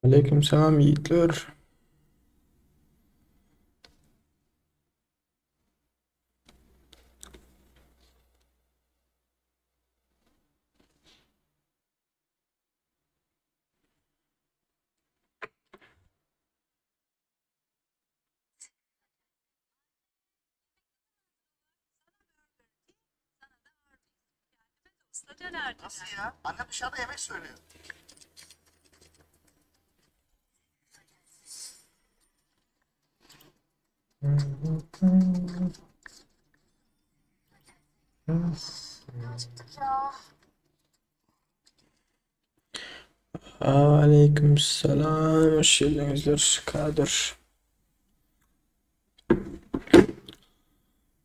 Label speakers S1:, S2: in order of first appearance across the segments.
S1: Aleyküm selam yiğitler.
S2: Nasıl ya? Annem dışarıda yemek söylüyor.
S1: Aleyküm selam. Hoş geldinizler. Kadir.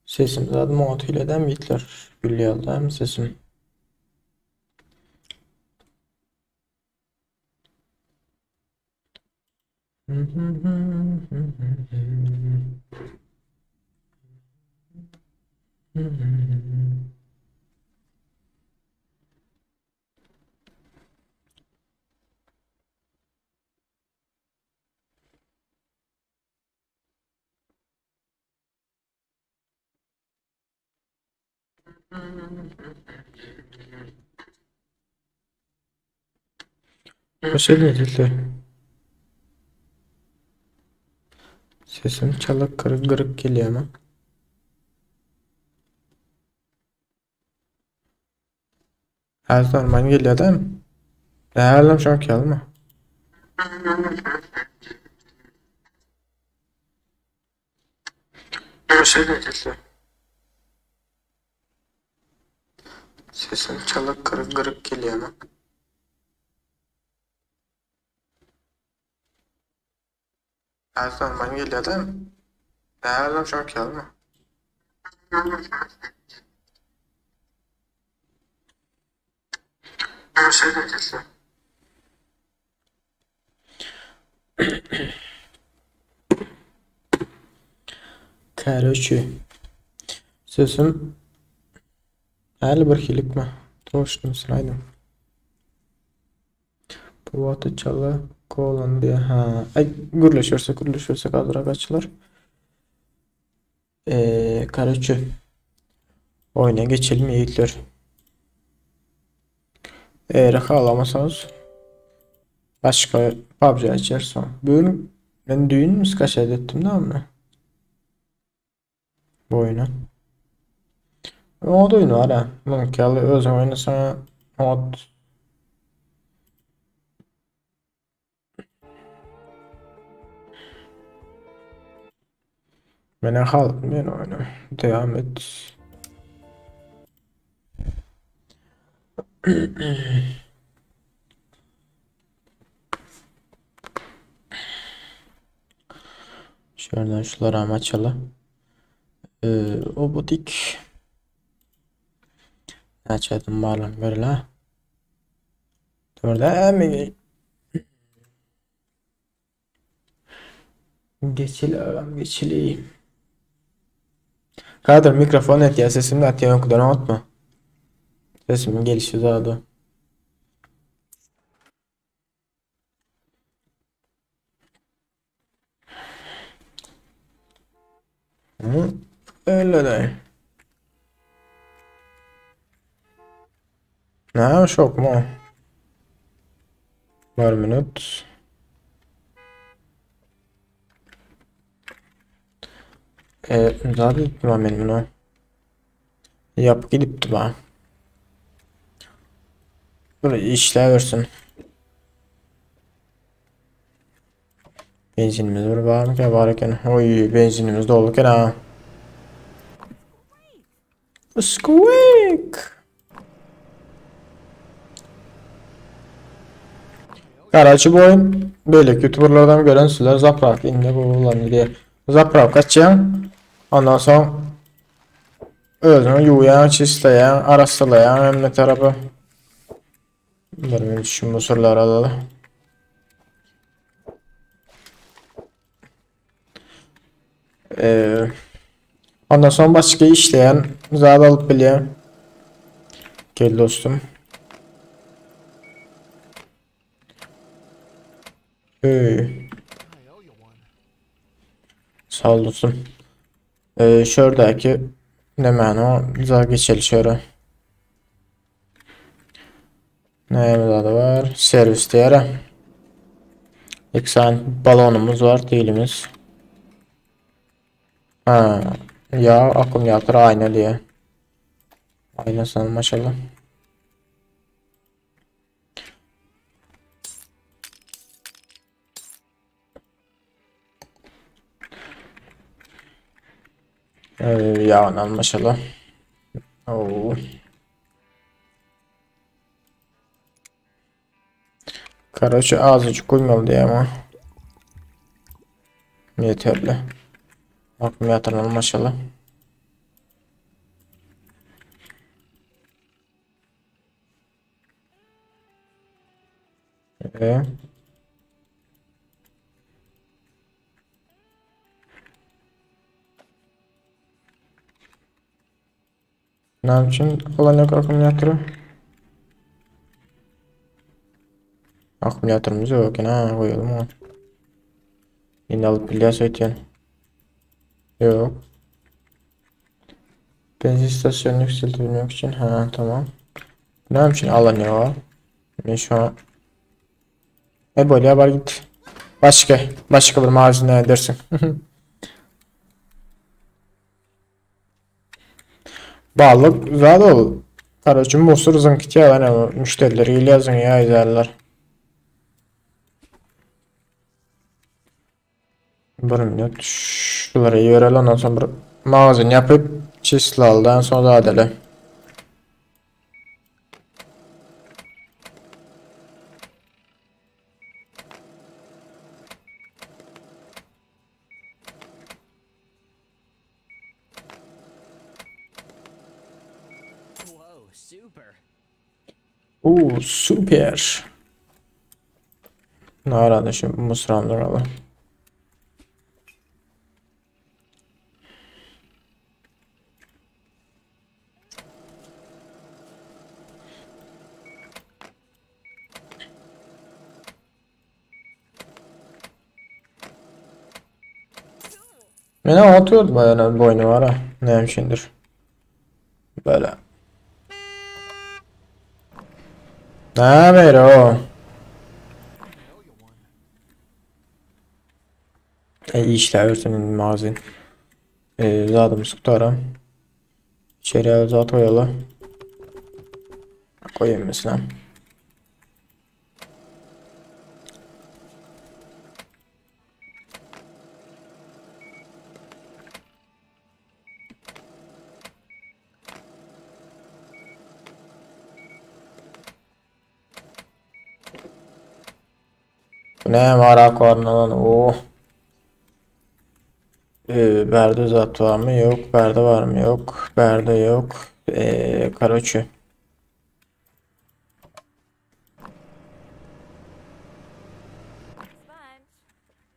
S1: Sesim zaten mod hileden yiğitler. Gülüyorlar sesim. Hoş geldiniz yiğitler. Sesim çalık kırık kırık geliyor ama. Her zaman geliyor değil mi? Değerlim çok gelme. Hoş geldiniz yiğitler. Sesim çalık kırık kırık geliyor ama. Her zaman geliyor değil mi? Değerlim çok gelme. Hoş geldiniz yiğitler. Karoçi. Sesim Häli bir hilikmi? Toşdum syraýdym. Bu wagta çala kolan diye. Ha, ay gürleşersek gürleşersek azrak açylar. Eee karoçi. Oýna geçelim ýigitler. Eğer halamasanız başka PUBG açarsan. Bugün ben düğün mü skaşat ettim de ama. Bu oyunu. O da oyun var ha. Mümkün özün oynasana mod. Mene halk men oyunu. Devam et. Şuradan şuları ama açalım. O butik. Açalım bağlam böyle. Orada mi? Geçili ağam geçili. Kadir mikrofon et ya sesim de at ya yok atma. Sesimin gelişi daha da. Hı? Öyle de. Ne şok mu? Bir minut. Zaten ben bunu. Yap gidip bana. Böyle işler versin. Benzinimiz bir var mı ki var iken. Oy benzinimiz dolu ki ha. Squeak. Karaçı bu oyun böyle youtuberlardan gören sizler zapravka indi bu ulan diye. Zapravka açacaksın. Ondan sonra özünü yuyan, çistleyen, arastılayan hem de tarafı. Benim şu mısırları alalım. Ondan sonra başka işleyen zat alıp bilýän. Gel dostum. Öý. Sag dostum. Ee, şördäki nämäni o za geçeli şöre. Näme zady var? Servis diýär. İki sany balonumuz var dilimiz. Ha, ya akkumulýator aýna diýär. Aýna sana maşallah. Ýagyny almaşaly. Oo. Karoçe azıcık koymalı diye ama. Yeterli. Akkumulýatorny almaşaly. Ee. Näme üçin alan akkumulýatory? Akkumulýatorymyz ýok eken ha, goýalym ony. Indi alyp bilýäs öýtýän. Ýok. Benzin istasyonyny yükseltebilmek üçin ha tamam. Näme üçin alan ýok? Men şu an E bolýar bar git. Başga, başga bir magazinde edersin. Balyk zat ol. Karaçy musur zyňkytýar ýa müşderiler gelýär zyňýar ýerler. Bir minut şulara ýöreli ondan soň bir magazin ýapyp çislaldan soň zadele. Uuu süper. Narada şu musramlar alalım. Meni atıyordu bayağı boynu var ha. Ne üçündür. Böyle. Näme o? E, işläbersin indi magazin. E, zadymyz tutaram. İçeriye zat goýaly. Goýayım mesela. Bu ne var akvarından o. Ee, berde zat var mı? Yok. Berde var mı? Yok. Berde yok. Ee, karaçı.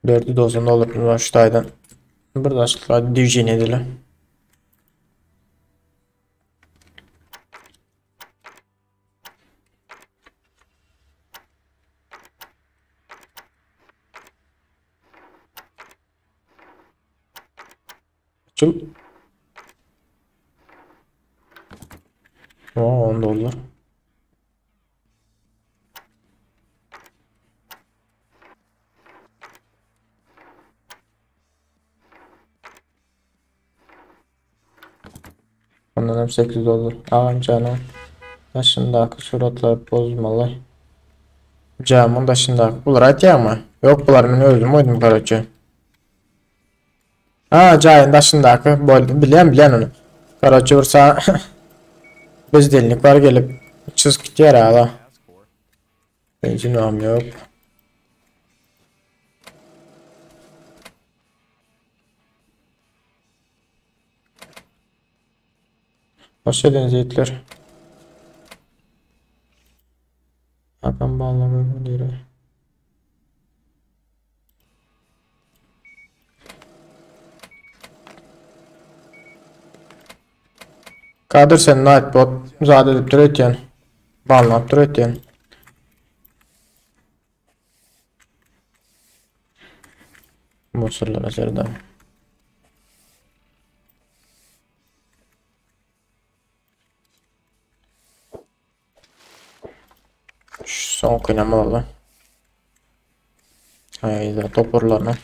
S1: Dördü dozunda olur. Baştaydan. Burada açıklar. Divjin edili. Açıl. Oo, 10 dolar. Ondan hem 8 dolar. Agam jana. Daşyndaky suratlar bozmaly. Jamyň daşyndaky. Bular aýtýarmy? Ýok, bular men özüm goýdum karoçe. Ha, jaýyň daşyndaky. Boldy, bilýän, bilýän ony. Karoçe bir sa bezdelnik bar gelip çyzyp gitýär ala. Benzin am ýok. Hoş geldiniz yiğitler. Hakan bağlamıyor diyor. Kadir sen Nightbot zat edip dur ötýän. Banlap dur ötýän. Musurlara serden. Şu soňkynam alalım. Hayda topurlaryny.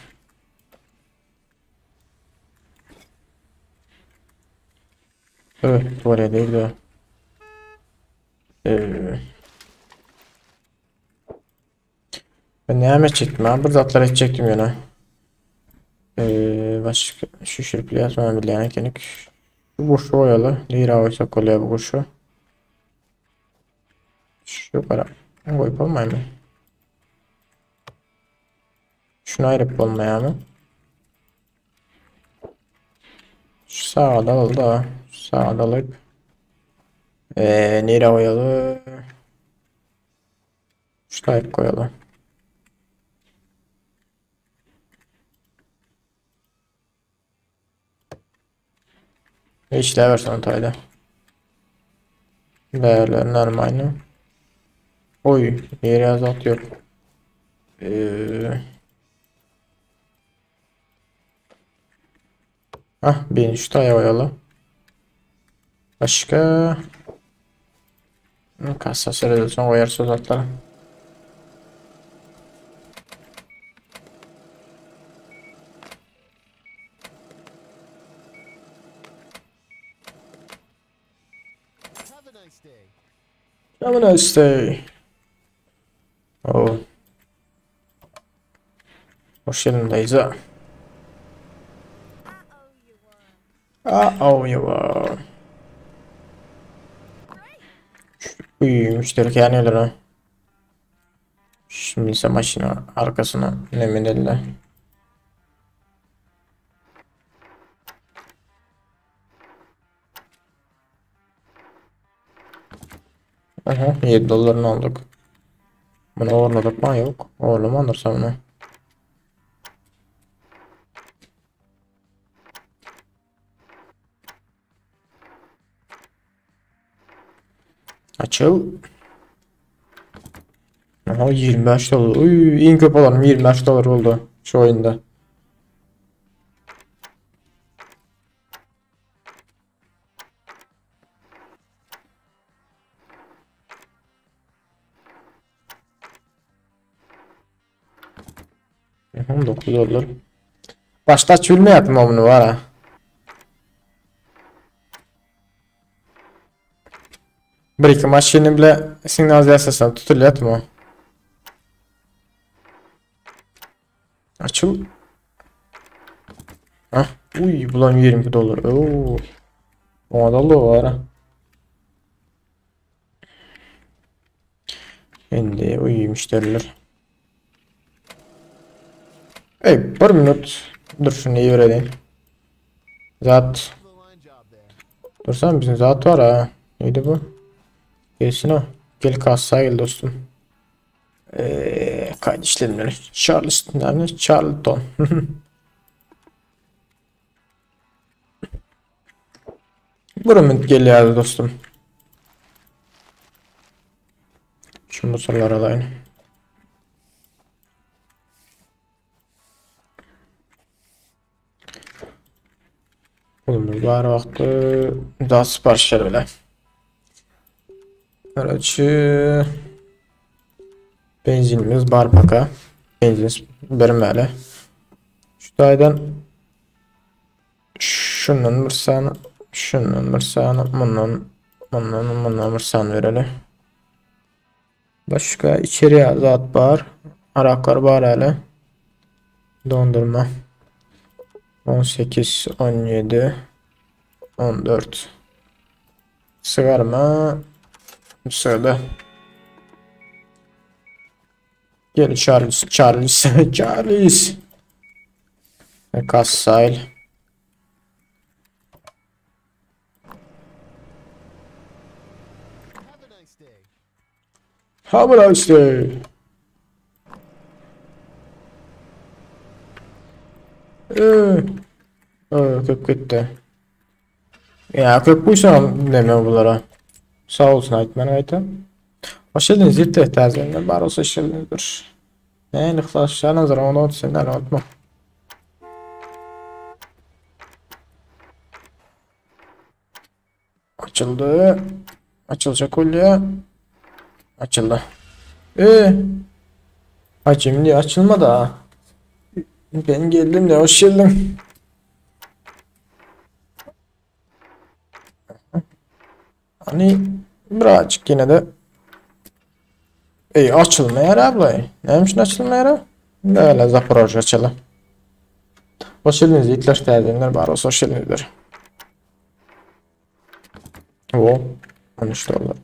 S1: Evet, tuvalete gidiyor. Ee, ben näme etjekdim ha? Bir zatlar etjekdim ýöne. Ee, başga şu şirpli sonra bilýän ekenik. Şu guşy goýaly. Nirä goýsak bolýar bu guşy? Şu gara goýup bolmaýmy? Şunu aýryp bolmaýarmy? Şu saga alalım da. Şu saga alyp. Ee, nereye koyalım? Şu tayıp koyalım. İşler versen tayda. Değerler normal. Oy, yeri azalt yok. Ee, ah, bir şu taya koyalım. Başka kassa sırasını koyarız uzatlara.
S2: Have a nice day.
S1: Have a nice day. Oh. Hoş geldin dayıza. Oh you are. Uy, müşteri gelmiyorlar ha. Şimdi ise maşina arkasına ne minelle. Aha 7 dolarını aldık. Bunu uğurladık mı? Yok. Uğurlama alırsam bunu. Açıl. Aha 25 dolar. Uy, iň köp alanım 25 dolar oldu şu oyunda. Aha, 9 dolar. Başta çülme yaptım bunu var ha. Bir iki maşini bile signal yasasına tutuluyor mı? Açıl. Hah. Uy, bulan 20 dolar. Oo. Ona da var ha. Şimdi uy müşteriler. Ey, bir minut. Dur şunu iyi öğreneyim. Zat. Dursam bizim zat var ha. Neydi bu? Gelsin o. Gel kasaya gel dostum. Kaydı işlemleri. Charles, yani Charlton. Bir minut geliyor dostum. Şu mısırlar alayım. Pulumuz var vakti. Daha siparişler bile. Aracı benzinimiz bar baka. Benzin bermeli. Şu daydan şundan bir saniye, şundan bir saniye, bundan bundan bundan bir saniye verelim. Başka içeriye zat var. Araklar var hele. Dondurma. 18, 17, 14. Sigarma. Sırada. Gel Charles, Charles, Charles. Kassayl.
S2: Have a nice day.
S1: Have a nice day. Ee, köp gitti. Ya köp buysa demiyor bunlara. Sağ olsun aytman aytım. Hoş geldiniz yirti tazeler bar olsa işlerdir. Ne ixlaslar nazar onu senler unutma. Açyldy. Açyljak bolýar. Açyldy. Ee, Açayım diye açılmadı ha. Ben geldim de hoş geldin. Hani birazcık yine de Ey açılmaýar abla. Näme üçin açylmaýar? Böyle Zaporojye açalım. Hoş geldiniz yiğitler täzedenler bar bolsa hoş geldinizler. O 13 dolar.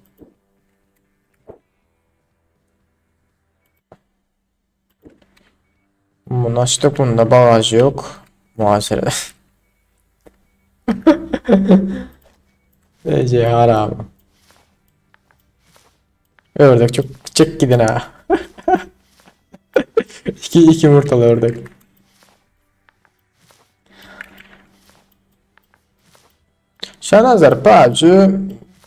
S1: Bunu açtık bunda bagaj yok. Muhasebe. Ece haram. Ördek çok çık gidin ha. İki, iki yumurtalı ördek. Şanazar PUBG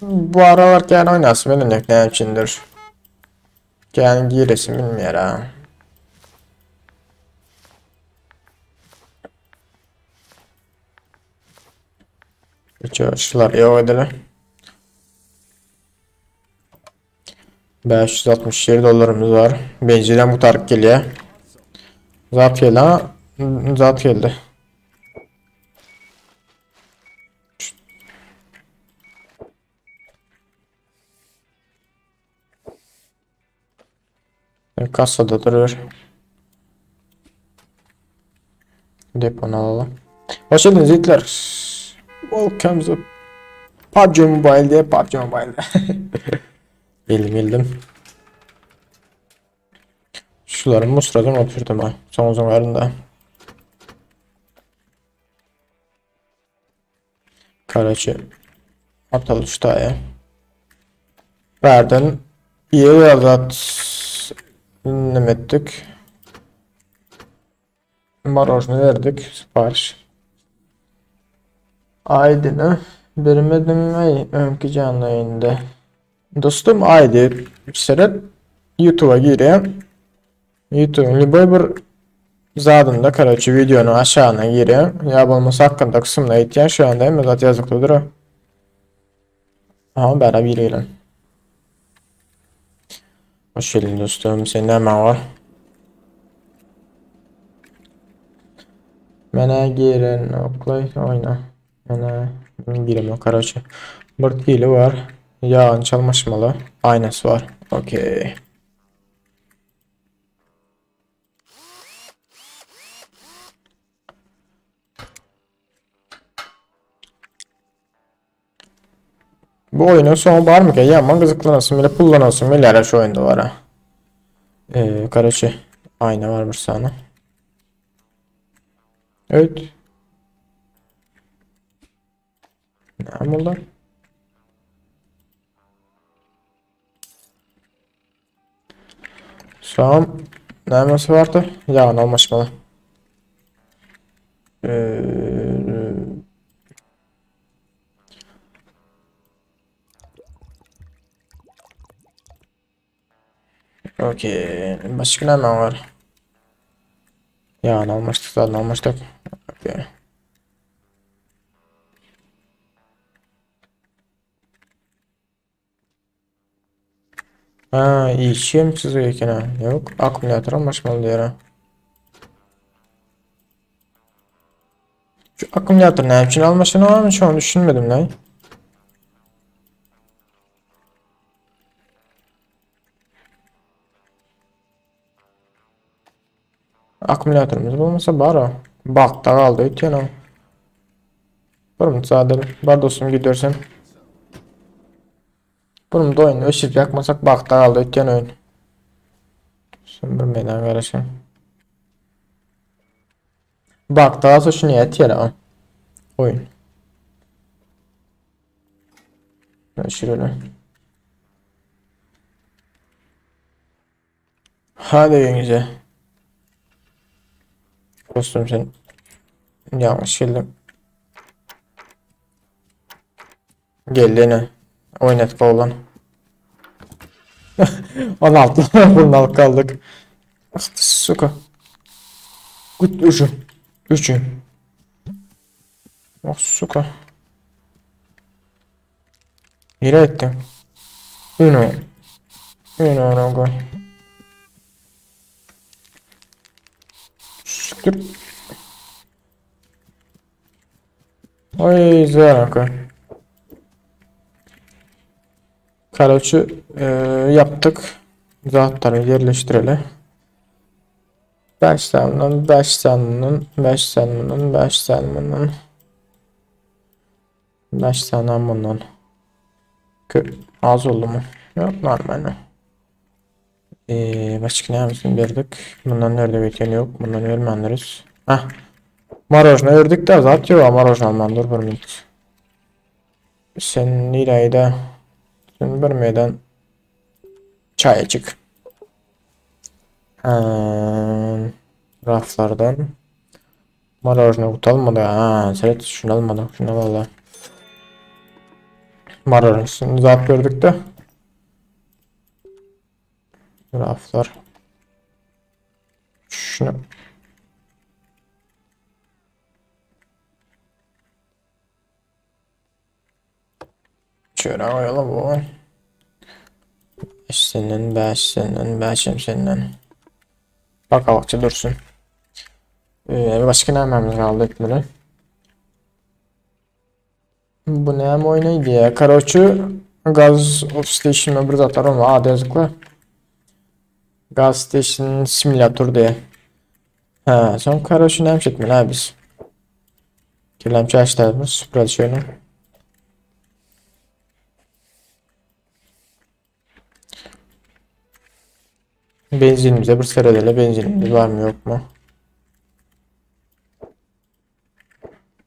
S1: bu aralar kän oýnasym gelenok näme üçindir. Kän giresim bilmeýär ha. Şular ýok edeli. 567 dolarymyz bar. Benzinem gutaryp gelýär. Zat geldi ha. Zat geldi. Kassada duruyor. Deponu alalım. Hoş geldiniz yiğitler. Welcome to PUBG Mobile diye PUBG Mobile. Bildim bildim. Şuları musradan oturdum ha. Son zamanlarında. Karaçı. Ataly şu taýa. Bärden ýer zat neme etdik. Marojny berdik sipariş. Aýdyny bermediňmi öňki janly ýaýynda? Dostum aýdy seret YouTube'a girýär. YouTube'un lüboý bir zadynda karoçi wideonyň aşagyna girýär. Ýa bolmasa hakkynda kysymyna gitýär. Şu anda hemme zat ýazyklydyr. Aha bära biri gelen. Hoş geldin dostum. Sen näme var? Menä giren oklay oýna. Menä giremok karoçi. Bir hili bar. Ýagyny çalmaşmaly. Aýnasy bar. Okey. Bu oýnuň soňy barmyka? Ýaman gyzyklanasym gelip pullanasym gelýär şu oýunda bar. Ee, karoçi aýna bar bir sany. Evet. Näme boldy? Soň nämesi bardy? Ýagyny almaşmaly. Ee, Okey. Başka näme bar? Ýagyny almaşdyk, zadyny almaşdyk. Okey. Ha, işim çyzyk eken ha. Ýok, akkumulýator almaşmaly diýer ha. Şu akkumulýator näme üçin almaşyny şony düşünmedim lan. Akkumulýatorymyz bolmasa bar o. Bakda galdy öýtýän o. Bir müsaade. Bar dostum gidiyorsun. Bunu da oyunu öşürüp yakmasak bakda galdy öýtýän oyun. Sen bir meydan garaşan. Bakda galsa şunu ýetýär o. Oyun. Öşürelim. Hadi öýüňize. Dostum sen ýalňyş geldim. Geldi ene. Oýnatgy oglan. 16 pulunu alyp galdyk. Ah suka. Güt üçü. Üçü. Ah suka. Nirä gitdiň? Ine. Ine ine goý. Şükür. Oý, zeraka. Karoçi, e, yaptık. Zatlary yerleştirelim. 5 tane bundan, 5 tane bundan, 5 tane bundan, 5 tane bundan. 5 tane bundan. Az oldu mu? Yok normal. Başka ne yapmışsın verdik. Bundan nerede geçen yok. Bundan vermeyenleriz. Heh. Marojna verdik de zat yok. Marojna alman dur bir minut. Sen nereye Sen bir meydan çay çık. Raflardan Marojna kutu almadı. Ha, seret şunu almadık. Şunu alalım. Marojna zat gördük de. Raflar. Şunu. Şöyle koyalım bu. 5 senden, 5 senden, 5 senden. Bakalım dursun. Başka ne yapmamız kaldı etmeli? Bu ne oynaydı ya? Karoçu gaz of station bir zatlar olma. Aa yazıklı. Gaz station simülatör diye. Ha, son karoçu ne etmeli abi biz? Kelemçe açlarımız süper şöyle. Benzinimize bir seyredelim. Benzinimiz var mı yok mu?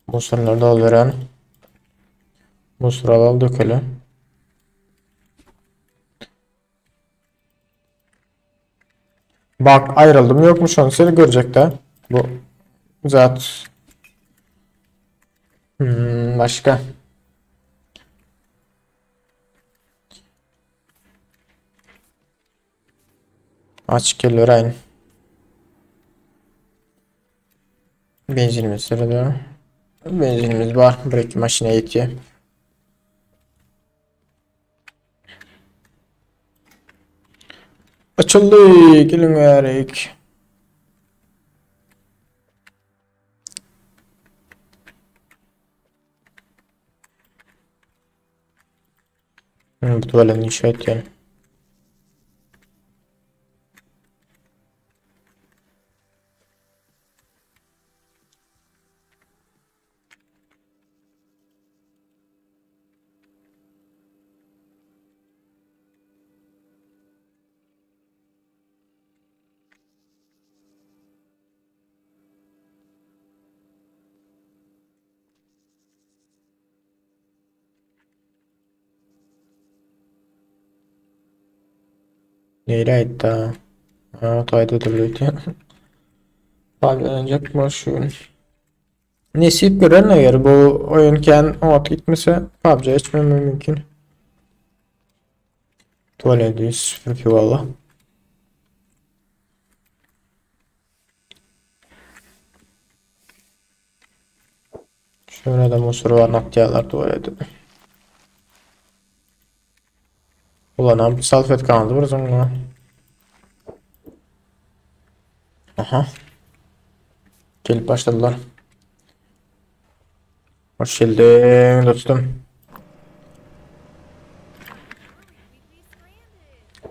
S1: Mısırları da alıveren. Mısır alalım dökelim. Bak ayrıldım yokmuş onu seni görecek de. Bu zat. Başka. Açık geliyor aynı. Benzinimiz sırada. Benzinimiz var. Bırak maşine yetiyor. Açıldı. Gelin verek. Bu tuvaletin inşa etken. Nereye da? Ha, tayda duruydu. Faydalanacak mı şu? Nesip gören eğer bu oyunken ot gitmese PUBG içmem mümkün. Tuvalete süpürge valla. Şöyle de musur var naktiyalar tuvalete. Ulan abi salfet kaldı burası. Aha. Gelip başladılar. Hoş geldin dostum.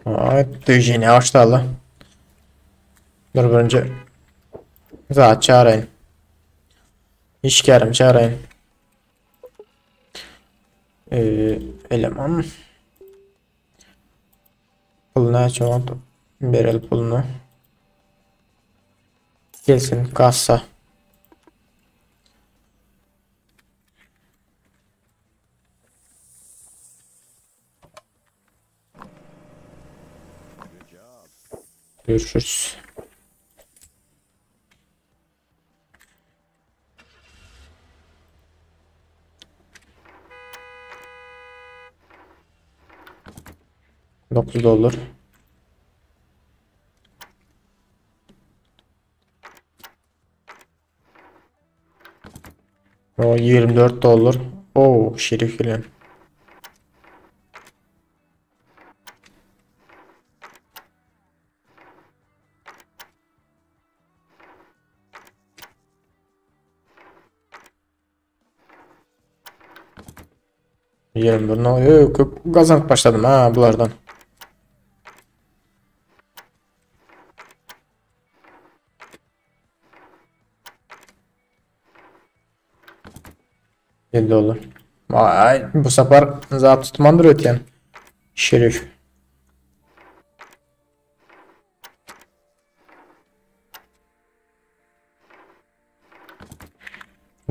S1: Ay, düjini açtı. Dur önce zat çağırayım. İşkarım çağırayım. Eleman. Pulunu açalım. Verelim pulunu. Gelsin kassa. Görüşürüz. $9. O $24. Oo, şerif gelen. 21 no, öö, köp gazanyp başladım ha bulardan. 7 dolar. Ay, bu sefer zat tutmandyr ötýän. Şerif.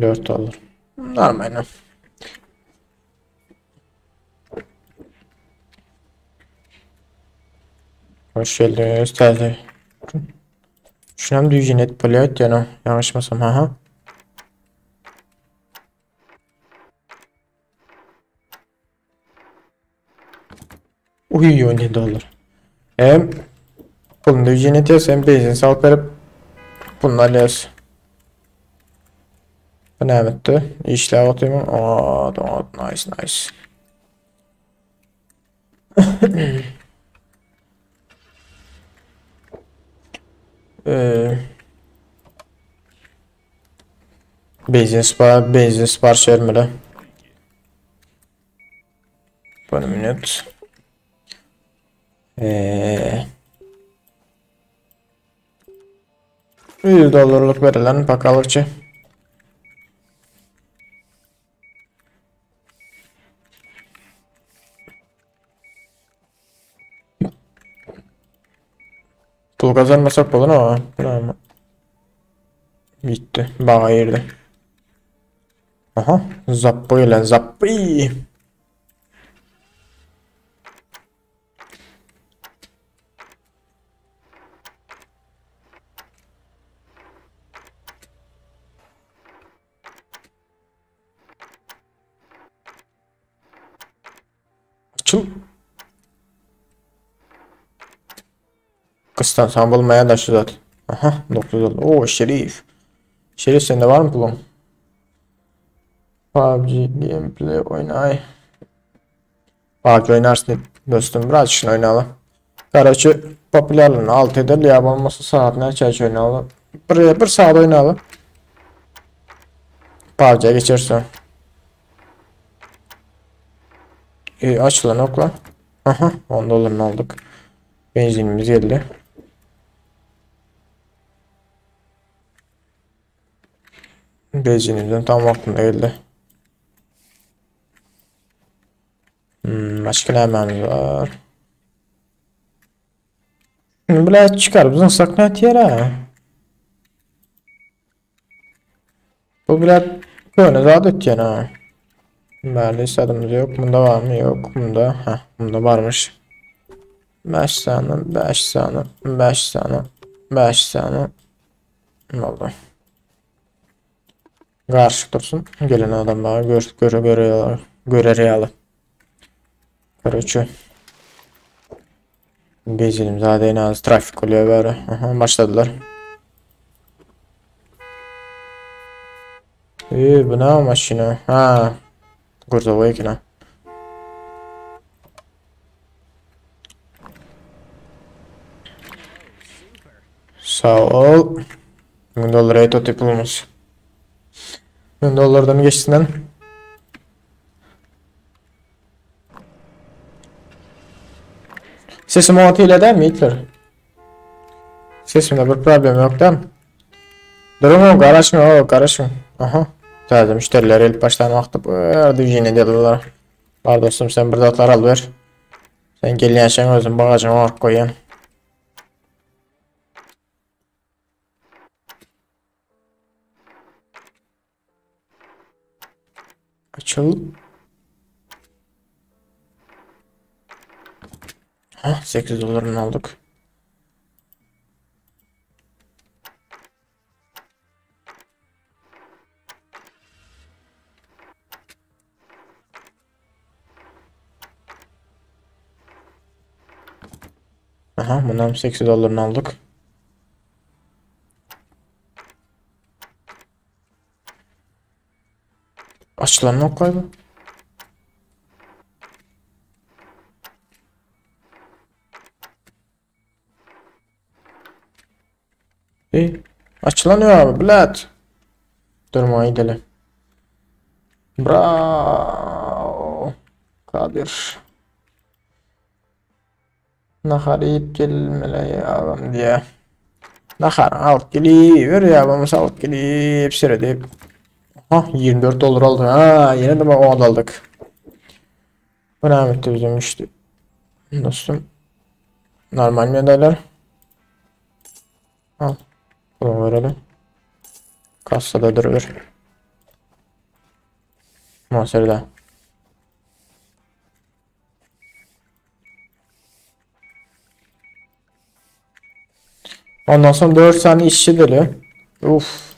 S1: 4 dolar. Normalno. Hoş geldiniz täze. Şunam düýjin edip bolýar ötýän o. Ýalňyşmasam, haha. Uy 17 dolar. Hem pulunu düýjin etýäs, hem benzin salyp berip puluny alýas. Bu näme etdi? Işläp otyrmy? Aa, nice, nice. Ee, benzin sipar benzin sipariş bermeli. Bir minut. Ee, 100 dolarlyk berelen bakalykçy. Pul kazanmasak bolar ama. Ama. Gitti. Baga girdi. Aha. Zappa gelen zappa. Açıl. Kıstan sen bulmaya da şu zaten. Aha 9 oldu. Oo Şerif. Şerif sende var mı pulun? PUBG gameplay oynay. PUBG oynarsın dostum. Biraz şunu oynayalım. Karaçı popülerliğini alt eder. Ya olmasa saat ne çay oynayalım. Bir, bir saat oynayalım. PUBG'ye geçersin. E, açılan okla. Aha 10 dolarını aldık. Benzinimiz geldi. Benzinimizden tam vaktinde geldi. Başka ne var? Bile çıkar bizim sakla yere. Bu bile böyle zat ötýän ha. Bärde istediğimiz yok. Bunda var mı? Yok. Bunda. Ha, bunda varmış. 5 tane, 5 tane, 5 tane, 5 tane. Oldu. Garşyk dursun. Gelen adamlar gör göre göre görer ýaly. Короче. Benzinim zaten en az trafik oluyor böyle. Aha, başladılar. Bu ne maşina? Ha. Gurzovoy eken ha. Sağ ol. 1000 dolar et pulumuz. 1000 dolardan geçsinden. Sesim o ile değil mi Hitler? Sesimde bir problem yok değil mi? Durun karışma o karışma. Aha. Täze müşteriler elip başlan wagty bu ýerde ýene dediler. Bar dostum sen bir zatlar al ber. Sen gelýänçäň özüm bagajyňa baryp goýýan. Açıl. Ha 8 dolarını aldık. Aha bundan 8 dolarını aldık. Açılan ok koydu. İyi. Açılanıyor abi blat. Durma gidelim. Bravo. Kadir. Nahar iýip gelmeli agam diýýär. Nahar alyp geliber ýa bolmasa alyp gelip seredip. Aha 24 dollar aldyk. Ha, ýene de oňat aldyk. Bu näme etdi bizim işte. Dostum. Normal medallar. Al. Bunu verelim. Kassada durur. Monster'da. Ondan sonra 4 saniye işçi deli. Uf.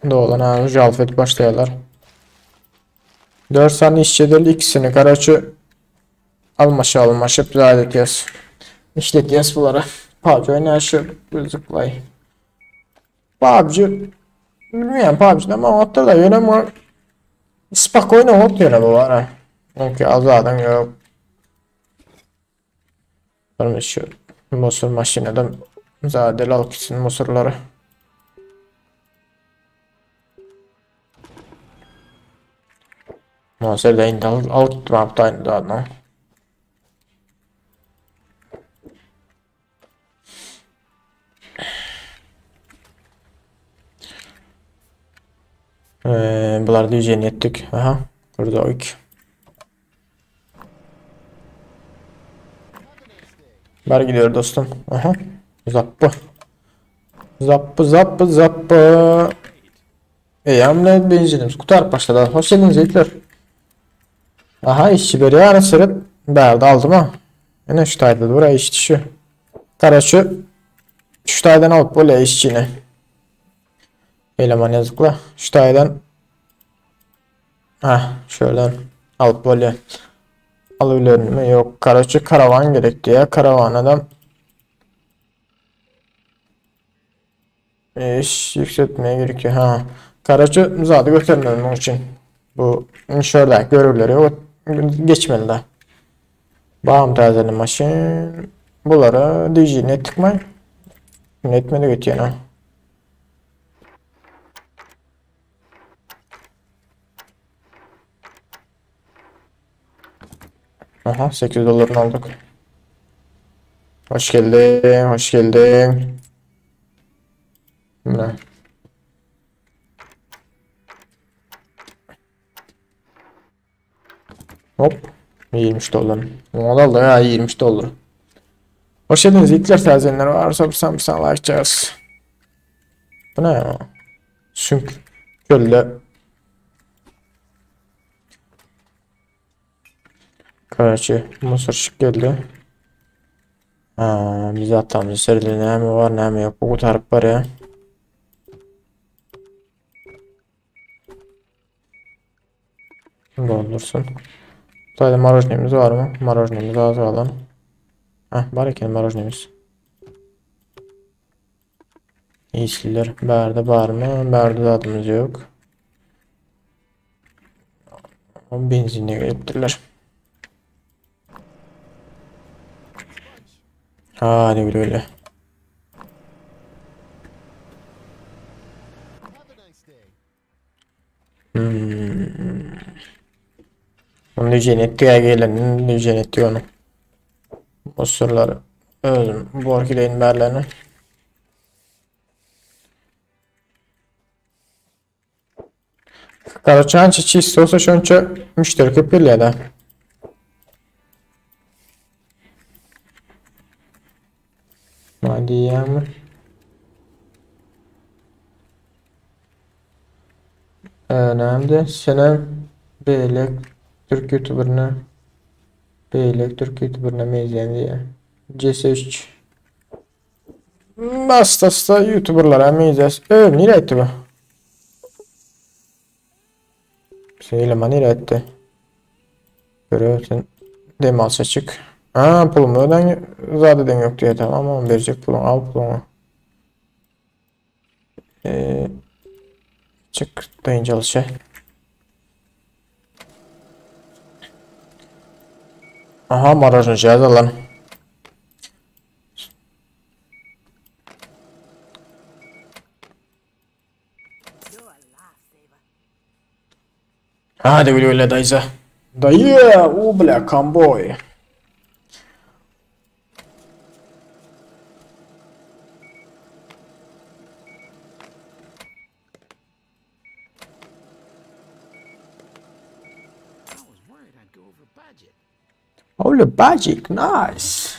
S1: Dolan ha, jalf edip başlaýarlar. 4 saniye işçi deli ikisini karaçı almaşa almaşıp zat etýäs. İşletýäs bulara. PUBG oýnaýşy zıplay. PUBG bilmeýän PUBG-da maňatdyr da ýöne muňa spokojno ot ýöne bu bar. Çünki azadyň ýok. Bir şu musur maşynadan zadel alyp gitsin musurlary. Monster da indi alyp gitdim abi da Bular düzeni etdik. Aha. Burada ilk. Bar gidiyor dostum. Aha. Zappı. Zappı zappı zappı. Eyamle benzinimiz kutarıp başladı. Hoş geldiniz yiğitler. Aha işçi beri yani sırıp berdi aldım ha. Yine şu tayda buraya işçi şu. Karaçı şu taydan alıp böyle işçini. Eleman yazıkla. Şu taydan Ha şuradan alıp böyle alabilir mi? Yok. Karaçı karavan gerekti ya. Karavana da iş yükseltmeye gerekiyor. Ha. Karaçı zaten göstermem onun için. Bu şurada görevleri yok. Geçmeli de. Bağım tazeli maşın. Bunlara DJ net tıkmayın. Netmedi götüyor ha. Aha 8 dolarını aldık. Hoş geldin, hoş geldin. Ne? Hop. 23 dolar. Onu aldı ya 23 dolar. Hoş geldiniz. İlkler tazeyenler varsa bir sen like çağız. Bu ne ya? Sünk. Kölle. Karaçı. Mısır şık geldi. Ha, biz hatamızı serili ne mi var ne mi yok. Bu kurtarıp var ya. Doldursun. Sadece marojnemiz var mı? Marojnemiz az alalım. Heh, var eken marojnemiz. İyisiler. Berde var mı? Berde de adımız yok. Benzinle gelipdirler. Hadi güle güle. Onu cennet diye gelen cennet diyor onu. Mısırları özüm bu arkileyin berlerini. Karaçan çiçeği olsa şonça müşteri köp gelýär da. Hadi Önemli. Senem Beylek Türk YouTuber'ına Beylek Türk YouTuber'ına mezeyen diye. CS3 Bastasta YouTuber'lara mezes. Nereye etti bu? Eleman nereye etti? Görüyorsun. Demas açık. Ha pulumu öden zaten yok diye tamam ama verecek pulunu al pulunu. Çık dayıncalı şey. Aha marajını cihaz alalım. Hadi güle güle dayıza. Daýy, u bile komboý. Holy budget, nice.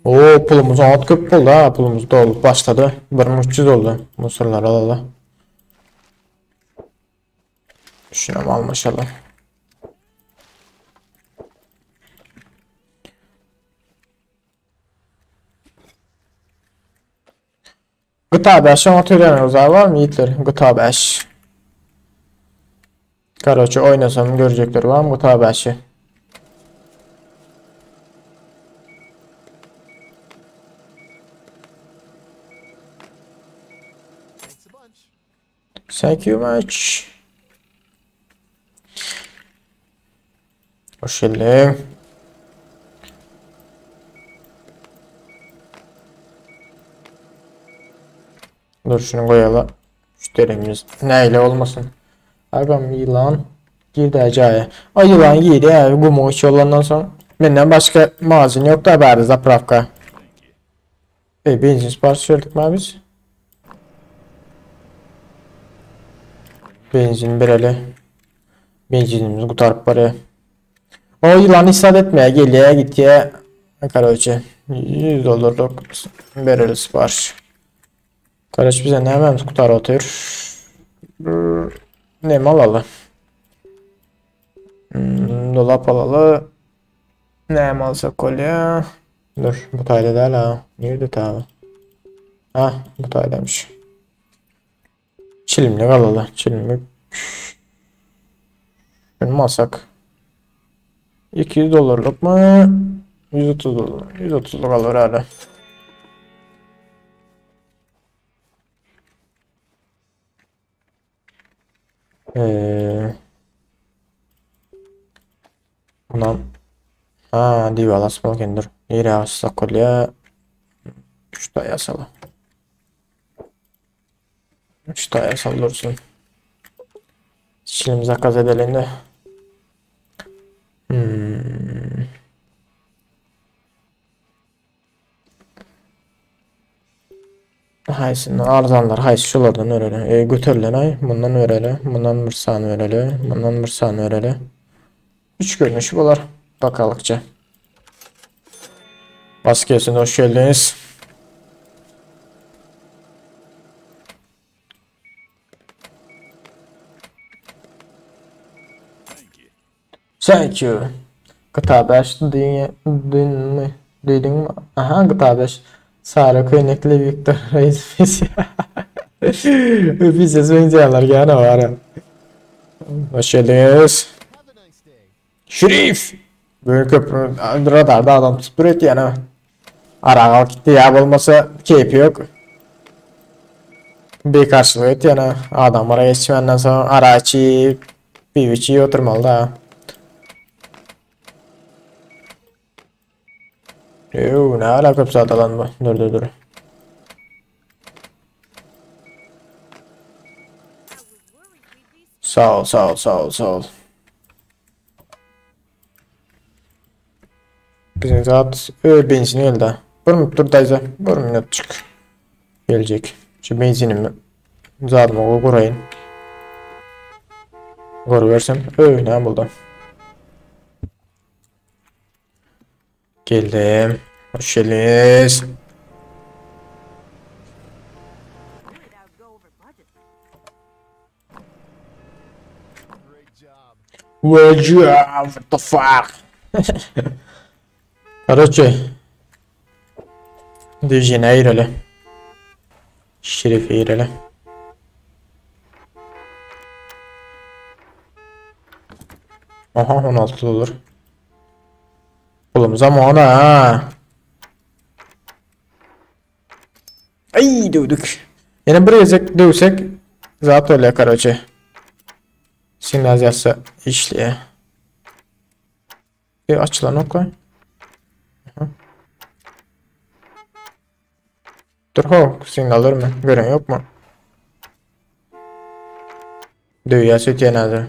S1: Oo pulumuz at köp boldy ha, pulumuz dolup başlady. 1300 oldy. Musurlar alaly. Şunu almaşalım. GTA 5 oňa özel var mı yiğitler? GTA 5. Karoçe oynasam görecekler var mı GTA 5'i?
S2: Thanks a bunch.
S1: Thank you much. Hoş geldin. Dur şunu koyalım. Müşterimiz neyle olmasın. Agam yılan girdi acaya. O yılan giydi ya gumu içi olandan sonra. Benden başka mağazin yok da bari zapravka. Benzin sipariş verdik mi biz? Benzin bereli. Benzinimizi kurtarıp baraya. O yılan isat etmeye geliyor gittiye. Karoçe 100 dolarlık bereli sipariş. Kardeş bize ne hemen kurtar otur. Ne mal alalım. Dolap alalı. Ne alsak kolye. Dur bu tayda değil ha. Nerede tabi? Ha bu taydaymış. Çilimlik alalı. Çilimlik. Şunu mu alsak? 200 dolarlık mı? 130 dolar. 130'luk alır herhalde. Bundan ha divala asmalı kendir. Yere assak kolye. 3 tane yasalı. 3 tane yasalı dursun. Şimdi zakaz edelim de. Haysından arzanlar, haysı şulardan öreli. Götürülen ay, bundan öreli, bundan bir saniye öreli, bundan bir saniye öreli. 3 görünüşü bular. Bakalıkça. Bas gelsin, hoş geldiniz. Thank you. GTA 5 dün mü? Duydun mu? Aha GTA 5. Sara köynekli Victor Reis. Bize benzeyenler gene var. Hoş geldiniz. Şerif. Böyle köprü radarda adam tutup etti yani. Ara gitti ya olmasa keyfi yok. Bir karşılığı etti yani. Adam oraya geçmenden sonra ara içi bir içi oturmalı da. Yoo, ne alaka zaten lan bu? Dur dur dur. Sağ ol, sağ ol, sağ ol, sağ ol. Bizim zat benzin elde. Bir dur dayıza, bir minut çık. Gelecek. Şu benzinimi zadıma kurayım. Koruversem. Ne buldum. Geldim. Hoş geldiniz. Great job. What the fuck? Короче. Движение eğreli. Şerif eğreli. Aha 16 olur. Pulumuz ama ona ha. Ay dövdük. Yine bir gezek dövsek zaten öyle короче. Signalizasyon işliye. Bir açılan ok. Aha. Dur ho, signal berme. Gören ýokmy? Döwýär söýtýän häzir.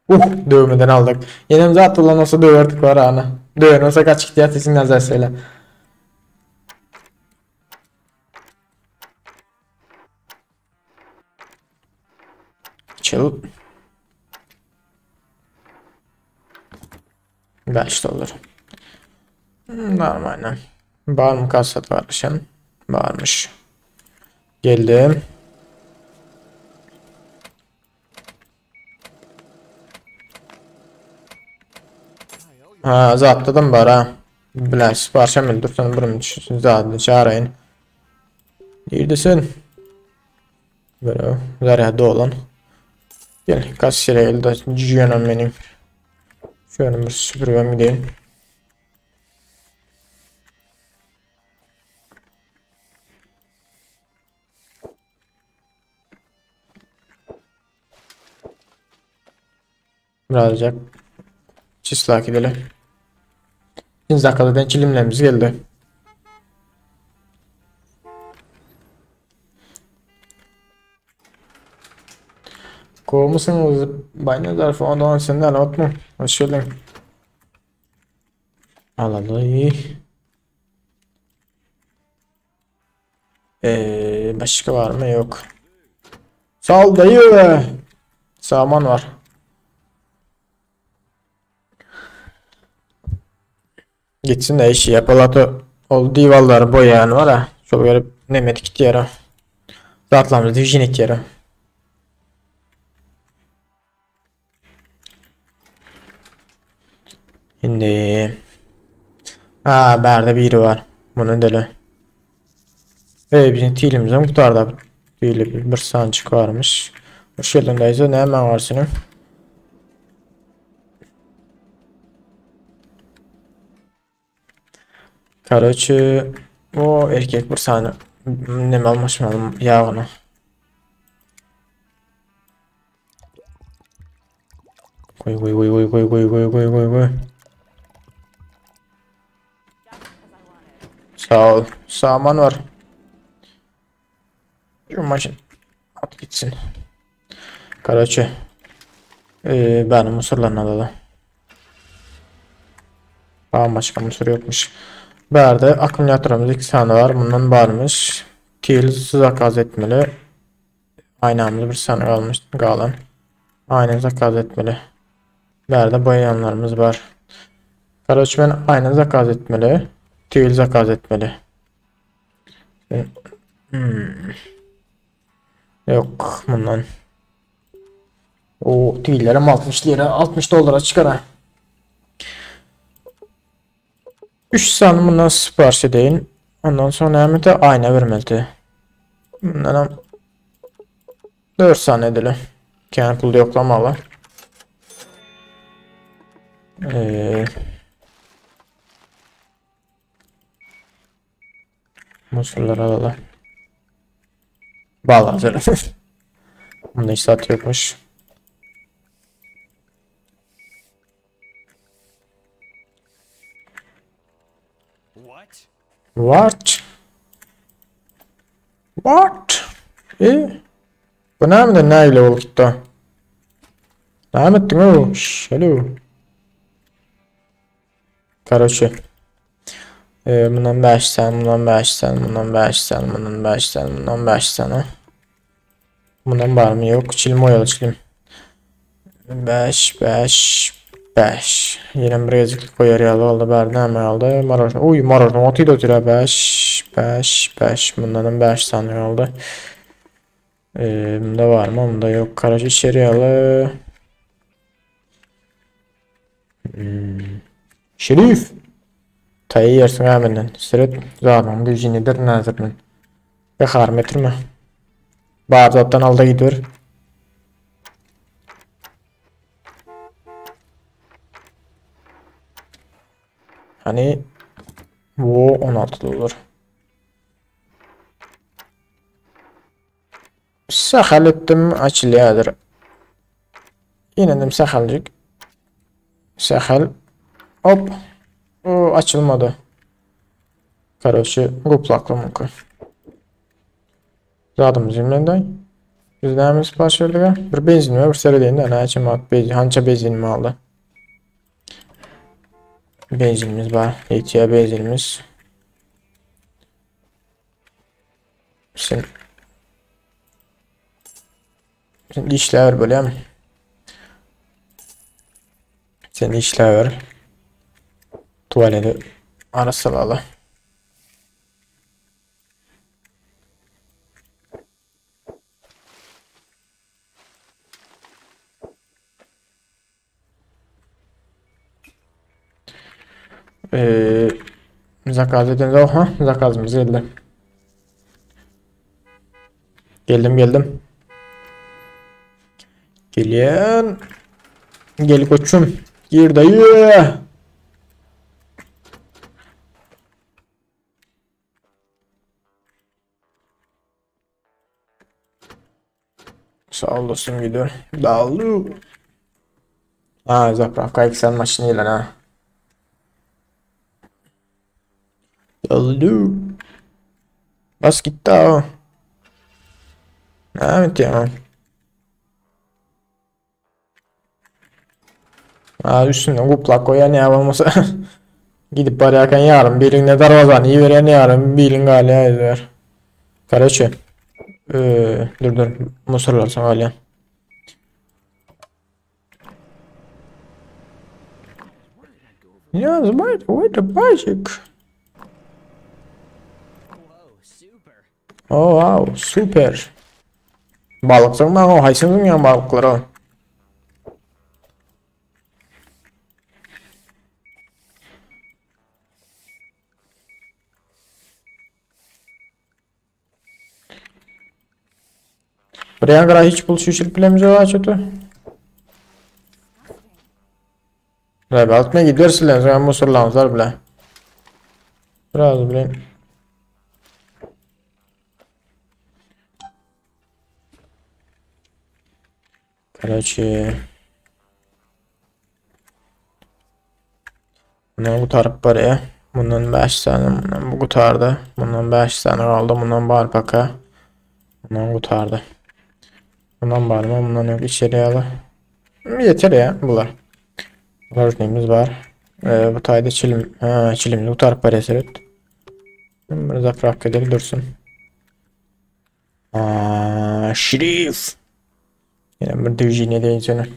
S1: Uh, döwmeden aldyk. Ýenem zat bolan bolsa döwerdik var ana. Döwen bolsa gaçyp gidýär signal berseler. Çıl. 5 dolar. Normalde. Var mı kasat varmışım? Varmış. Geldim. Ha, zatladım bar ha. Bilen siparişem öldürsen birim düşsün zadyny çağırayın. Neredesin? Böyle zarya dolan. Gel kaç yere geldi cüyönem benim. Şöyle bir süpürgem gideyim. Birazcık çislak gidelim. Şimdi dakikada çilimlerimiz geldi. Kovmuşsunuz Bay falan Doğan senden atma. Hoş geldin. Alalı. Başka var mı? Yok. Sağ ol dayı. Saman var. Gitsin de işi yapalatı. Ol divarları boyayan var ha. Şol gelip nemet gitti yere. Zatlamızı hijyen etti yere. Şimdi Ha, berde biri var. Bunun deli. Ey bizim tilimizden kurtardı. Tili bir sancık varmış. Hoş geldin dayısı. Ne hemen var senin? Короче, o erkek bir saniye neme almaşmalım yağını. Koy koy koy koy koy koy koy koy koy koy. Sağ ol. Saman var. Şu maşın at gitsin. Karaçı. Benim mısırlarını alalım. Tamam başka mısır yokmuş. Berde akümülatörümüz 2 tane var. Bundan varmış. Til zakaz etmeli. Aynamız bir tane kalmış. Qalan. Aynen zakaz etmeli. Berde boyayanlarımız var. Karaç ben aynen zakaz etmeli. Til zakaz etmeli. Hmm. Yok bundan. O tillerim 60 lira 60 dolara çıkar ha. 3 tane bundan sipariş edeyim. Ondan sonra hem de ayna vermeli. Bundan 4 tane edelim. Kendi pul yoklamalı. Mısırlar alalım. Bağlı hazır. Bunda hiç saat yokmuş. What? What? Bu ne ne ile oldu gitti? Ne ettin o? Hello. Короче. Bundan 5 tane, bundan 5 tane, bundan 5 tane, bundan 5 tane, bundan 5 tane. Bundan var mı? Yok. Çilim oyalı çilim. 5, 5, 5. Yine bir geziklik koyar yalı oldu. Berdi hemen aldı. Marojna. Uy marojna otuydu oturuyor. 5, 5, 5. Bundan 5 tane aldı. Bunda var mı? Bunda yok. Karaca içeri alı. Şerif. Tayı yersin hemen. Sırat zaten gücü nazırın. Ve metre mi? Bağdat'tan alda gidiyor. Hani bu 16 dolar. Sahalettim açılıyordur. Yine de sahalecik. Sähel. Hop. O açylmady. Karoçi, guplakly mümkin. Zadymyz ýemlendi. Biz näme sipariş berdik? Bir benzinime bir seredeýin de, näçe manat benzin, hança benzinim aldy. Benzinimiz bar. Ýetýär benzinimiz. Sen Sen işläber bolýamy? Sen işläber. Tuvaleti arassalaly. Ee, zakaz eden ha zakazımız geldi. Geldim geldim. Gelýän. Gel koçum. Gir dayı. Sağ olasın gidiyor. Dağıldı. Ha zapravka Excel maşınıyla ha. Dağıldı. Bas gitti ha. Evet ya. Ha üstüne kuplak koyan ya olmasa. Gidip barýarkan ýarym birine darwazany iberýän ýarym birin galýar ezber. Karaçe. Dur dur musurlar soň alýan. Ya wait wait a basic. Oh wow süper. Balyk zyňmaň o haýsy zyňýan balyklar o. Bir ýaňra hiç pul şişirip bilemizok açyty. Rebalt men gidersiler, sen musurlaňyzlar bile. Biraz bilen. Karaçi. Bundan gutaryp barýar. Bundan 5 sany, bundan bu gutardy. Bundan 5 sany galdy, bundan bar paka. Bundan gutardy. Bundan bar mı? Bundan yok içeri ýaly. Yeter ya bular. Lojnimiz bar. Bu taýda çilim, ha, çilimli gutaryp barýar seret. Bir zapravka edeli dursun. Aa, şerif. Yine bir dvijine deýin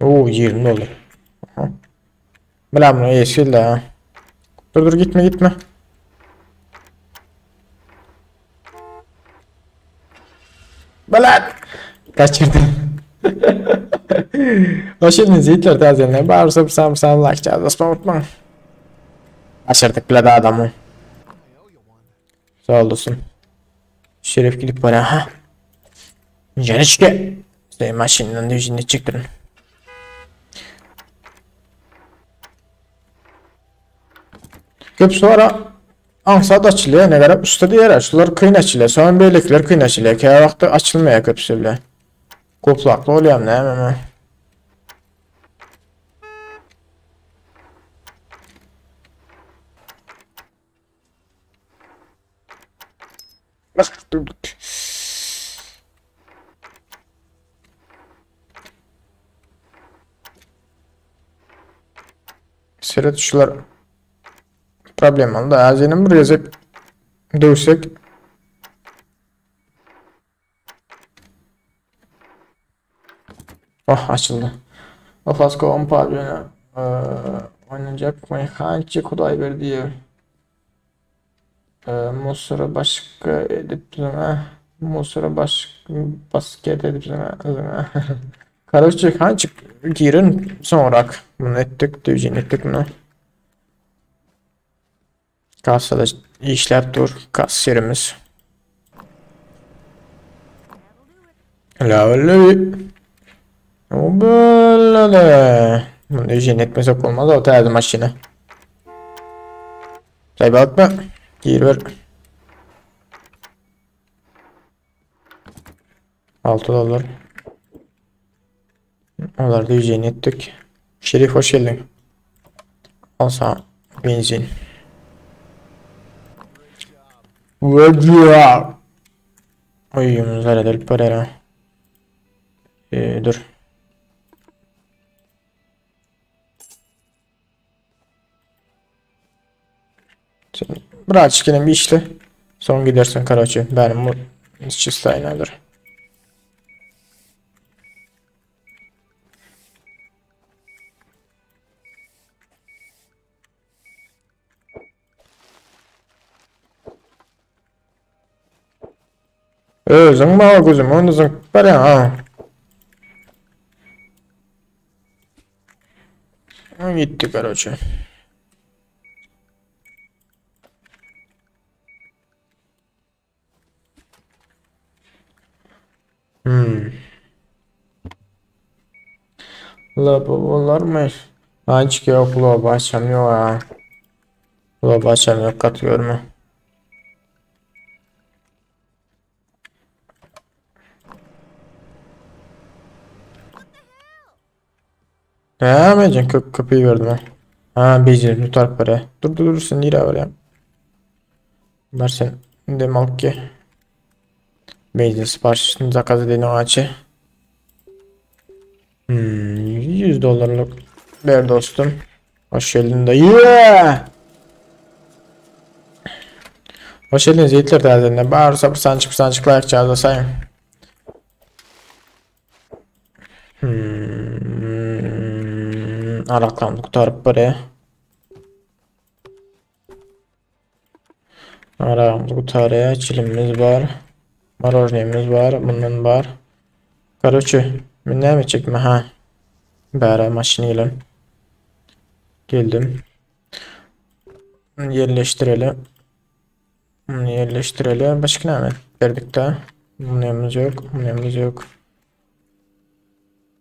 S1: Oo 20 dolar. Aha. Bilen bunu yeşil de ha. Dur dur gitme gitme. Bilen. Kaçırdım. Hoş geldiniz yiğitler tazeyenler. Bağırsa sam sam like çağırdı. Unutma. Kaçırdık bile de adamı. Sağ olasın. Şerif gidip bana ha. Canışke. Sen maşından düzünü çıktırın. Köp sonra aňsat açylýar, ne garap usta diýer, şular kyn açylýar, soň beýlekiler kyn açylýar. Käbir wagtda açylmaýar köpüsi bile. Koplakly bolýar näme men. Bak durduk. Seret şular problemaly da azinem bir gezek döwsek Oh açıldı. Ofasko 10 pavyona oynayacak Hançı Kudayberdiyev. Musura başka edip zına. Musura baş basket edip zına zına. Karaçı Hançı girin sonrak bunu ettik, düzgün ettik bunu. Kassada işläp dur kassirimiz. La öyle. O böyle de. Bunu jen etmesek bolmaz o täze maşyna. Saýba atma. Gir ber. 6 dolar. Olar da etdik. Şerif hoş geldin. Alsa benzin. Vediyor. Uyumuz edelim parera. Dur. Sen birazcık yine bir işle. Son gidersin karaçı. Benim bu işçi sayınadır. Özüň maňa gözüm onu barýan ha. Gitti karoçe. Lobo mı? Ançık yok lobo açamıyor ha. Lobo açamıyor kat görme. Ne yapacağım? Kö köpeği verdim ha. Ha beceri tutar para. Dur dur dur sen nereye var ya? Bunlar sen demek ki. Benzin siparişini zakaz edeni açı. 100 dolarlık ver dostum. Hoş geldin dayı. Yeah! Hoş geldiniz yiğitler derdinde. Bağırsa bir sançık bir sançık like çağırda sayın. Araklam kurtarıp buraya. Arakımız kurtarıya. Çilimimiz var. Marojnemiz var. Bundan var. Karoçi. Ben ne mi çekme ha? Bära maşyn gelen. Geldim. Yerleştirelim. Bunu yerleştirelim. Başka ne verdik de. Bunumuz yok. Bunumuz yok.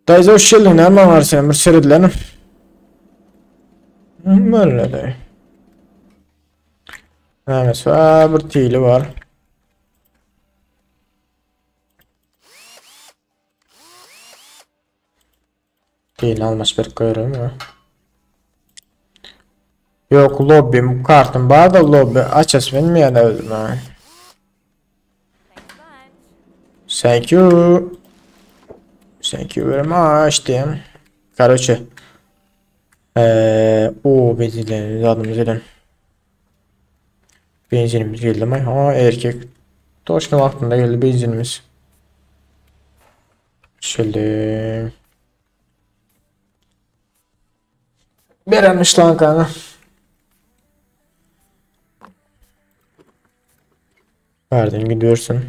S1: Dayı hoş geldin. Ne var senin? Bir seyredilelim. Böyle de. Mesela bir tili var. Değil almaş bir koyarım ya. Yok lobbim kartım var da lobby aças bilmeyen öldüm ha. Thank you. Thank you very much diyeyim. Karoçe. O benzinlerimiz adımız edin. Benzinimiz geldi mi? Ha erkek. Toşna vaktinde geldi benzinimiz. Şöyle. Berenmiş lan kanka. Verdin gidiyorsun.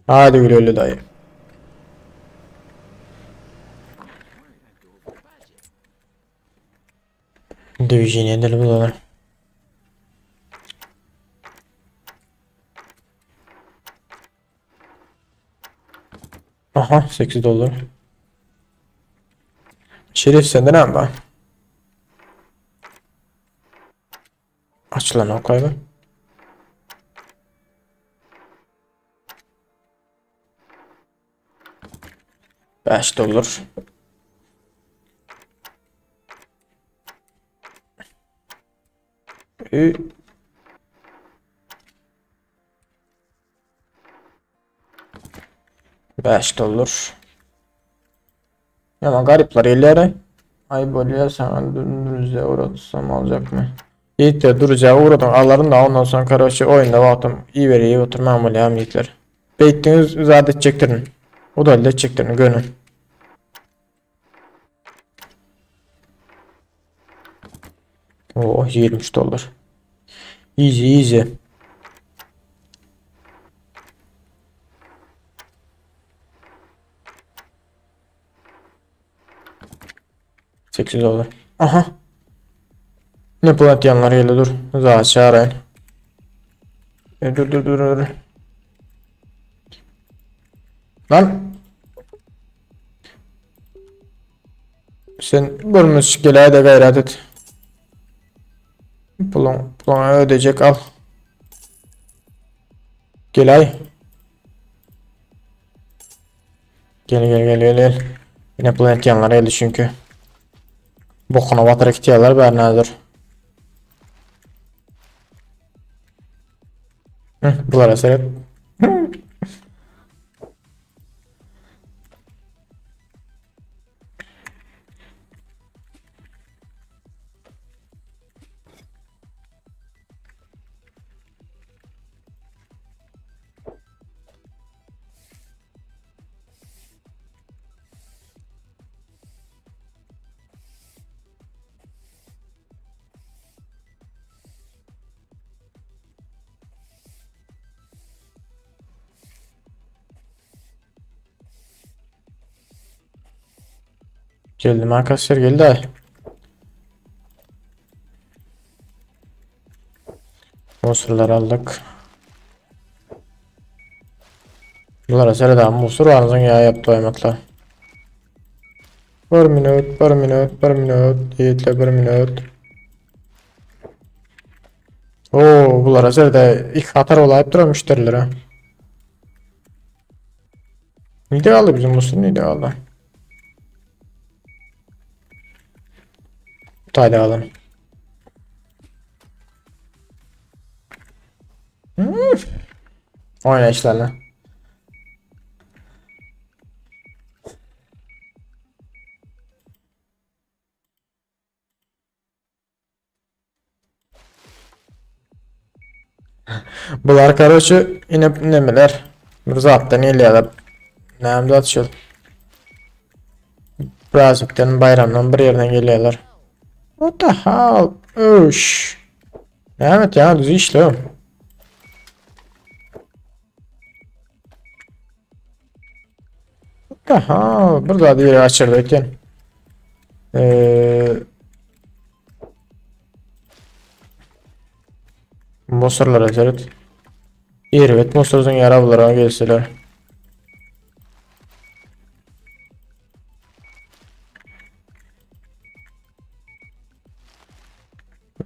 S1: Hadi güle güle dayı. Dövüşini edelim bulalım. Aha 8 dolar. Şerif senden ama. Aç lan o kaybı. 5 dolar. Ü 5 dolar. Ama garipler ileri. Ay bolya sana dürüze uğratsam alacak mı? Yiğitler dürüze uğradım. Aların da ondan sonra karaçı oyunda vaktım iyi veriyi oturmam oluyor yiğitler. Beytiniz zat edecektirin. O da edecektirin gönül. Oh 23 dolar. Easy easy. 8 dolar. Aha. Ne planet yanlar geldi dur. Daha çağırayım. E, dur dur dur dur. Lan. Sen görmüş geläý-de gaýrat et. Puluň, puluňy ödejek al. Geläý. Gel gel gel gel gel. Yine pul etýänler geldi çünki. Bokuna batyryp gitýärler bärine häzir. Hı, bulara seret. Geldim arkadaşlar geldi ay. Monsterlar aldyk. Bulara seredem musur barymyzyň ýa ýapdy oýmatla. Bir minut, bir minut, bir minut, ýigitle bir minut. Oo, bulara serde iki hatar olayıp duran müşterilere. Nide kaldı bizim musur nide kaldı? Tayda alalım. Hmm. Oyna işlerle. Bular karoçi ine nemeler. Bir zatdan gelýärler. Näme zat şu? Praznikden, baýramdan bir ýerden gelýärler. What the hell? Öş. Näme etýän? Düz işle. What the hell? Bir zat ýere açyrdy eken. Eee Mosorlara seret. Erbet mosordan ýarablara gelseler.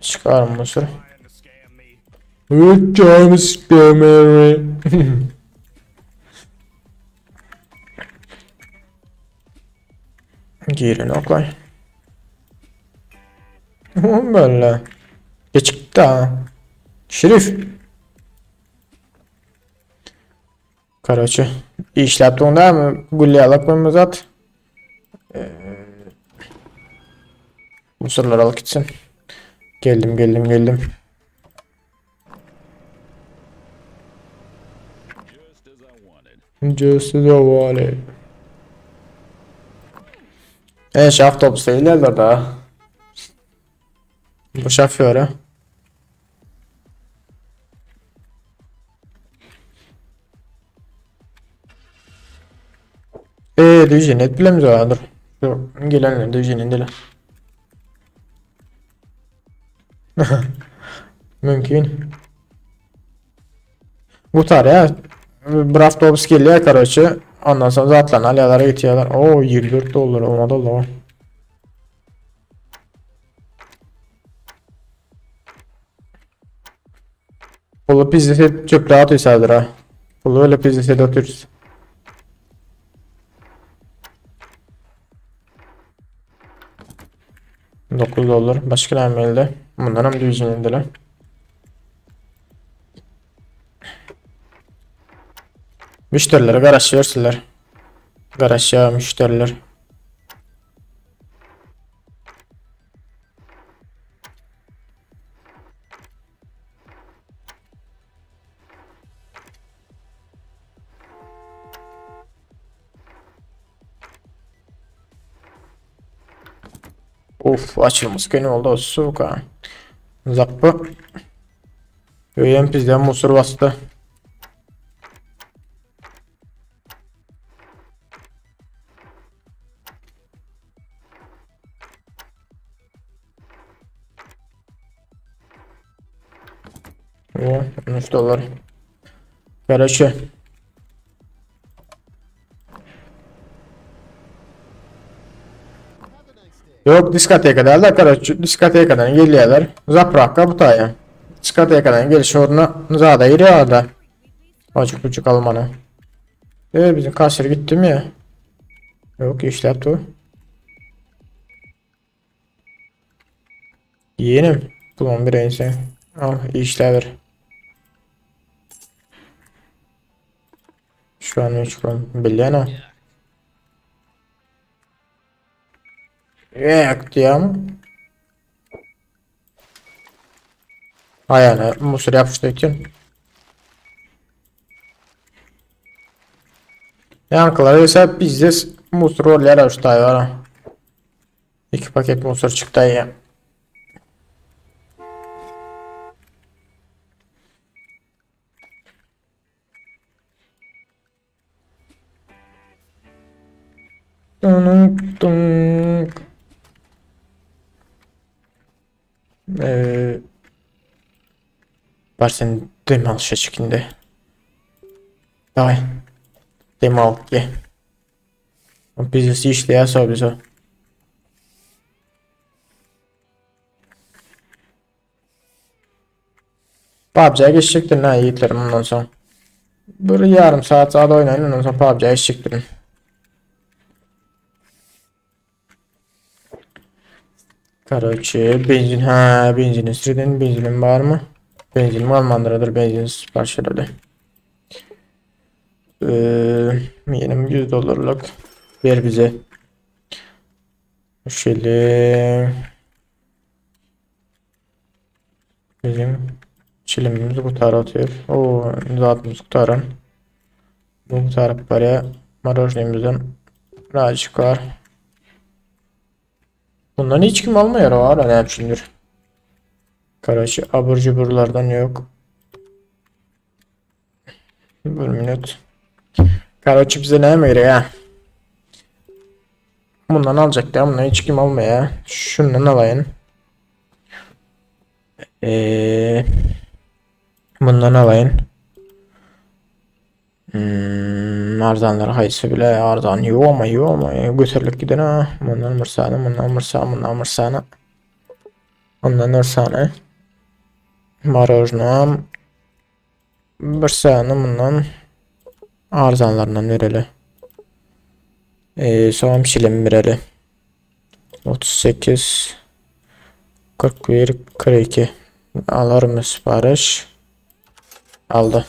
S1: Çıkarım mosor. Good job, Spammer. Girin oklay. Böyle. Geçikti ha. Şerif. Karaçı. İşläp durun mı? Gülýalak mı zat? Mısırlar alıp gitsin. Geldim geldim geldim. Just as I wanted. E, avtobus değiller da. Bu şoförü. Eee düzgün et bilemiz dur. Dur gelenler düzgün indiler. Mümkün. Gutar ya. Bir avtobus geliyor karoçi. Ondan sonra zatlan alyalara gidiyorlar. Oo 24 dolar olmadı oldu. Pulu pizdesi çöple atıyorsadır ha. Pulu öyle pizdesi de atıyoruz. 9 dolar. Başka ne elde? Bundan hem düzgün indiler. Müşterilere garaşıyorsunlar. Garaşya müşteriler. Of açılması günü oldu suka. Zappı. Öyen bizden musur bastı. O 13 dolar. Karaçe. Yok diskoteka däl de karaçe diskotekadan gelýärler. Zapravka bu taýa. Diskotekadan geliş orna zada girýär da. Acık bucuk almana. Ee, bizim kasir gitti mi ya? Yok işläp dur. Ýenem pulum bireýin sen. Al işläber. Şu an üç gün bilýän o. Ýek diýýärmi? Aýagyna musur ýapyşdy eken. Ýaňkylar ise bizdes musur bolýar şu taýlara. İki paket musur çykdy aýa. Dunk dunk. Ee, bar sen dem al şeşikinde. Daway. Dem al ge. Biznes işleýär so bize. PUBG'ye geçecektir ha yiğitlerim bundan soň. Bir yarım saat zat oýnaýyn ondan soň PUBG'ye geçecektirin. Karaçe benzin ha benzin sürdün benzinim var mı? Benzinim almandıradır benzin sipariş edildi. Ee, yine 100 dolarlık ver bize. Şöyle bizim çilimimiz gutar atıyor. O zatımız gutaran. Bu gutarıp barýar. Marojnymyzdan rajik var. Bundan hiç kim almıyor o ara ne üçündür. Karaçi abur cuburlardan yok. Bir minut. Karaçi bize ne mi gerek ha? Bundan alacak da bundan hiç kim almaya. Şundan alayım. Ee, bundan alayım. Hmm, arzanlar haýsy bile arzan ýokma ýokma göterilip giden ha. Bundan bir sany, bundan bir sany, bundan bir sany. Ondan bir sany. Marojnam bir sany bundan arzanlaryndan bereli. Ee, soňam çilim bereli. 38 41 42 alarmy sipariş? Aldy.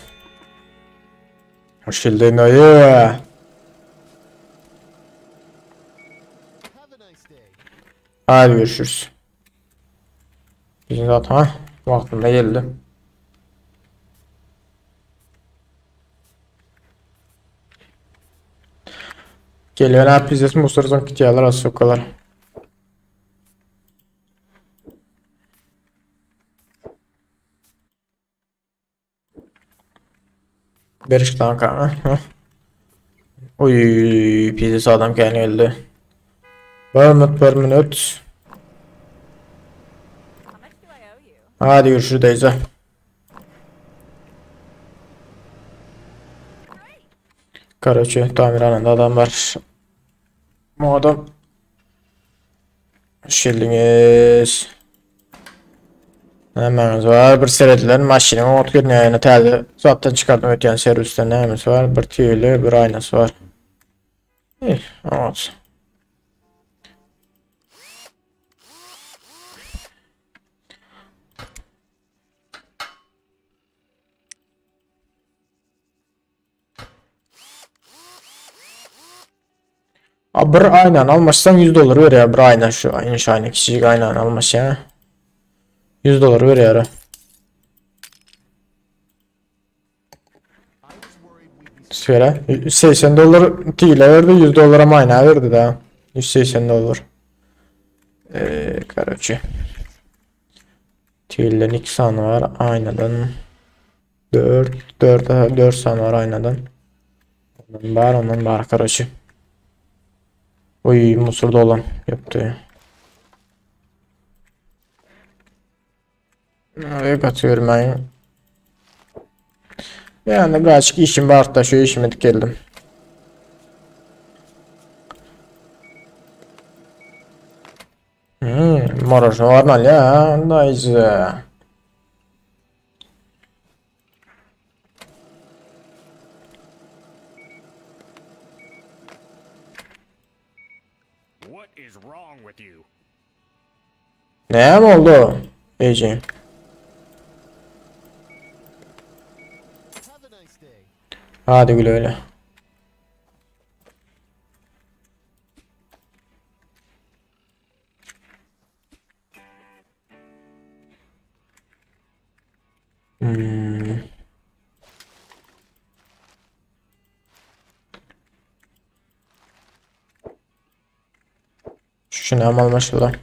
S1: Hoş geldin dayı. Hadi görüşürüz. Bizim zaten ha, vaktinde geldi. Gelýän ha pizdes musurdan gitýärler az sokalar. Beriş lan kanka. Oy pizdes adam kän geldi. Bir minut bir minut. Hadi görüşürüz teyze. Karaçı tamirhanede adam var. Bu adam Hoş geldiniz. Nämäňiz var? Bir seredilen maşynyň ot görünýär täze zatdan çykardım ötýän serwisden nämesi var? Bir tüýli, bir aýnasy var. Eh, ot. A bir aýnany almaşsaň 100 dollar berýär bir aýna şu aýna şu aýna kiçijik aýnany almaşýa. 100 dollar berýär. Sfera 80 dollar tile berdi 100 dollara aýna berdi da. 180 dollar. Eee, karoçe. Tilden 2 sany var aýnadan 4 4 4 sany var aýnadan. Ondan bar, ondan bar karoçe. Oy musurda olan yaptı. Nereye katıyorum ben? Yani birazcık işim var da şu işimi geldim. Morožno var ya, nice.
S3: What is wrong with you?
S1: Ne oldu? Ece.
S2: Have a nice day.
S1: Hadi güle öyle. Şunu almaşallah.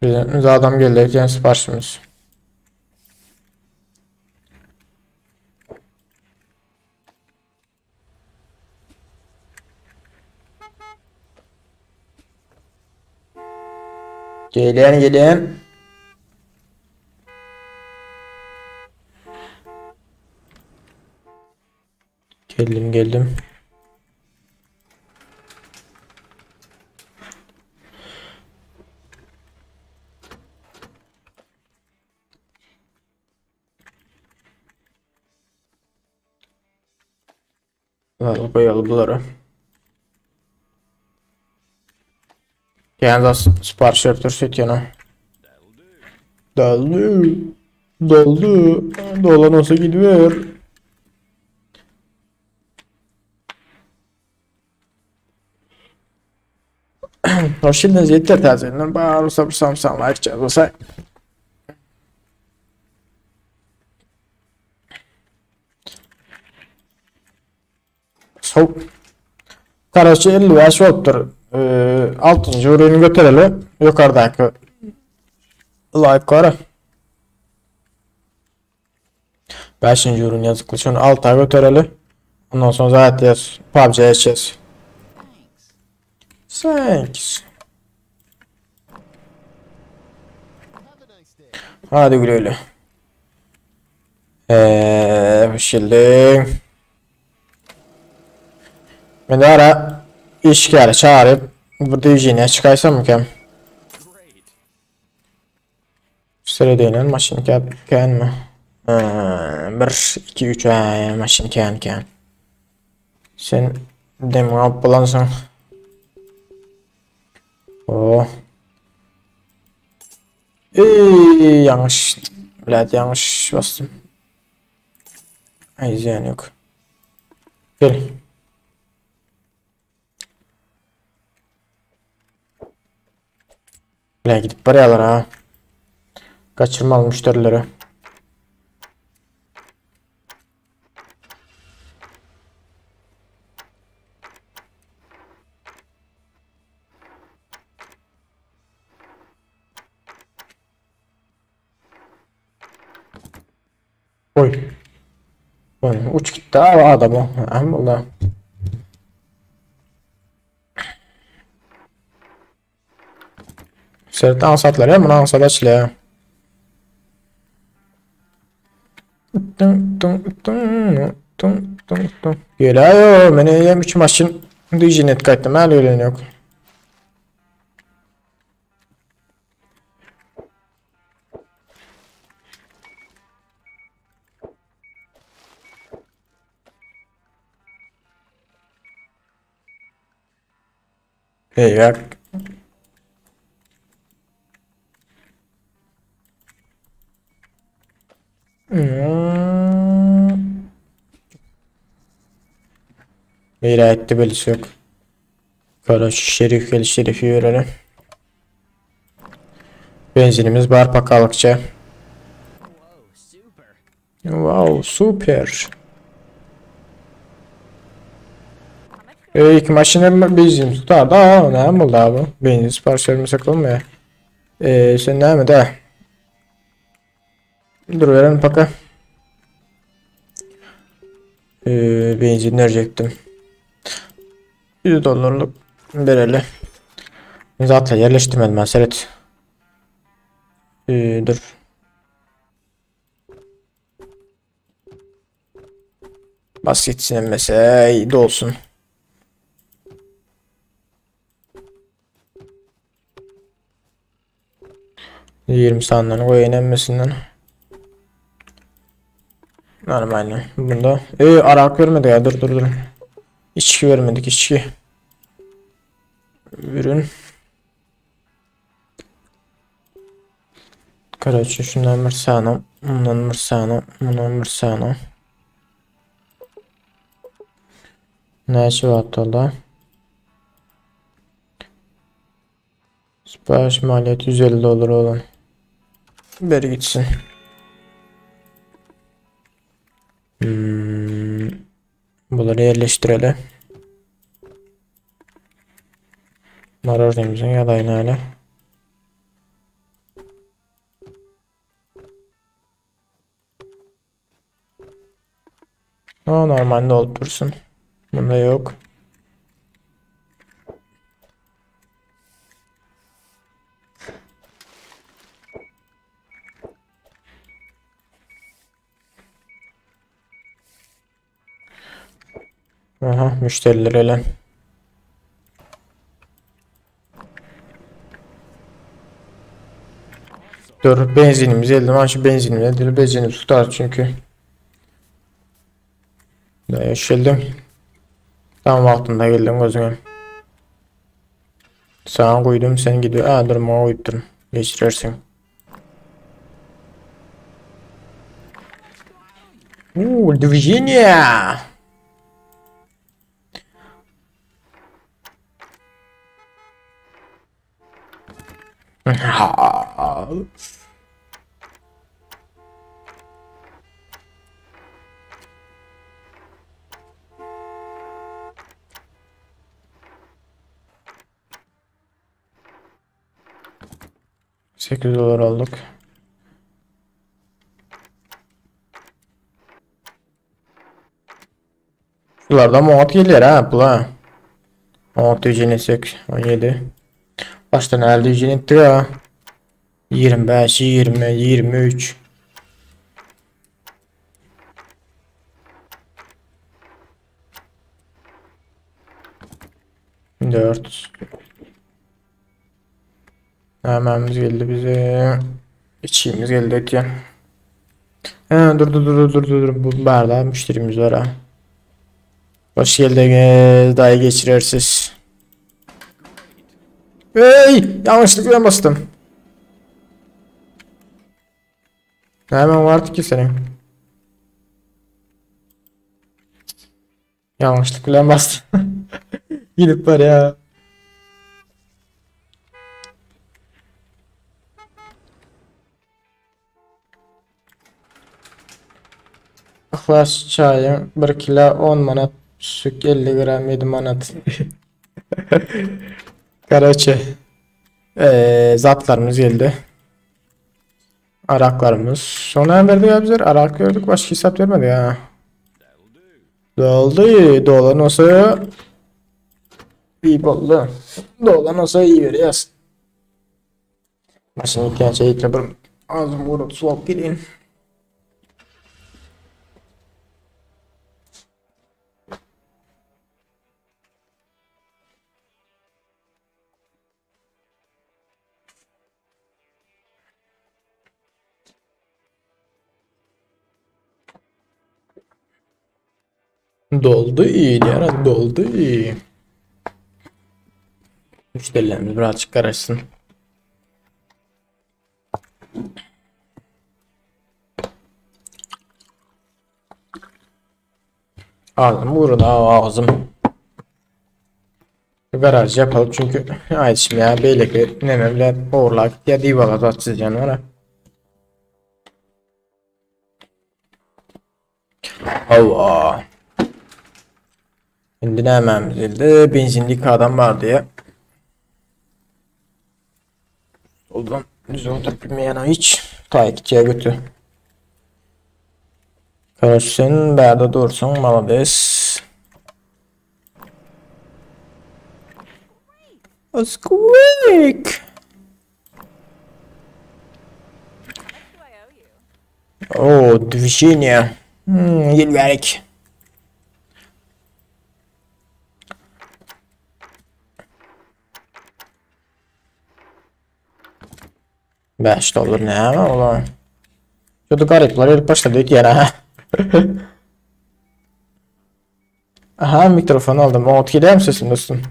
S1: Bize adam geldi yani siparişimiz. Gelin gelin. Geldim geldim. Al koyalım bunları. Yani sipariş yaptır süt yana. Doldu. Doldu. Dolan olsa gidiyor. Hoş geldiniz yeter tazelinden. Bağır sabır samsan like çalsa. Soğuk. Karaçı 55 olupdur. 6. ürünü götürelim. Yukarıdaki like kara. 5. ürün yazıklı. Şunu 6'a götürelim. Ondan sonra zaten PUBG'ye geçeceğiz. Thanks. Hadi güle güle. Şimdi ben de ara iş geldi çağırıp burada yüzüne çıkaysam mı ki? Sıra maşın ken mi? 1, 2, 3 maşın ken ken. Sen demo bulansın. Oh. Yanlış. Bilet yanlış bastım. Ay ziyan yok. Gel. Bile gidip barýarlar ha. Kaçırmalı müşterileri. Oy. Oy, uç gitti abi adamı. Vallahi. Sert ansatlar ya, bunu ansat açılıyor. Geliyor, meni hem 3 maşın düjinet kaçtım, hal öyle yok. Eyvah. Vilayetli belisi yok. Kara şerif gel şerifi verelim. Benzinimiz var pakalıkça. Wow, süper. İlk maşına benzin tutar da ne oldu abi? Benzin sipariş vermesek olmuyor. Sen ne mi de? Dur verelim paka. Benzin verecektim. 100 dolarlık verelim. Zatlar yerleştirmedim ben seret. Dur. Bas gitsin emmese dolsun. 20 saniye koyayım emmesinden. Normal. Bunda. Arak vermedi ya. Dur dur dur. İçki vermedik içki. Ürün. Karaçı şundan bir saniye. Bundan bir saniye. Bundan bir saniye. Näçe watt oldu? Sipariş maliyeti 150 dolar olan. Beri gitsin. Bunları yerleştirelim. Marornimizin ýagdaýyny hala. O normalde olup dursun. Bunda yok. Aha, müşteriler ölen. Dur, benzinimizi elde. Ben şu benzinimi elde. Benzini tutar çünkü. Yaşıldım. Tam vaktinde geldim gözüme. Sana koydum, sen gidiyor. Aa, dur, bana koyup Geçirirsin. Uuu, движение. 8 dolar aldık. Şularda muhat gelir ha bula. 16 etsek 17. Baştan elde ettik ha. 25, 20, 23. 4. Hemen geldi bize. İçimiz geldi ötüyen. Dur dur dur dur dur. Bu barda müşterimiz var ha. Hoş geldiniz. Dayı geçirersiz. Hey! Yanlışlıkla bastım. Hemen vardı ki senin. Yanlışlıkla bastım. Gidip var ya. Ihlas çayı 1 kilo 10 manat, süt 50 gram 7 manat. Karaçı. Zatlarımız geldi. Araklarımız. Sonra verdi ya bizler. Arak gördük. Başka hesap vermedi ya. Doldu. Dolan olsa iyi oldu. Dolan olsa iyi veriyoruz. Başını ihtiyaç eğitle bir ağzım vurup soğuk gidin. Doldu iyi diyor. Doldu iyi. Müşterilerimiz birazcık karışsın. Ağzım vurun ağzım. Garaj yapalım çünkü ay şimdi ya beyleki ne bile oğurlak ya divala tatsız canım. Allah. Şimdi ne hemen bizildi? Benzinlik adam var diye. Soldan düz oturup bilmeyen hiç. Ta götü. Karışsın, berde dursun, malades. Squeak. O, движение. Gelýärik. 5 dollar näme ola? Şu garyplar gelip başlady öýtýän ha. Aha mikrofon aldym. Oňat gelýärmi sesim dostum?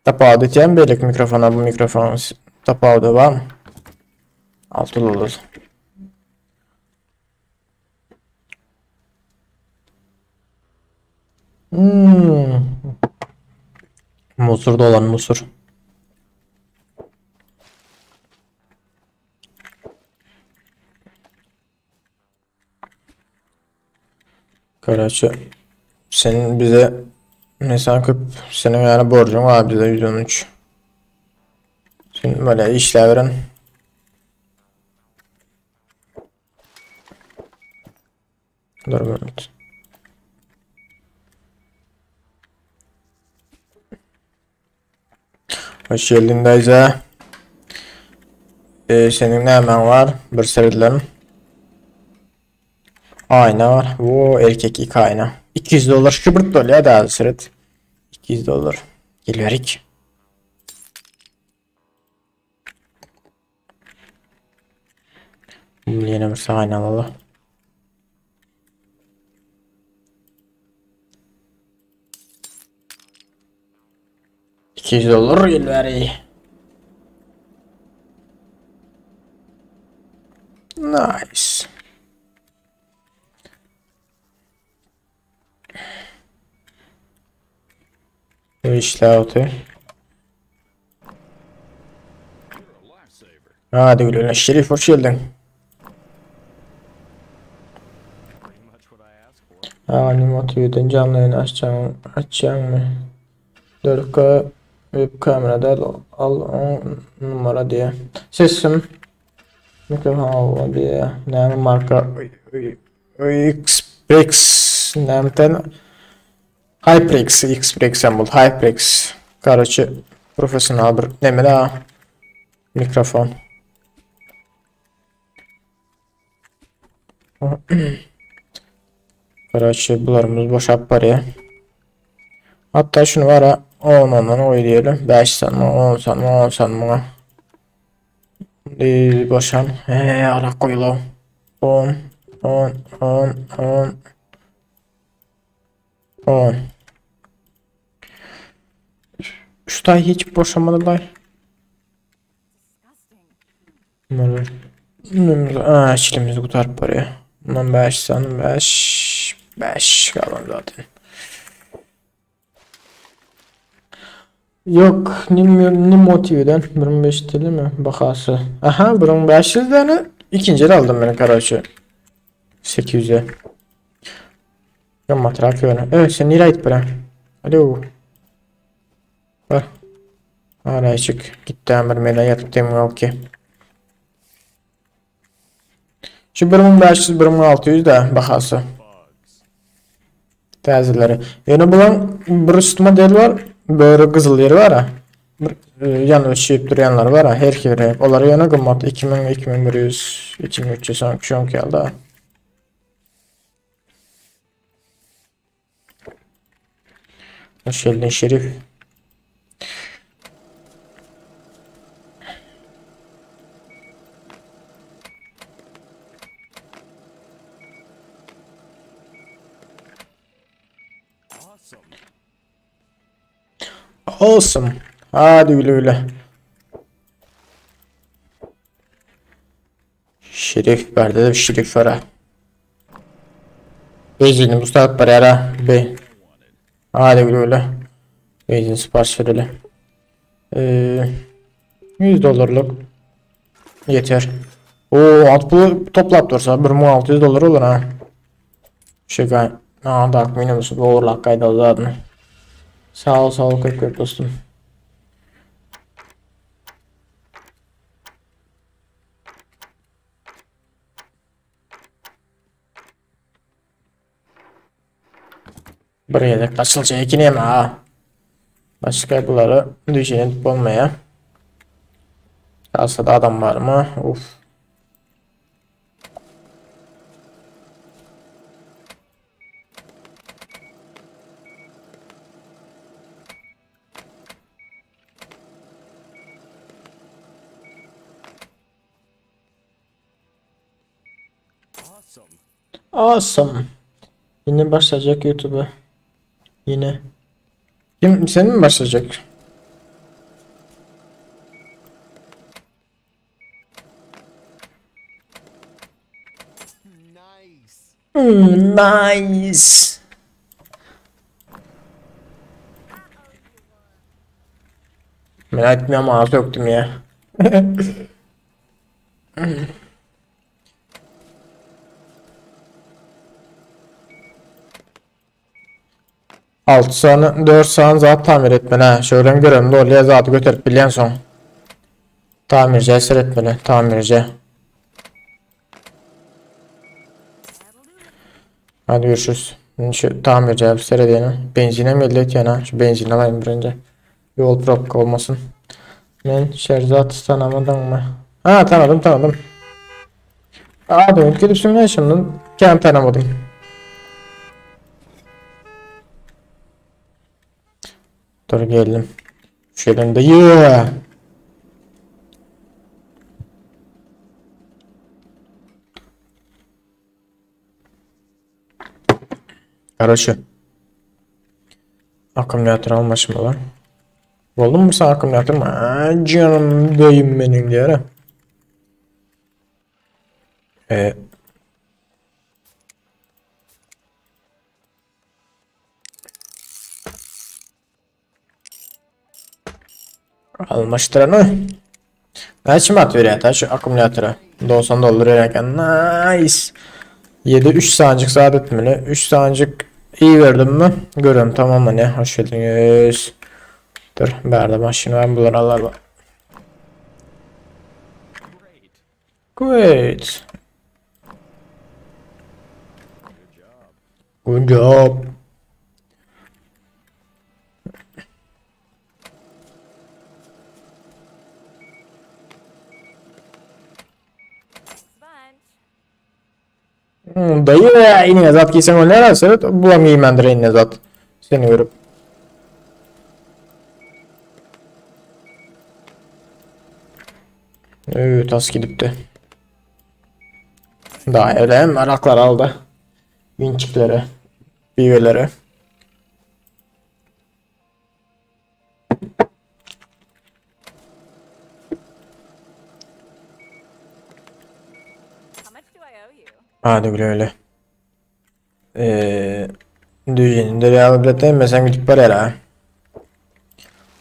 S1: Tapawut etýärmi beýleki mikrofona bu mikrofon tapawudy barmy? 6 dollar. Hmm. Musur dolan musur. Karaçı senin bize mesela köp senin yani borcun var bize 113. Sen böyle işler veren. Dur minut. Hoş geldin dayza. Senin nämäň var? Bir seredilelim. Ayna var. Bu erkek iki ayna. 200 dolar şu bir dolar da seret. 200 dolar. Gelirik. Ýene bir ayna alalım. 200 dolar gelveri. Nice. Bu işler otu. Hadi gülüne Şerif hoş geldin. Animo TV'den canlı yayın açacağım, açacağım mı? 4K web kamerada al 10 numara diye. Sesim mikrofon al diye. Näme marka Xprix nämten HyperX Xprix hem bul HyperX. Karoçe professional bir neme da mikrofon. Karoçe bularımız boşap barýar. Hatta şunu var ha 10 ondan oy diyelim. 5 sanma 10 sanma 10 sanma. Boşan. Ara koyalım. 10 10 10 10 10. Şu tay hiç boşamadılar. Bunları çilimizi kurtarıp paraya. Bundan 5 sanma 5 5 kalan zaten. Yok, ne motivden 15 TL mi bakası? Aha, bunun 500 tane ikinci el aldım ben karaçı. 800'e. Ya matrak öyle. Evet, sen nereye git bre? Alo. Var. Araya çık. Gitti bir meydan yatıp demiyor ki. Şu 1500 1600 da bakası. Təziləri. Yani bulan bir üst model var. Böyle kızıl yeri var ha. Yanı şişip duranlar var ha. Her iki Onlara yana qımmat 2000, 2100, 2300 son geldi. Hoş geldin Şerif. Awesome. Hadi güle güle. Şerif var dedim, şerif var ha. Benzini Mustafa var ya be. Hadi güle güle. Benzin sipariş verelim. 100 dolarlık yeter. Oo, alt pulu toplap dursa 1600 dolar olur ha. Şey gay. Aa, da minimum doğrulak kayda zaten. Sağ ol, sağ ol köp dostum. Buraya da açılacak yine mi ha? Başga bulara düşen edip bolmaýar. Kasada adam barmy? Uf.
S3: Awesome.
S1: Awesome. Yine başlayacak YouTube'a. Yine. Kim sen mi başlayacak?
S2: Nice.
S1: Nice. Merak etmiyorum ağzı öptüm ya. Altı sany, 4 sany zat tamir etmeli ha. Şöyle göremde bolýar zady göterip bilýän soň. Tamirjä seretmeli, tamirjä. Hadi görüşürüz. Şu tamirjä bir seredeni. Benzine mi elde etýän ha? Şu benzin alayım birinci. Yol probka olmasın. Men Şerzat tanamadyňmy? Ha tanıdım tanıdım. Aa dönüp gidipsin ne şundan? Kem tanımadım. Dur geldim. Şöyle de yeah. Короче. Akkumulýator almaşmaly. Boldumy sen akkumulýator? Aa, canım dayım benim diýär. E Almaşdyrany. Näçe mat berýär ta şu akkumulýatora? 90 dollar berýär Nice. 7 3 sancık zat etmeli. 3 sancık iyi verdim mi? Görüyorum tamam mı ne? Hoş geldiniz. Dur, bärde maşyn var, bular alar var.
S3: Great.
S1: Great. Good job. Dayı ine zat giysen o nere seret bulam giymendir ine zat. Seni görüp. Evet tas gidipti. Daha öyle meraklar aldı. Vinçikleri, bibeleri.
S4: How much do I owe you?
S1: Hadi güle öyle. Düzeninde rehabilite sen gidip var hele.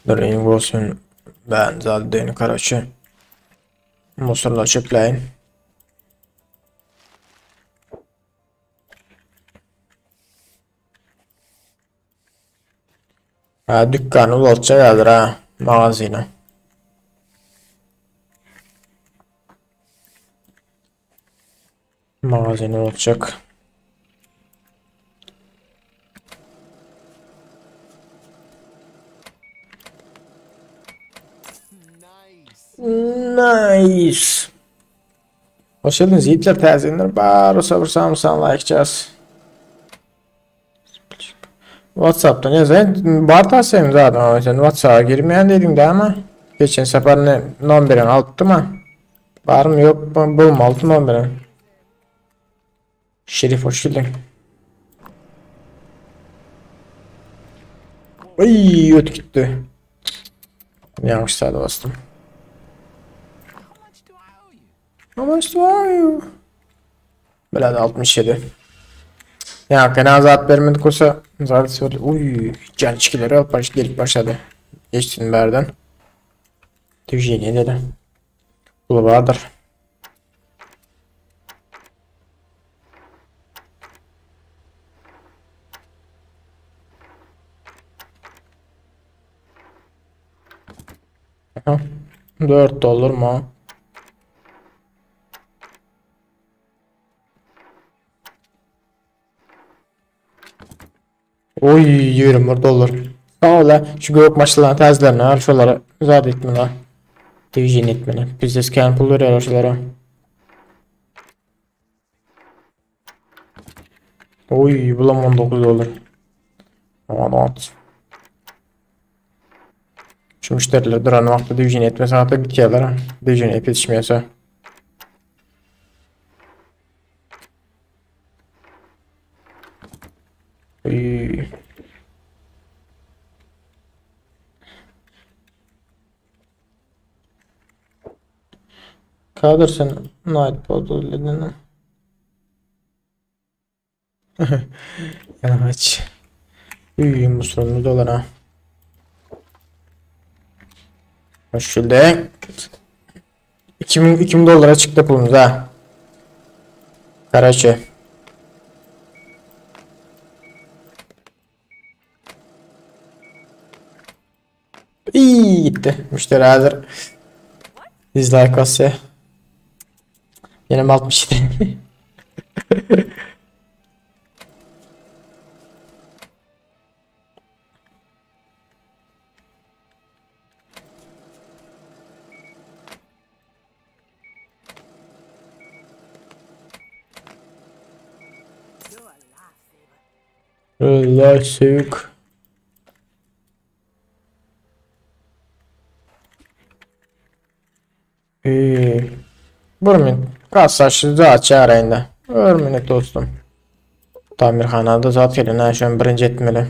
S1: Dur iyi olsun. Ben zaten karaçı. Musurla çöpleyin. Ha dükkanı ulatacak hazır ha. Mağazini. Mağazini olacak.
S2: Nice.
S1: Nice. Hoş geldiniz yiğitler təzələr. Bar sabır san like WhatsApp'tan yazayım. Bar tasayım zaten ama sen WhatsApp'a girmeyen dedin de ama. Geçen sefer ne nomberini alttı mı? Var mı yok mu? Bulma altı nomberini. Şerif hoş geldin. Ay öt gitti. Yanlış sağda bastım.
S3: How much do I owe you?
S1: How much do I owe you? Böyle 67. Ya fena zat vermedik olsa zaten söyle. Uy, can çikileri alıp baş, gelip başladı. Geçsin berden. Tüjeni dedi. Bu vardır. Aha. 4 dolar mı? Oy 21 dolar. Sag ol şu gök maşynlaryň täzelerini al şolara zat etmeli. Division etmeli. Bizde kän pul berýärler şolara. Oy bulam 19 dolar. Aman Şu müşteriler duran wagtda division etmese hatta bitýärler. Division etip yetişmeýärse. Oy. Kadir sen Nightbot öldürdün. Yalaç. Üy, musulunu dolar ha. Şöyle 2000, 2000 dolara çıktı pulumuz ha. Karaçı. İyi gitti. Müşteri hazır. Dislike basya. Yine mi 67? Lifesaver. Ee, bir Kassaşy zat çäreýinde. Bir minut dostum. Tamirhanada zat gelen ha şony birinji etmeli.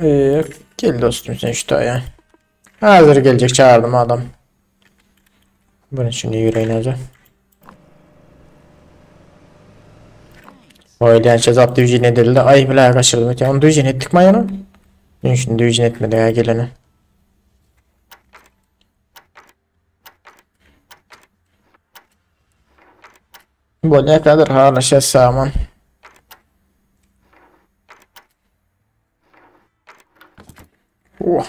S1: Ee, gel dostum sen şu ya. Hazır gelecek çağırdım adam. Bunun için yüreğine önce. Oýlaýança zat düzgün edildi. Ay bile kaçırdım. Onu düzgün ettik mi ayağını? Şimdi düzgün etmedi ya geleni. Bolýa kadar halaşa saman. Oh.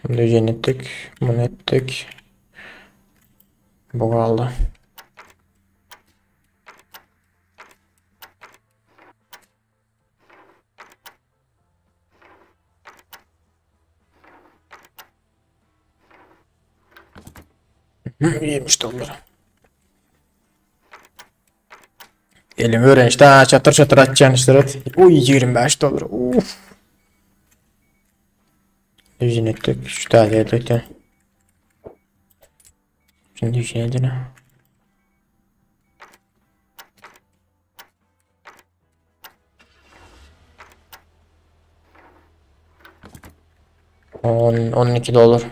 S1: Bunu düzgün ettik. Bunu ettik. Bu kaldı. 70 dolar. Elim öğrenişte ha çatır çatır atacaksın işte. Uy 25 dolar. Uf. Düzgün ettik. Şu tane ettik. Şimdi düzgün edin. On, 12 dolar.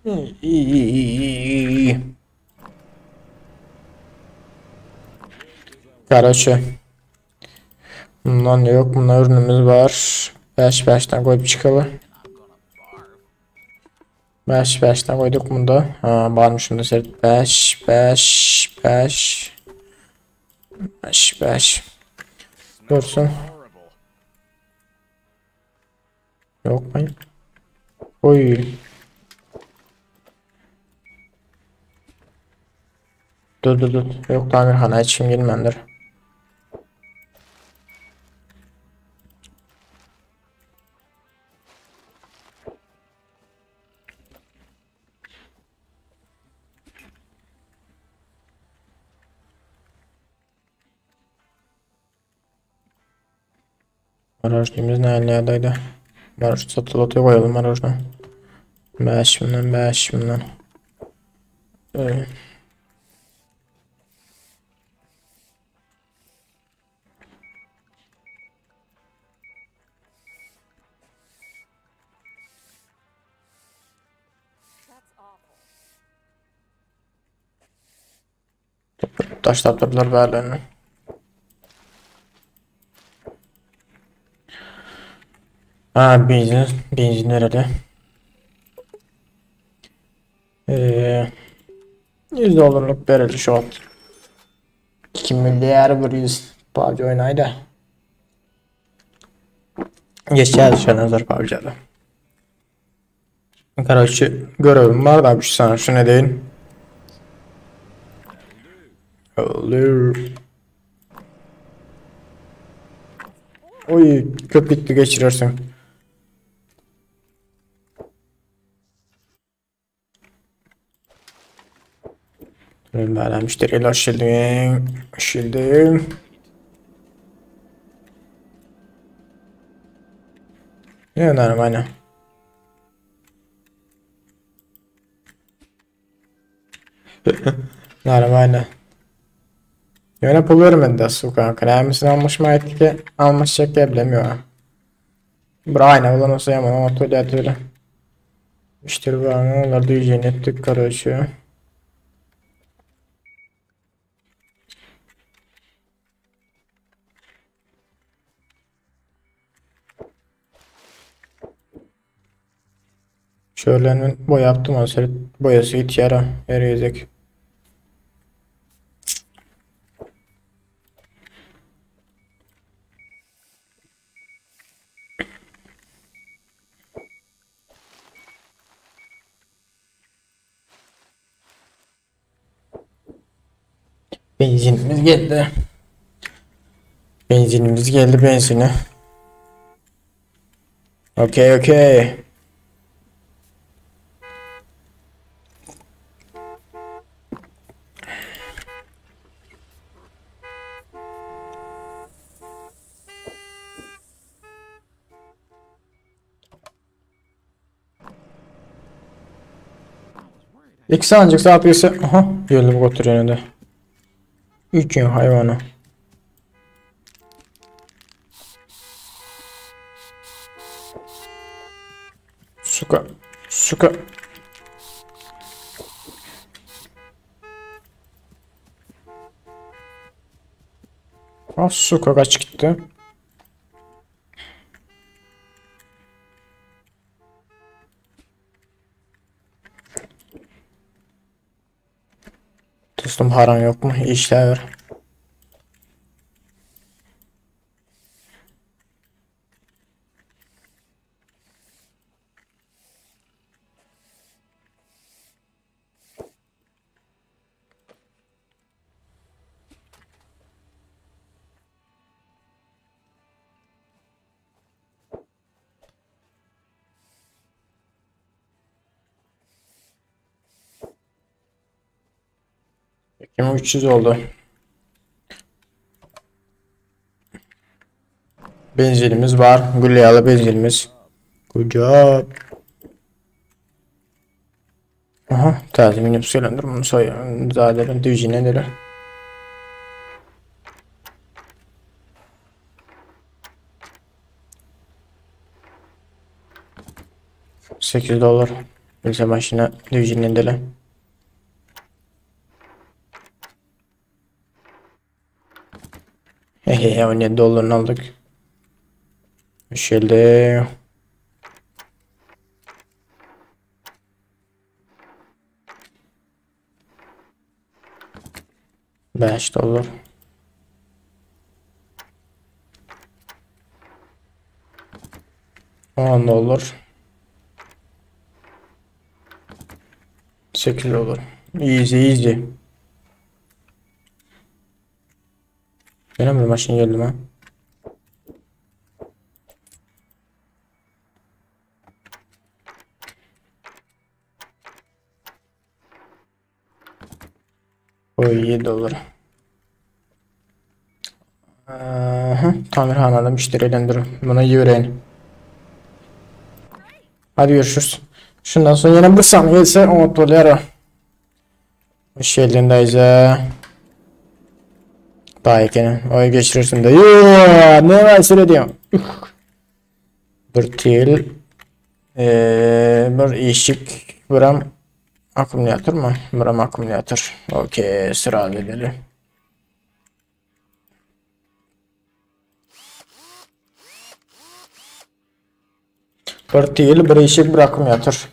S1: İyi iyi iyi iyi iyi. Karaçı. Bundan yok. Bundan ürünümüz var. 5 5'ten koyup çıkalım. 5 5'ten koyduk bunda. Ha, varmış şunda sert. 5 5 5 5 5 Dursun. Yok mu? Oy. Dur dur dur. Yok tamirxana heç kim girməndir. Marojnimiz nerelerdeydi? Maroj satılıtı koyalım marojna. 5 bundan 5 bundan. Ee. Taşlap durdular bärlerini. Ha benzin, benzin nerede? Ee, 100 dolarlık bereli şu an. 2 milyar 100 PUBG oynaydı. Geçeceğiz şu an hazır PUBG'da. Karaçı görevim var da bir sana şu ne değil. Olur. Oý, köp gitdi geçirersiň. Bära müşderiler hoş geldiň. Hoş geldiň. Ne normalno. Normalno. Ýöne pul bermedi suka. Nämesin almaşma etdi almaşjak diýip bilemiyor. Bir aýna bolan bolsa ýaman oňat bolýardy bile. Müşderi barmy? Olar düýjeni etdik, karoçe. Şöyle men boýapdym, ony seret boýasy gitýär ha, her gezek. Benzinimiz geldi. Benzinimiz geldi benzini. Okey okey. İki sancık saat birisi. Aha geldi bu götür ýene-de. Üç hayvanı. Suka. Suka. Ah suka kaç gitti. Dostum haram yok mu? İşler. 2300 oldu. Benzinimiz var. Güllü benzinimiz. Good job. Aha, täze minibüs gelendir. Bunu soýan zaten düýjüne neler. 8 dolar. Bilse maşina düýjüne dele. Hehe 17 dolarını aldık. Şöyle. 5 dolar. 10 dolar. 8 dolar. Easy easy. Ýene bir maşyn geldi mi? Oy 7 dolar. Aha, tamirhanada müşterilendir. Buna ýüreýin. Hadi görüşürüz. Şundan sonra yine bir saniye gelse oňat bolýar. Hoş geldin dayıza. Daha ekeni. Oy geçirirsin de. Yoo, ne var ediyorum. Bir til. Bir işik. Biram akkumulyator mı? Biram akkumulyator. Okey, sıra edelim. Bir til, bir işik, bir akkumulyator.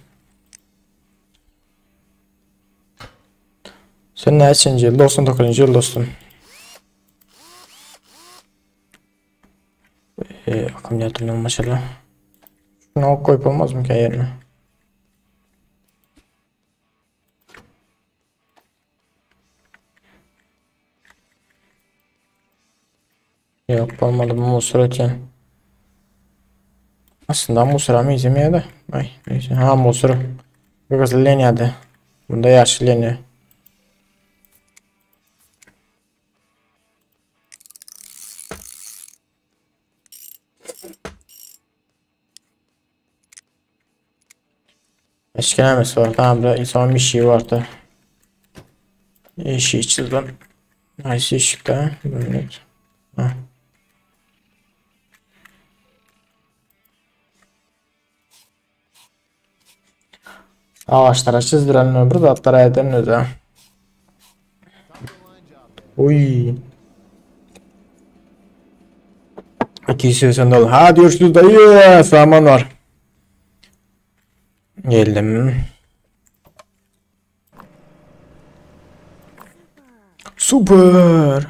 S1: Sen neçinci yıl? 99. yıl dostum. Akkumulyatordan maşallah. Şunu koyup olmaz mı ki yerine? Yok olmadı bu suratı. Aslında musura menzemeydi. Ay neyse. Ha musur. Bu gyzyl lenýärdi. Bunda ýaşyl lenýär. Başka nämesi var? Tamam da insan bir şey vardı. İşi çizdim. Nice işikde. Ha. Ağaçlara çizdiren bir zatlara eden öze. Uy. 280 dolar. Ha görüşürüz dayı. Saman var. Geldim. Süper.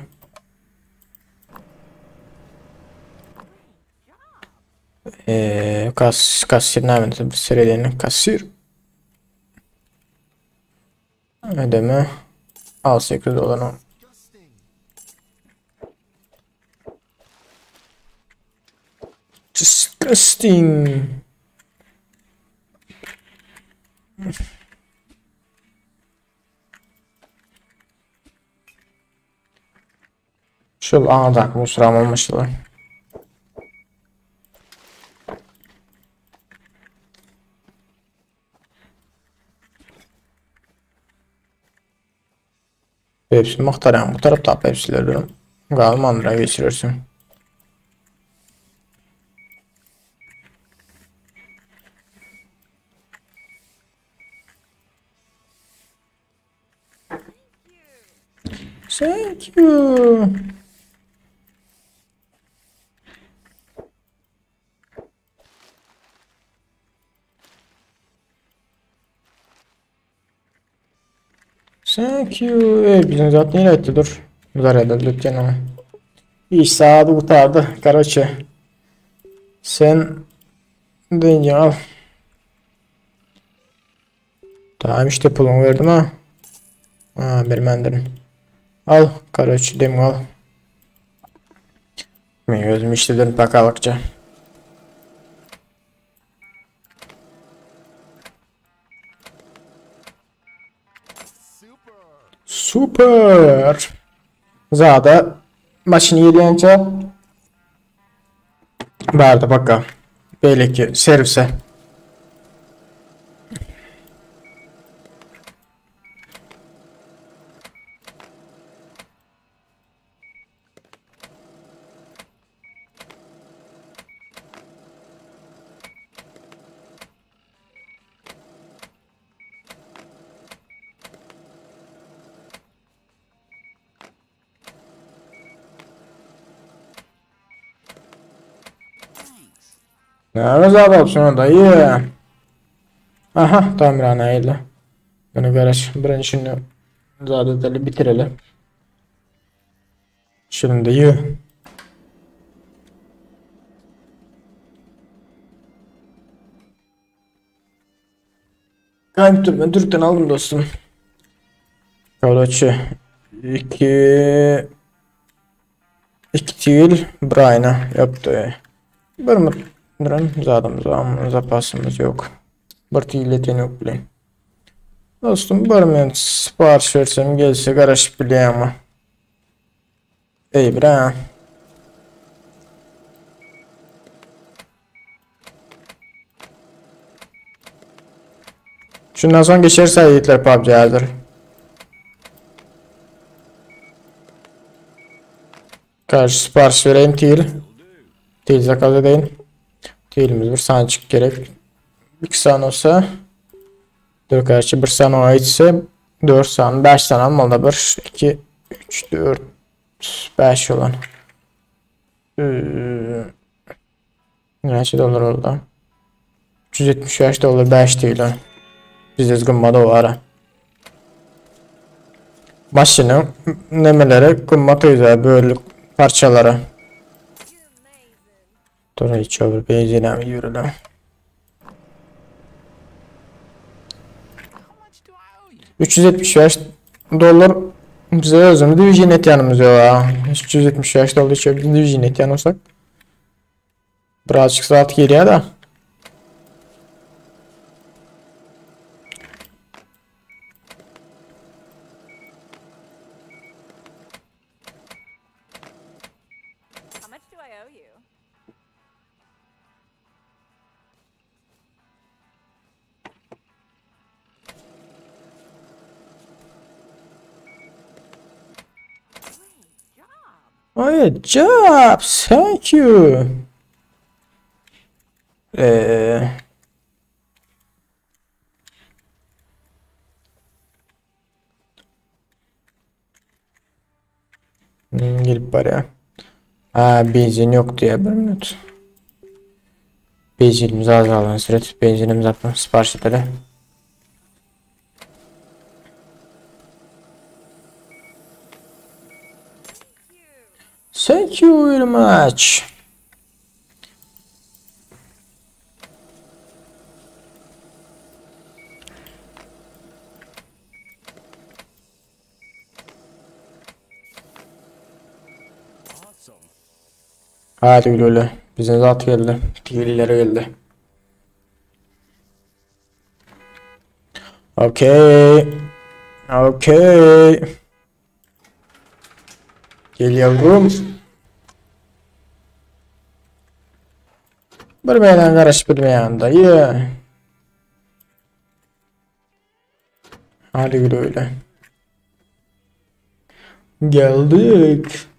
S1: Kas kasir ne bir süreliğine kasir. Ödeme. Al 8 dolar o. Disgusting. Şul aňdak musram olmuşlar. Hepsi muhterem bu tarafta hepsileri Galmanlara geçirirsin. Thank you. Thank you. Ey, bizim zaten yine etti dur. Zarada dükkanı. İş saat kurtardı. Karoçe. Sen deyince al. Tamam işte pulumu verdim ha. Ha bir mendirim. Al karoçe dem al. Men özüm işledim pakalıkça. Super. Zada maşını gelýänçe barda baka. Beýleki servise. Näme zat opsiyon dayı? Aha tamirhana geldi. Bunu garaş birinci şunu zat edeli bitireli. Şimdi dayı. Kayıp ben Türk'ten aldım dostum. Короче, iki değil, Brian'a yaptı. Bir mi? Duran zadımız, zapasımız yok. Bir tiyletin yok bile. Dostum bir men sipariş versem gelse garaşıp bile ama. Ey bre. Şundan son geçerse yiğitler PUBG hazır. Karşı sipariş vereyim değil. Değil zakaz edeyim. Değilimiz bir saniye çık gerek. 2 saniye olsa 4 karşı 1 saniye o ise 4 saniye 5 saniye almalı 1 2 3 4 5 olan. Neçə dolar oldu? 375 dolar 5 değil. Bizde qımmat o var. Maşının nemeleri qımmat özel böyle parçalara. Dur hiç olur benzine mi yürüdüm? 375 dolar bize özümüz division yanımız yok ha. 375 dolar içe division yan olsak. Birazcık saat geliyor da.
S4: I owe you?
S1: Great job. Thank you. Ee, gelip barýar. Ha, benzin yok diýýär bir minut. Benzinimiz azalan süret benzinimiz atma sipariş edeli. Thank you very much. Hadi güle güle. Bizim zat geldi. Tigillere geldi. Okey. Okey. Gel yavrum. Bir meýdan garaşyp bilmeýän dayı. Hadi güle güle. Geldik.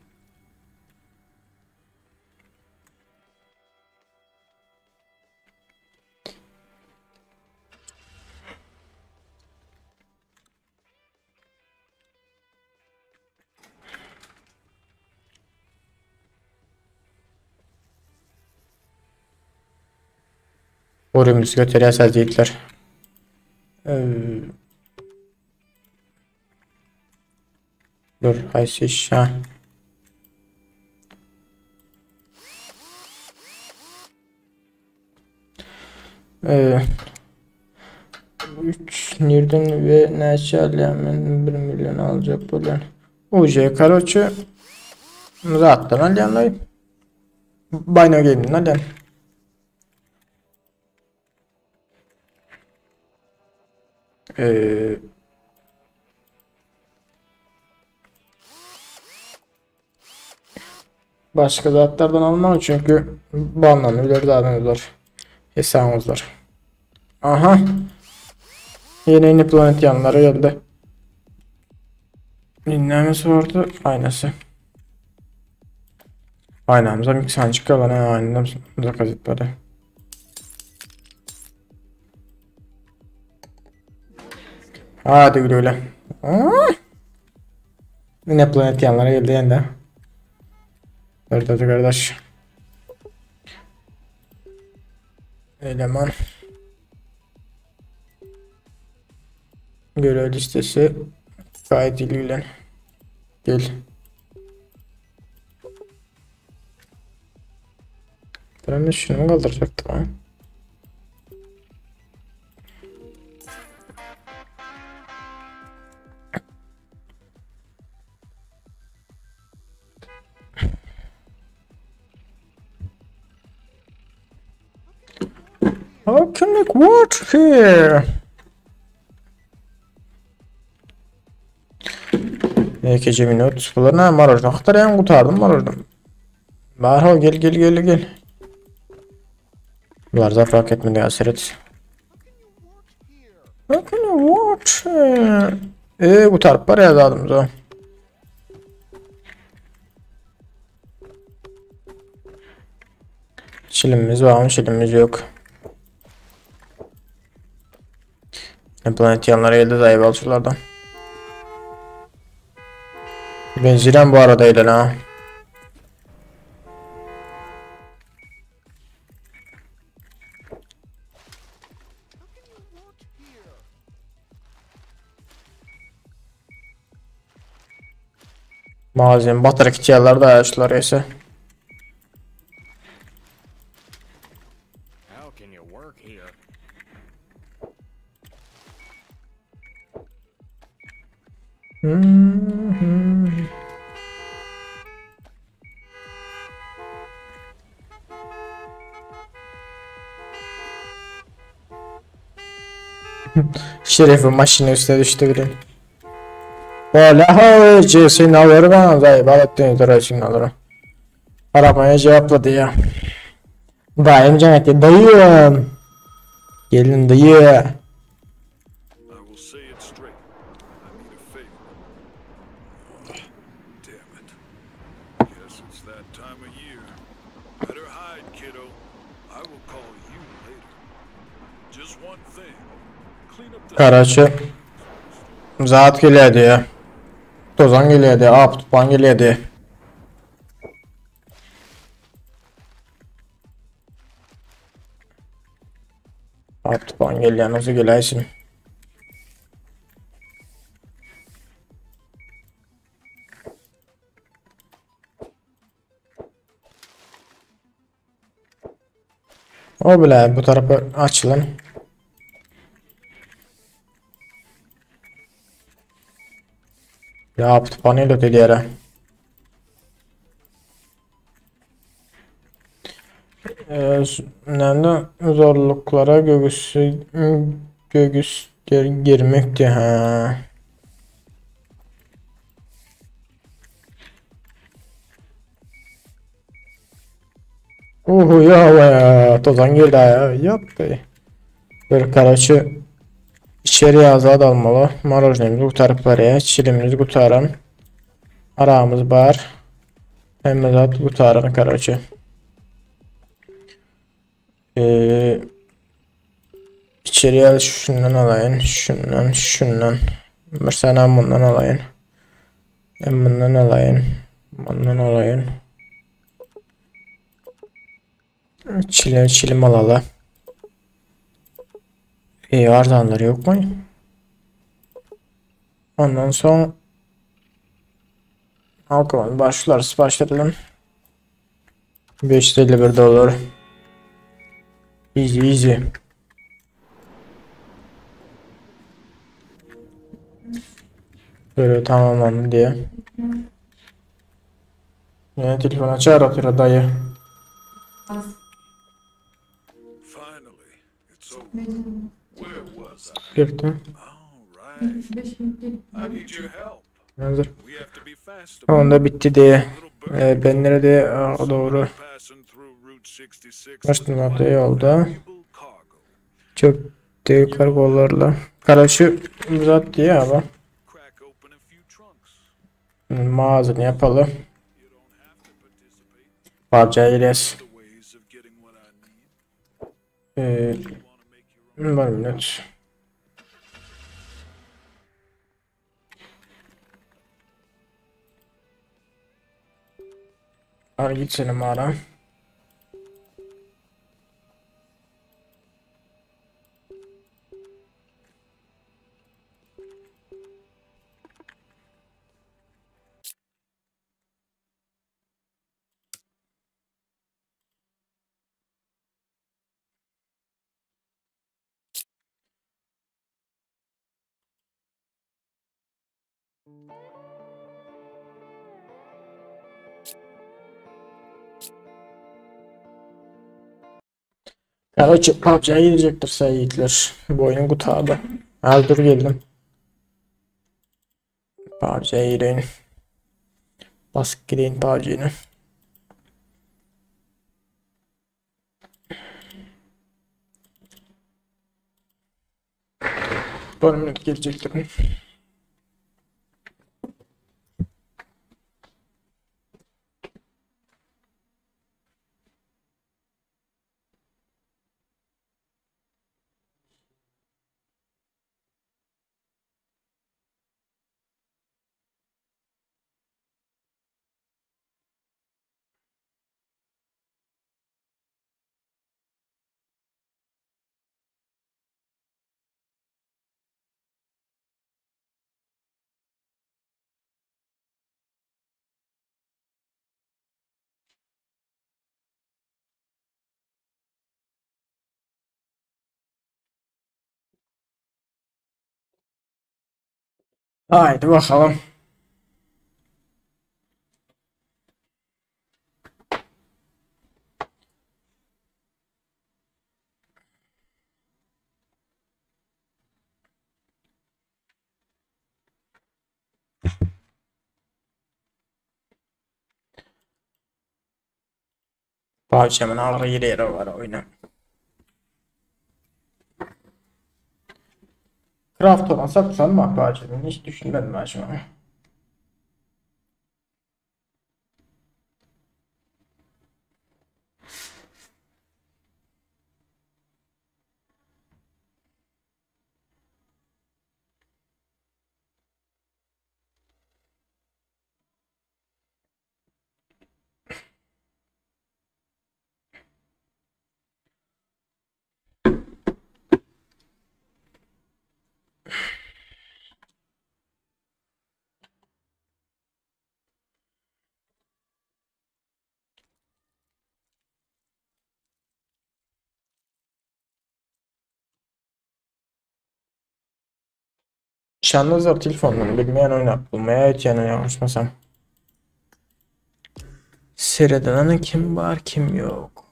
S1: Orimiz göterýär sazýetler. Dur, haýsy iş? Ha. Ee, 3 nirden we näçe alýan men 1 milyon aljak bolýan. UJ karoçe zatdan alýanlar. Bino Game'den alýan. Ee, başga zatlardan almaň çünki banlanyp biler zadyňyzlar. Hesabyňyzlar. Aha. Yine yeni planet yanlara geldi. Dinlemesi vardı. Aynası. Aynamıza miksan çıkıyor lan ha aynadan zakaz etmedi. Hadi güle güle. Yine planet yanlara geldi yine. Dur dur kardeş. Eleman. Görev listesi. Gayet ilgilen. Gel. Ben de şunu mu kaldıracaktım ha? How can I work here? Ýekeje minut. Bular näme marojna agtarýan gutardym marojna. Barho gel gel gel gel. Bular zapravka etmedi ya seret. How can you work here? Eee gutaryp barýar zadymyz. Çilimimiz var mı? Çilimimiz yok. Planet yanlara geldi dayı balçılardan. Benzinen bu arada eğlen ha. Malzeme batarak içerler de yaşlılar ise.
S3: How can you work here?
S1: Şerefim maşının üstüne düştü bile. Ola signalları bana dayı balık dönüyor signalları. Aramaya cevapladı ya. Daýym jaň etdi. Daýym. Gelin daýy.
S4: I will say it straight. I need a favor. Oh, damn it. Guess it's that time of year. Better hide, kiddo. I will call you later. Just one thing. Clean up the
S1: Karaçy zat gelýär diýýär. Tozan gelýär diýýär, ap tupan gelýär diýýär. Ap tupan gelýär, nasıl geläýsin? O bile bu tarafa açılın. Ya kütüphaneyi de öteli Ee, zorluklara göğüs göğüs girmekti ha. Uhu ya ya tozan girdi ya. Yaptı. Bir karaçı içeri azad almalı. Marojnemizi kurtarıp paraya. Çilimimizi kurtaran. Aramız var. Hem zat kurtaran karaçı. Ee, içeriye şundan alayın. Şundan, şundan. Bir sene bundan alayın. Hem bundan alayın. Bundan alayın. Çilim, çilim alalı. İyi arzanları yok mu? Ondan sonra Alkohol başlar sipariş edelim. 551 dolar. Easy easy. Böyle tamamlandı diye. Yine telefon açar atıyor dayı.
S4: Finally, it's over. Where was I?
S1: Girdim.
S4: All right. I need your help.
S1: Hazır.
S4: We have to be fast about
S1: Onda bitti diye.
S4: Little bird
S1: Ee, ben nerede Aa, doğru.
S4: passing through Route 66
S1: Kaç
S4: with
S1: numara
S4: quite
S1: yolda?
S4: valuable cargo.
S1: Çok büyük kargolarla. Karaşı uzat diye ama.
S4: Crack open a few trunks.
S1: Mağazını yapalım.
S4: You don't have to participate.
S1: Parça gireriz.
S4: The ways of getting what I need.
S1: Ee,
S4: You want to make your own
S1: bir minute. Hadi git senin mağara. Karaçı PUBG'ye gidecektir sayın yiğitler. Bu oyunun kutağı Az dur geldim. PUBG'ye gireyin. Basıp gireyim PUBG'ni. Bir minute gelecektir. Haydi bakalım. PUBG-niň agyr ýeri bar oýna. Craft olan satsan mı PUBG'nin hiç düşünmedim ben şu an. Şanlıurfa telefonunu bilmeyen oynap bulmaya ötýän ýalňyşmasam. Seredenen kim bar kim yok.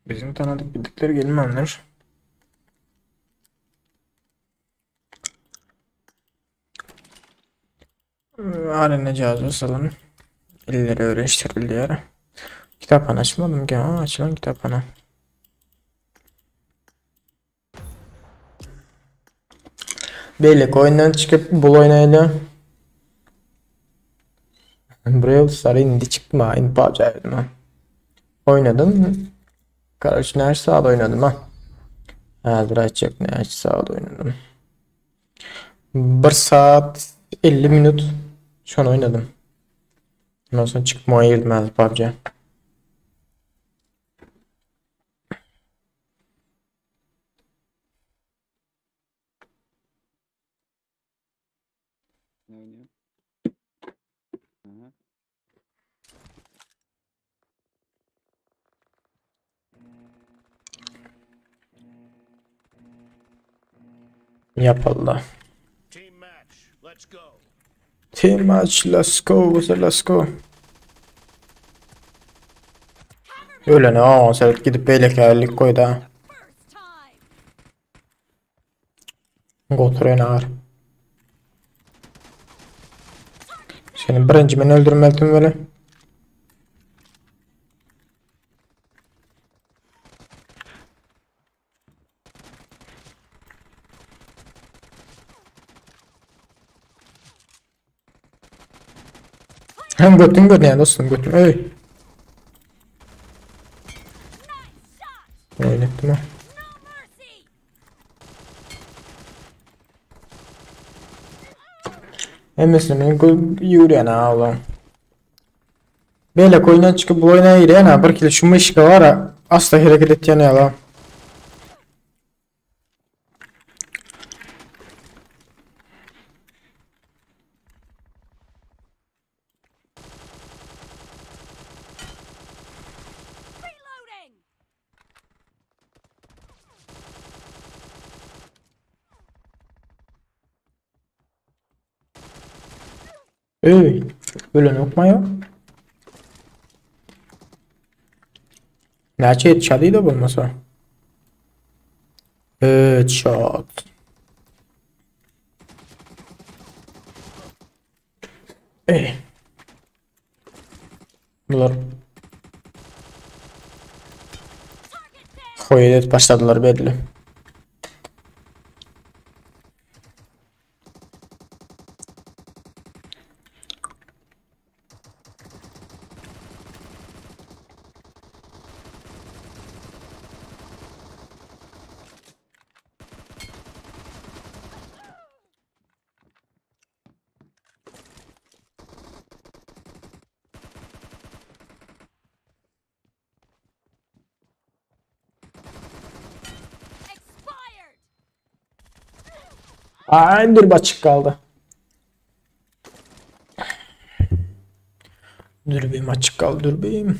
S1: Bizim tanıdık bildikleri gelmeyenler. Arena cihazı salın. Elleri öğreştirildi. Kitaphana açmadım ki. Ha, açılan kitaphana. Belli oyundan çıkıp bul oynayla. Buraya sarı indi çıkma. İndi PUBG ha. Oynadım. Karaç ne saat oynadım ha. Hazır açacak ne saat oynadım. 1 saat 50 minut şu an oynadım. Ondan sonra çıkmaya girdim az PUBG.
S5: Ne oynuyor? Aha.
S1: Yapıldı.
S4: Team match. Let's go.
S1: Team match let's go let's go. Öyle ne o sen gidip böyle kellik koy da.
S3: First time.
S1: Gotur oynar. Seni birinci men öldürmeliydim böyle. Hem götün görünüyor dostum götün. Ey.
S3: Nice shot.
S1: Oynatdım ha.
S3: No mercy.
S1: Hemmesini men ýürýän ha oğlum. Beýle oýundan çykyp bu oýuna girýän ha bir kilo şu myşka var ha asla hereket etýän ýa la.
S3: Reloading.
S1: Ey, ölen okma ya. Näçe headshot'ydı bolmasa. Headshot. Ey. Bular
S3: Target down.
S1: Hoýet başladylar belli.
S3: Expired.
S1: Ay dürbü açık kaldı. Dürbüm açık kaldı dürbüm.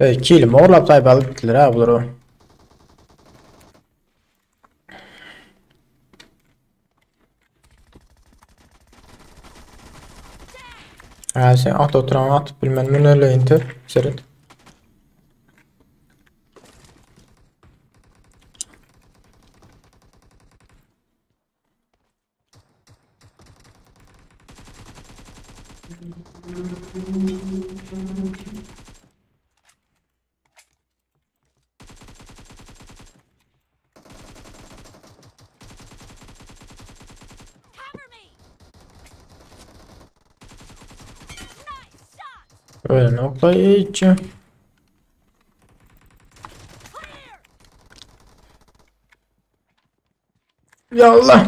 S1: Evet, kilim orlap taýpa alyp gitdiler ha bular o. Ha sen at oturan atyp bilmen münele inter. Seret.
S3: Cover me! Nice shot!
S1: Öyle oklayıcı.
S3: Clear!
S1: Ya Allah.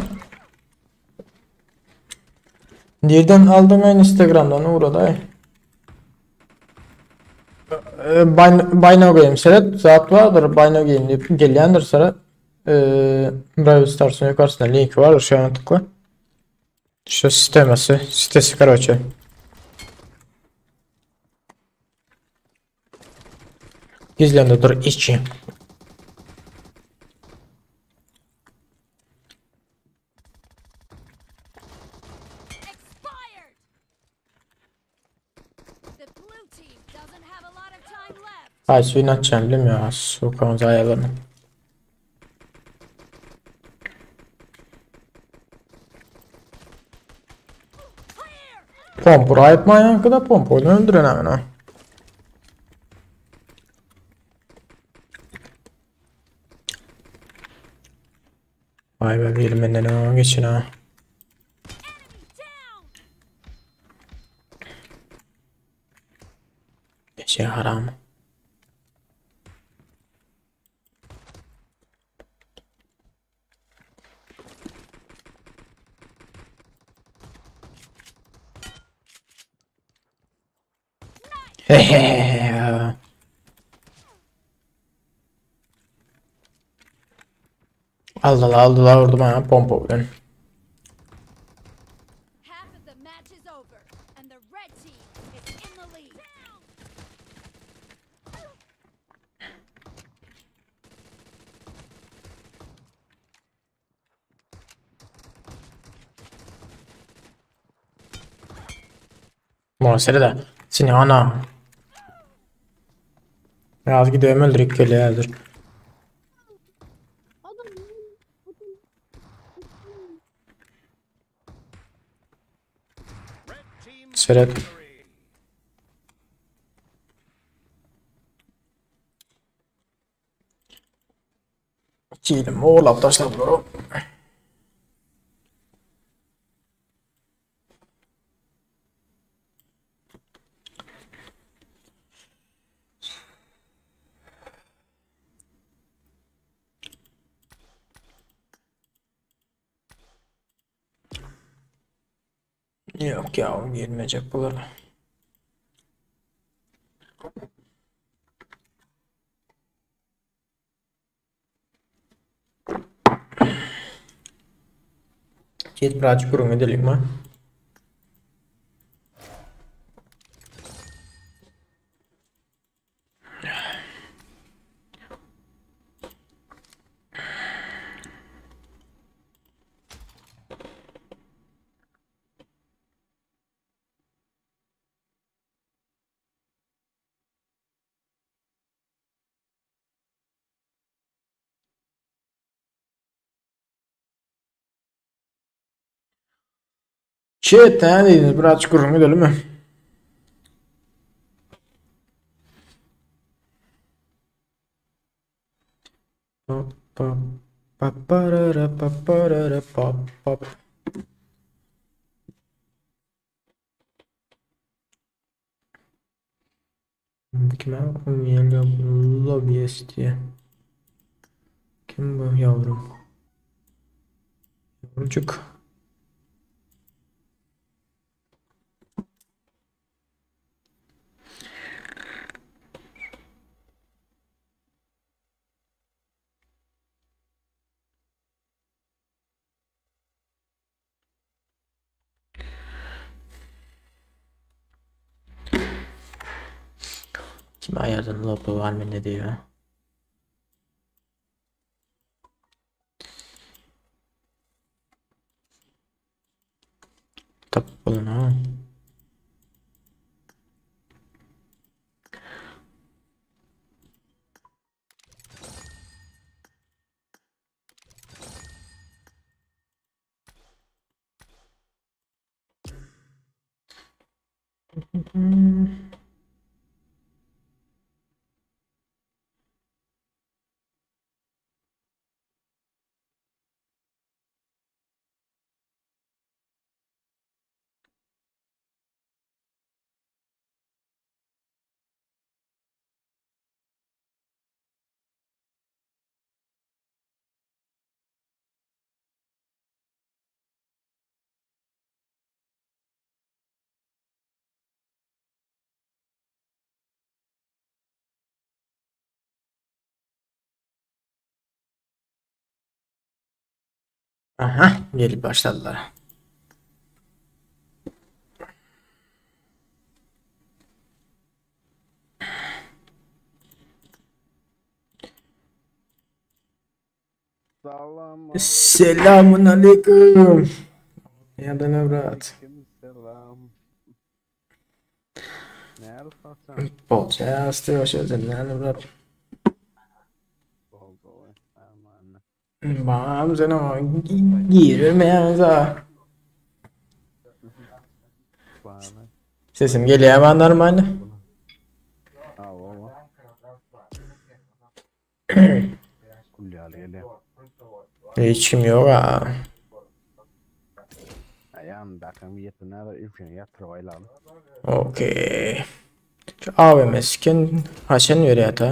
S1: Nereden aldım ben Instagram'dan uğradı. Bino Game seret zat vardır Bino Game diýip gelýändir seret. Brawl Stars'ın yukarısında link var şuna tıkla. Şu sistemesi, sitesi karoçe. Gizlendir içi.
S3: Expired! The blue team doesn't have a lot of time left.
S1: Ay suyunu açacağım değil mi ya? Su ayarlarını.
S3: Clear!
S1: Pomp etme yankıda pomp öldüren hemen ha. Vay be bir benden ha geçin ha. Geçin haram. Hehehe. Aldılar aldılar vurdu bana pompa bilen.
S3: Half of the match is over, and the red team is in the lead.
S1: Muhasebe de. Seni ana. Biraz gidiyorum öldürük geliyordur. Seret. Kilim oğlap taşladılar o. Yok ya girmeyecek bunlar. Git birazcık gürrüň edelim mi? Chat ne dediniz? Birazcık gürrüň edelim mi? Pa pa pa parara pa parara pa pa. Kime Lobbyist diye. Kim bu yavrum? Yavrucuk. Kim ayırdın lobby var mı ne diyor? Tapıp bulun ha. Aha, gelip başladylar.
S5: Salam
S1: Selamun aleyküm. Ýa-da brat.
S5: aleyküm selam. Näl saçan?
S1: Bolça istiyor näme brat.
S5: Boldy. Aman.
S1: Bam sen ama girmeýän za.
S5: Bana.
S1: Sesim gelýär mi normal?
S5: Awa. Kulýaly gelýär.
S1: Hiç kim yok ha.
S5: Aýam dakyň ýetine de üçin ýatyr baýlan.
S1: Okey. Şu AVM skin haçan berýär ta?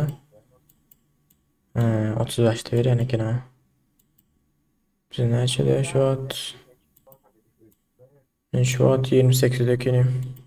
S1: Ha, 35'te berýän eken ha. Biz näçede şu wagt? Men şu wagt 28'de ekenim.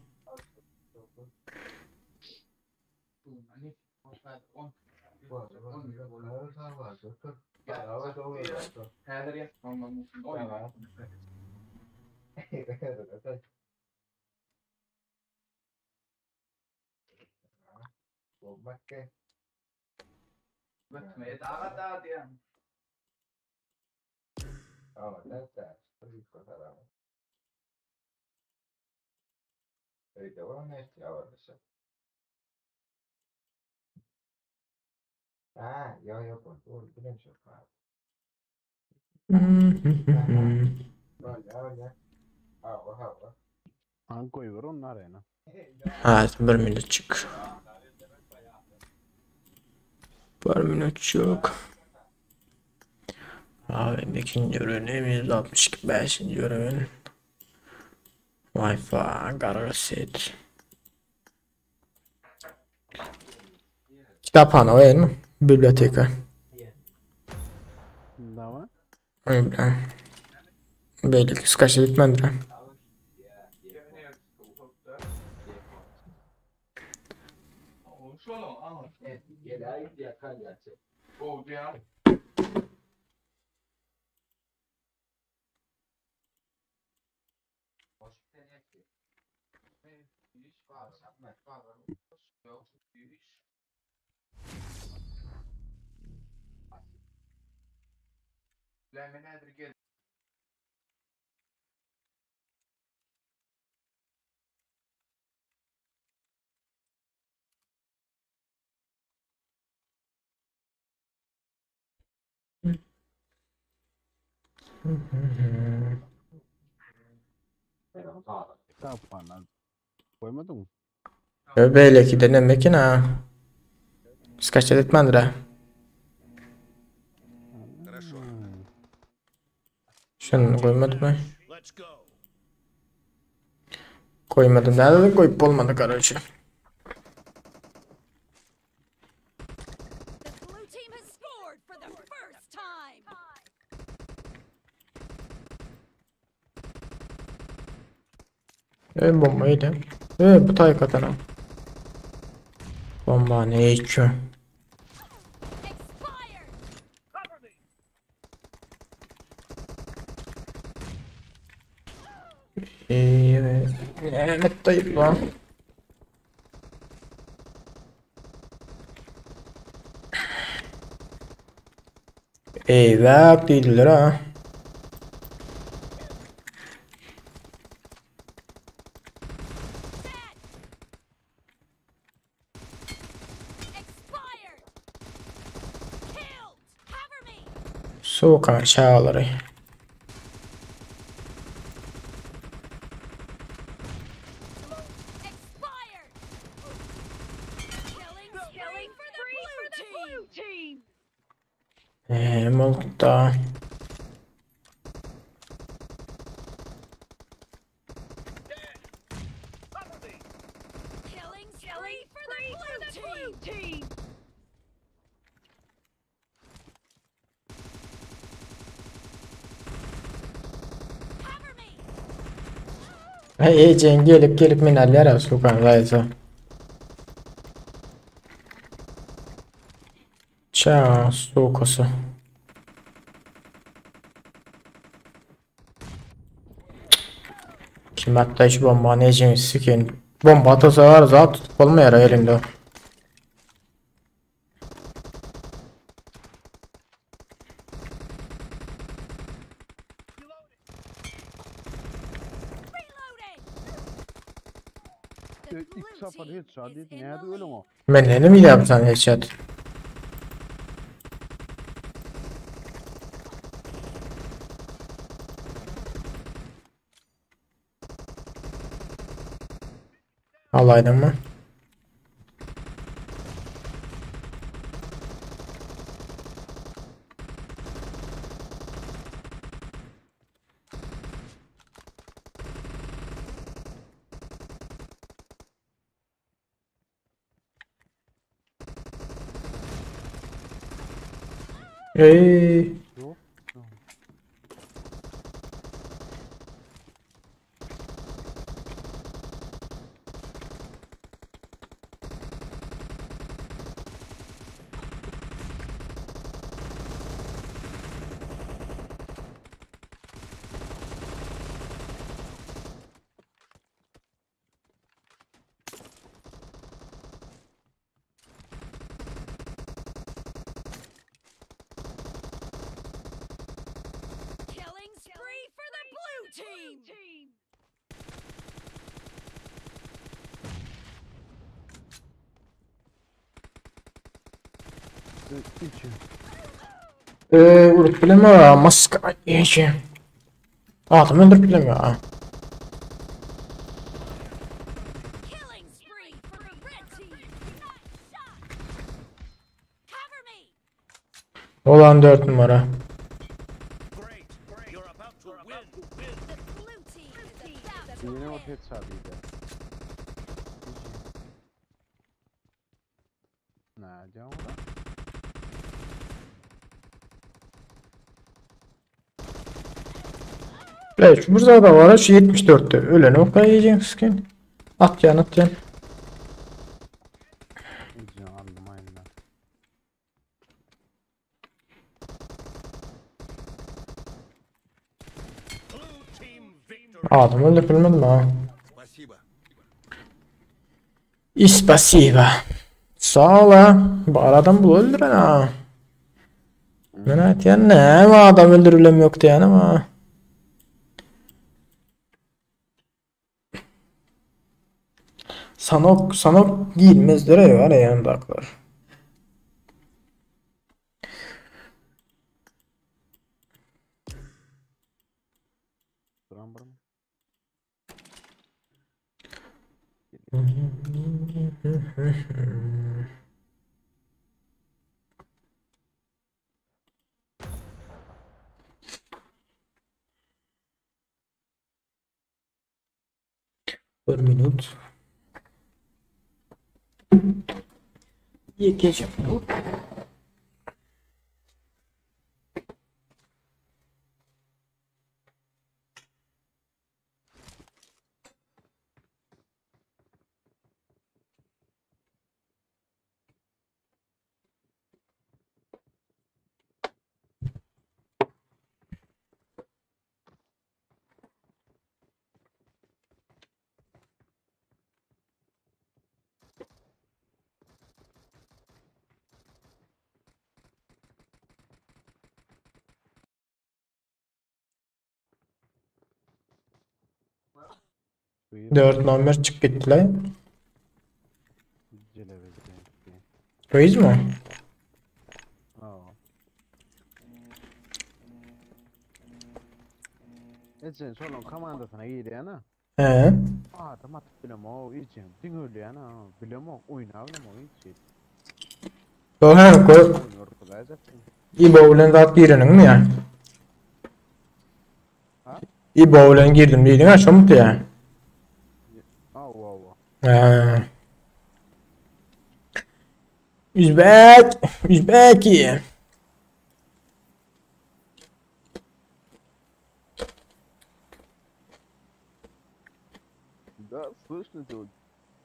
S5: Han goýber onun arena.
S1: Ha, bir minutçuk. Bir minutçuk. AVM ikinci ürünü 165. ürün. Wi-Fi Garaset. Kitaphana o mi? Biblioteka.
S5: Dawa.
S1: Öyle. Belli ki skaç bitmedi.
S5: Kitaphana goýmadyň.
S1: Belli ki denemek ha. Skaç etmedi. Şunu koymadım mı?
S4: Let's go.
S1: Koymadım. Nerede de koyup olmadı kardeşim.
S3: The blue team has scored for the first time.
S1: E bombayı da. E bu tayk atana. Bomba ne içiyor?
S3: Expired.
S1: Evet. Evet dayı lan. Eyvah değiller ha.
S3: Dead. Expired. Killed. Cover me.
S1: Soğuk aşağıları. Näme bolupda?
S3: Killing spree for the blue team. Cover me.
S1: Hey, ejeň gelip gelip meni alýar ya sukan zaýsa. Ça sukasy. Kim atdy şu bombany ejeňi sikin. Bomba atasa var zat tutup bolmaýar elinde.
S3: Reloading. The
S5: İlk
S3: blue
S5: sapar
S3: team
S5: headshot
S3: is
S5: diýip
S3: in
S5: näde
S3: the
S5: ölüň
S3: lead.
S5: o?
S1: Men näme bilýän sen headshot. Alaydın mı? Ey,
S5: Ýok.
S3: Killing spree for the blue team.
S5: Içi.
S1: Urup bileme maska eje. Adam öldürüp bileme ya.
S3: Killing spree for the red team. Nice shot. Cover me.
S1: Olan 4 numara.
S6: Great. You're about to win.
S3: The blue team is about to
S5: Ýene o
S3: win.
S5: headshot diýdi. Näde o?
S1: Evet, burada da var şu 74'te. Ölen ok yiyeceksin skin. At yan at yan.
S5: Ucunu aldım aynen.
S6: Blue team victory.
S1: Adam öldürüp bilmedim ha.
S6: Спасибо.
S1: İspasiba. Sağ ol ha. Bu aradan bul öldüren ha. Men aýtýan näme adam öldürülem ýok diýen ama. Sanok sanok giyilmezdir var ya yanındaklar.
S5: Duran mı?
S1: Bir minut. Ýekeje minut.
S5: Buyur.
S1: 4 nomer çyk gitdiler.
S5: Celebe
S1: Reis mi?
S5: Aa. Ecen solun komandasyna girýän ha.
S1: He.
S5: Adam atyp bilem o içen. Diň ölýän ha. Bilem o oýna bilem o içen.
S1: Doğru.
S5: Oýnar.
S1: İbo bilen zat gireniňmi ýa?
S5: Ha?
S1: İbo bilen girdim diýdiň ha, şomy ýa?
S5: Awa awa.
S1: Ha. Üzbek, Üzbeki.
S5: Да, слышно тебя.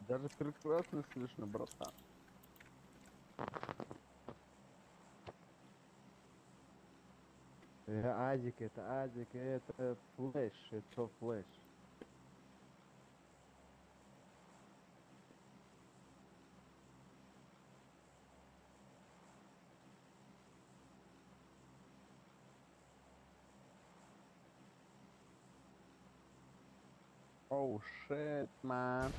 S5: Даже прекрасно слышно, братан. Азик, это Азик, это флеш, это флеш. Oh shit, man.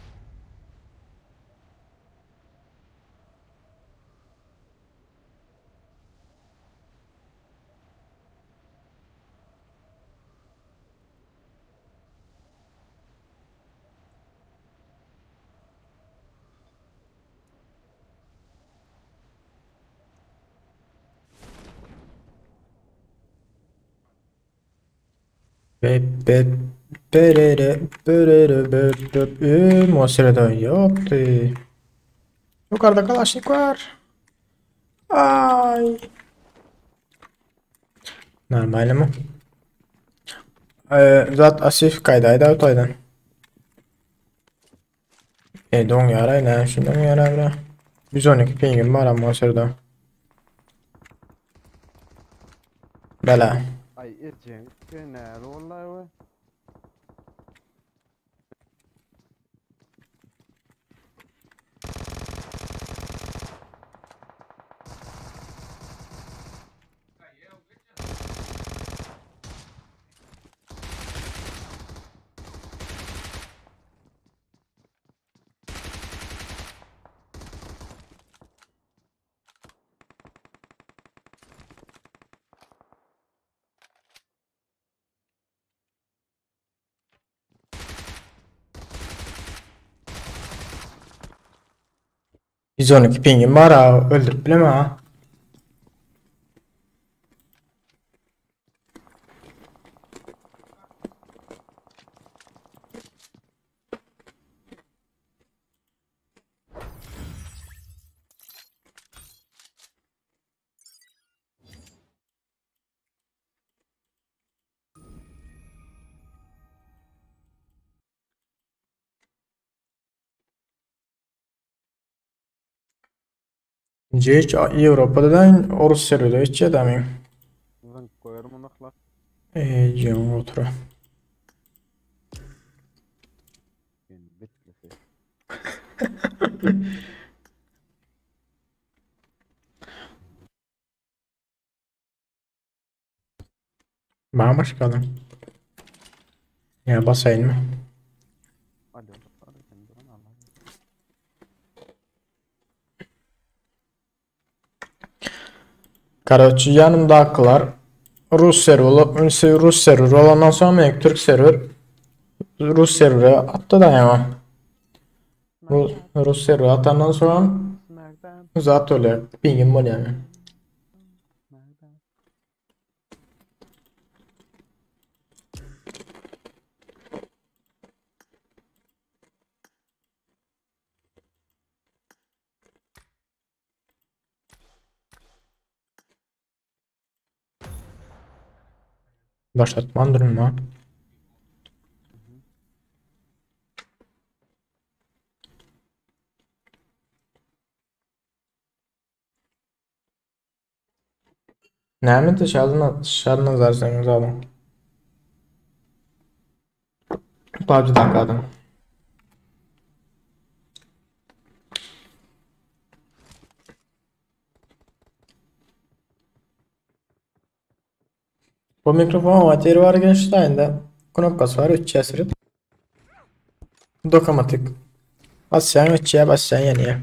S1: Be be berere berere be be be Muhasebede yoktu. Yukarıda kalaşnik var. Ay. Normal mi? Zat asif kaydaydı otoydan. E don yara ne? Şundan yara bra. 112 pingim var ama muhasebede. Bela.
S5: Ay Ecem, ne vallahi we.
S1: 112 pingim var ha. Öldürüp bileme ha. Hiç Ýewropada da Orus serwerde hiç edemem.
S5: Zınk koyarım onu akla.
S1: Eee, otura.
S5: Yani bitlisi.
S1: Bana başkalım. Ya basayım mı?
S5: Alo. Alo, sen de bana al.
S1: Karaçı yanımdakylar Rus serwer, Rus serwer olandan soň men Türk serwer Rus serwere atdy da ýa. Rus, Rus serwer atandan soň
S5: Smackdown.
S1: zat bolýar, pingim bolýar.
S5: Smackdown.
S1: Başlatman durma. Näme dışarıdan dışarıdan nazar sen zaten. PUBG dakikadan. Bu mikrofon materi var gençlerinde. Knopkası var 3 sürüp. Dokunmatik. Bassan 3'e bassan yani.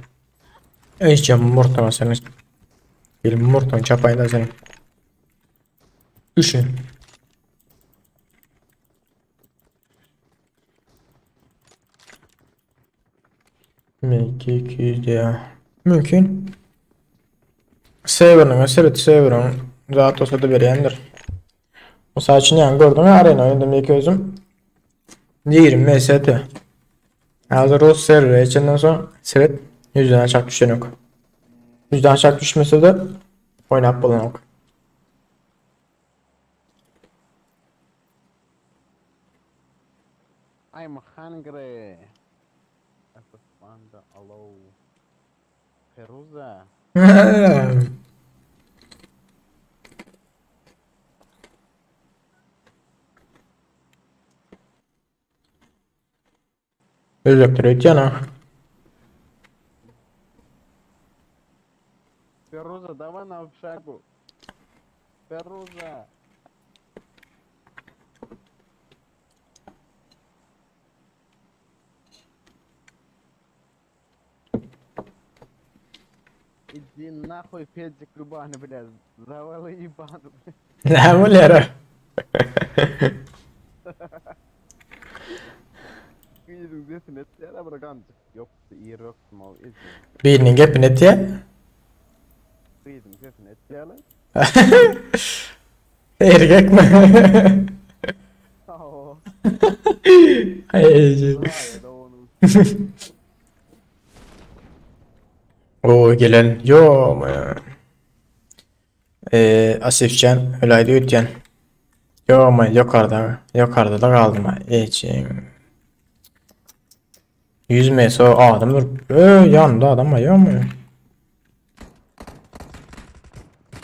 S1: Hiç murtma senin. Bir murtma çapayın da senin. Düşün. M2 200 diye. Mümkün. Server'ın seret server'ın zat bolsa da berýändir. Mysal üçin ýaňy gördüň arena oýnadym ýeke özüm. 20 MST. Häzir rus serwere geçenden soň seret ýüzden aşak düşenok. Ýüzden aşak düşmese-de oýnap bolanok.
S5: I'm hungry. Alo. Feruza.
S1: Özbekler öýtýän ha.
S5: Feruza, давай на общагу. Feruza. Иди нахуй, педик любаны, блядь. Завалы ебану, блядь.
S1: Näme bolýar?
S5: Gyzyň sesini etýär bir ganjyk. Ýok, ýer ýok, mal ezýär.
S1: Biriniň gepini etýär.
S5: Gyzyň sesini etýärler.
S1: Erkekmi?
S5: Hawa.
S1: Aý.
S5: Aý, onuň.
S1: O gelen ýok. Eee Asifjan öläýdi öýtýän. Ýok, ýokarda, ýokarda da galdym. Eçim. 100 meso adam dur. Eee ýanymda adam bar ýokmy?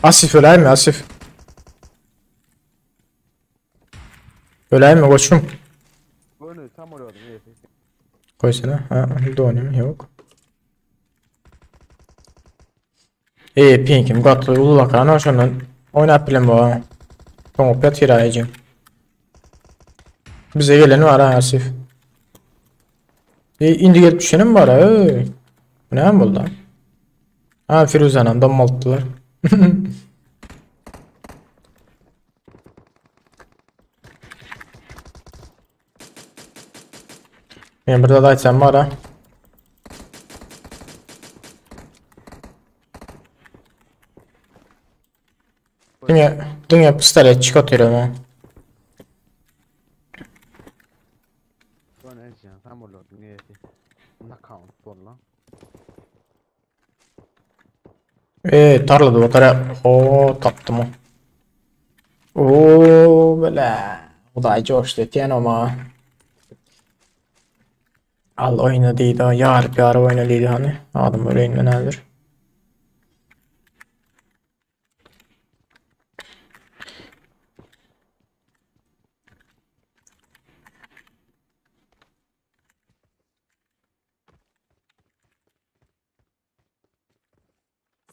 S1: Asif öläými Asif? Öläými goçum?
S5: Göni tam bolýardy, ýesi.
S1: Goýsana. Ha, donym ýok. Eee pinkim gaty ullakan şondan oýnap bilen bu. Soňup ýatyr aýjy. Bize gelen bar ha Asif. E, indi gelip düşenim bar ha. Bu näme boldy? Ha Firuzanam dommaltdylar. Men bir zat aýtsam bar ha. Diňe diňe pistolet çyk otyr ama.
S5: Göni ezýän, tam bolýardy, ýesi. Knockout boldy.
S1: Eee tarlada otyr. O tapdym. O bele. Hudaý joşdy etýän oma. Al oýna diýdi, ýaryp ýaryp oýna diýdi hany. Adam öleýin men häzir.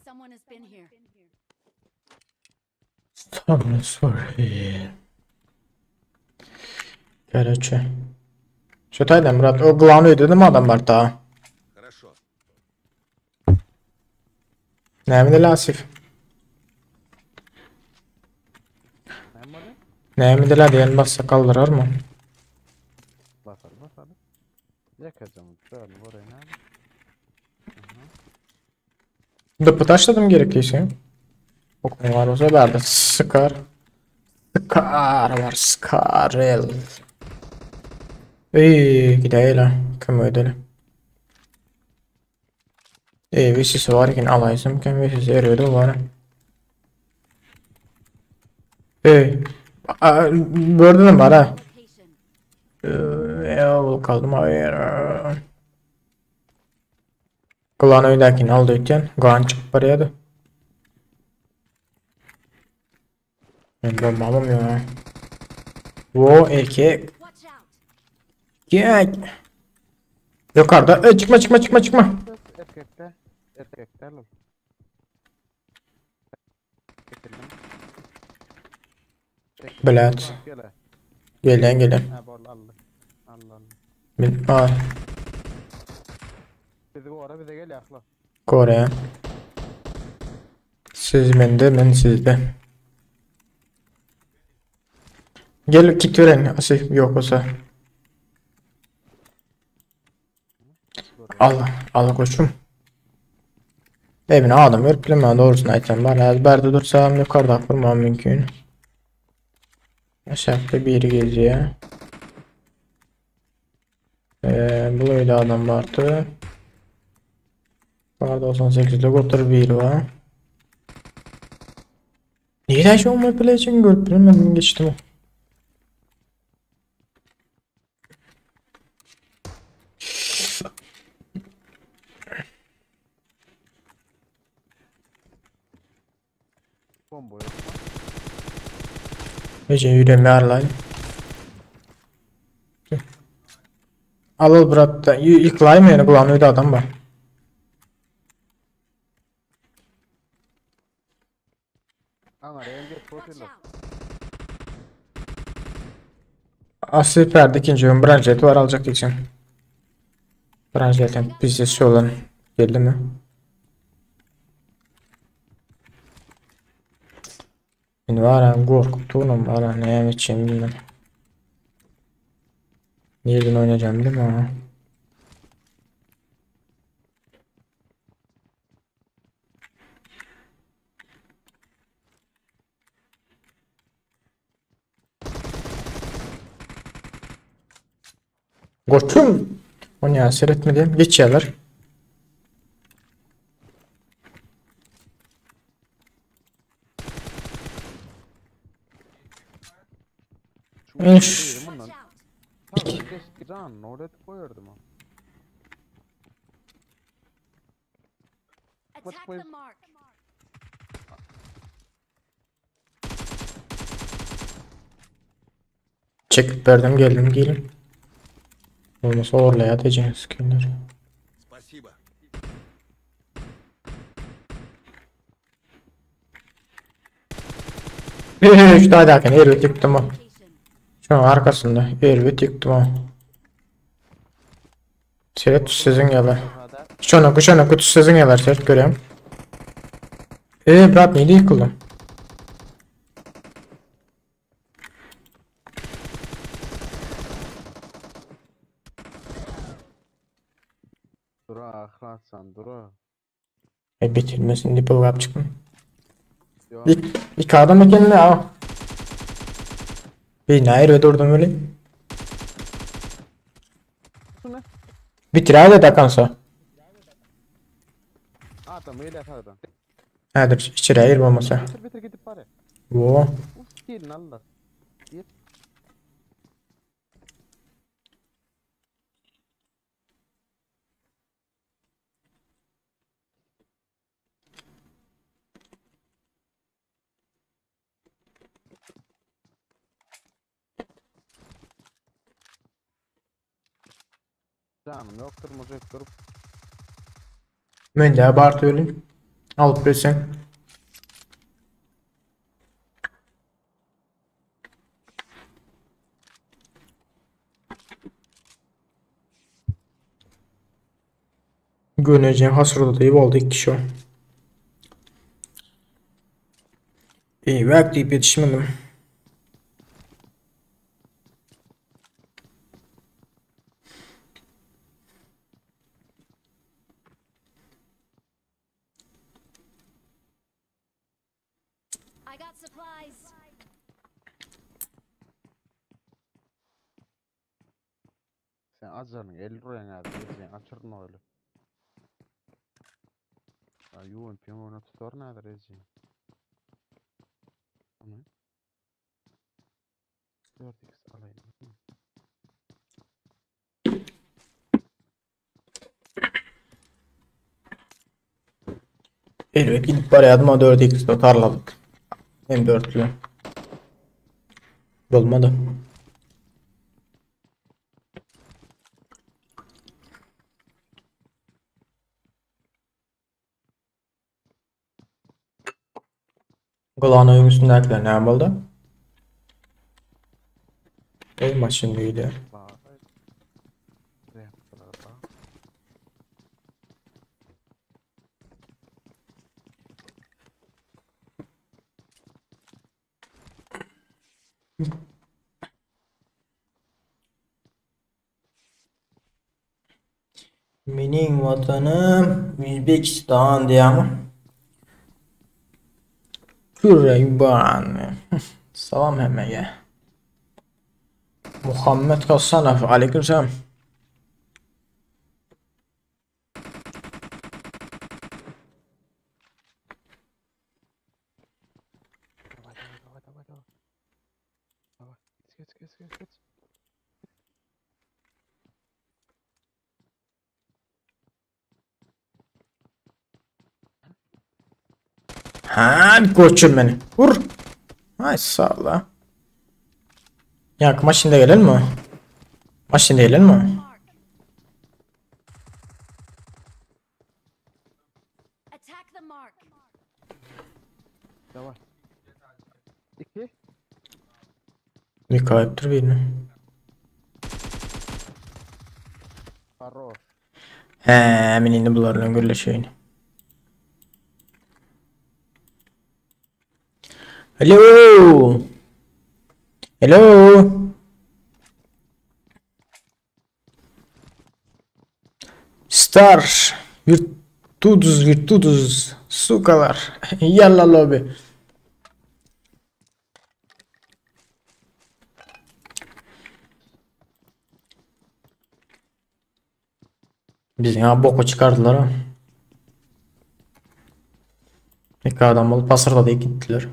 S3: Someone has been here.
S1: Someone sorry. Короче. Şu taýdan Murat o glan öýde mi adam bar ta?
S6: Хорошо.
S1: Näme dile Asif?
S5: Näme bolýar?
S1: Näme dile diýen bassa kaldyrar mı?
S5: Basar, basar. Ýakajam, dön, boraýyn abi.
S1: Dıpı taşladım gerekiyse. Okum var olsa berde sıkar. Sıkar var sıkar el. Ey gideyle. Kim ödeli. Ey VC'si var iken alaysam kim VC'si eriyordu var. Ey. Gördün var ha.
S3: Location.
S1: Ya kaldım hayır. Klan öydäkini aldy öýtýän. Gan çykyp barýardy. Men bombamam ýok. Wo erkek.
S3: Watch out.
S1: Gel. Yukarıda. E, çıkma çıkma çıkma çıkma.
S5: Erkekde, erkekde lol. Getirdim.
S1: Bilet.
S5: Gele.
S1: Gelen gelen.
S5: Ha bol aldy. Aldy aldy.
S1: Men a
S5: Bizi gora bize gel ýakla.
S1: Kore. Siz mende men sizde. Gel kit veren Asif yok olsa. Al al koçum. Evine adam görüp bilemän dogrusyny aýtsam bar. Häzir bärde dursam ýokarda durmam mümkin. Aşakda biri gezýär. Ee, bu öýde adam bardy. Bar 98'de otur biri var. Nirä şu manipulation görüp bilmedim geçdim.
S5: Bomba yok.
S1: Nece ýürem ýarlaý. Al al brat, ýyklaýma ýene gulagyn öýde adam bar.
S5: Aňara hem geçip
S3: Watch
S5: otyrlar.
S3: out!
S1: Asly perde ikinji gün branjeti var alacak diyeceğim. Branjetten bize olan geldi mi? Indi var gorkup durun var ne içeyim bilmem. Nereden oynayacağım bilmem ama. Gorkum. O ne seyretmedim. Geç yerler.
S5: Şu
S1: Üf.
S5: uçta bundan.
S3: Watch out!
S5: Tamam, keşke can oraya koyardım ha.
S3: Attack the
S5: please?
S3: mark.
S1: Çekip verdim geldim gelin. Olmasa orlaya diyeceğim skinler.
S6: Спасибо.
S1: Üç daha derken elbet yıktım o.
S3: Location.
S1: Şu an arkasında elbet yıktım o. Seyret sizin yalar.
S5: Hadi.
S1: Şuna şuna kutu sizin yalar seyret görüyorum. Eee brat neydi yıkıldım?
S5: Dura ahlatsan dura.
S1: E bitirmesin diye bulgap çıktım.
S5: Yok.
S1: İlk, ilk adam ekenli ha. Bir nerede durdum öyle?
S5: Ne?
S1: Bitir hadi da kansa.
S5: Adam öyle sağdan.
S1: Hadi içeri ayır olmasa.
S5: Bitir bitir gidip bari.
S1: Wo.
S5: Uf gelin Allah. Git. Canım yoktur muzek durup
S1: Men de abartı öyle. Alıp bilsen. Göneceğin hasırda da iyi oldu iki kişi o. İyi vak deyip yetişmedim.
S3: I got supplies.
S5: sen acarın 50 liraya nerede sen açırın öyle. Ya yuvan piyon onu tutar nerede rezil. Tamam. 4x alayım.
S1: Elbet gidip barýardım o 4x'de tarladık. M4'lü. Bolmady. Golanoyun üstündekiler ne boldy? Ey maşyn diýdi.
S5: Vay. Ne yaptılar da?
S1: Meniň watanym Üzbekistan diýýäňmi? Küreýban. Salam hemmege. Muhammet Hasanow, aleyküm selam.
S5: Dawaj, dawaj, dawaj, dawaj, dawaj. Dawaj, geç, geç, geç, geç.
S1: Ha, göçür meni. Vur. Ay sağ ol ha. Ya maşında gelen mi? Maşında gelen mi?
S3: Mark. Attack the mark.
S5: Dawaj. Iki.
S1: Bir kayıptır birini.
S5: Harro.
S1: He, men indi bular bilen gürleşeýin. Hello. Hello. Star Virtuduz Virtuduz Sukalar. Yalla lobby. Bizi ha boku çykardylar ha. Iki adam bolup pasyrda diýip gitdiler.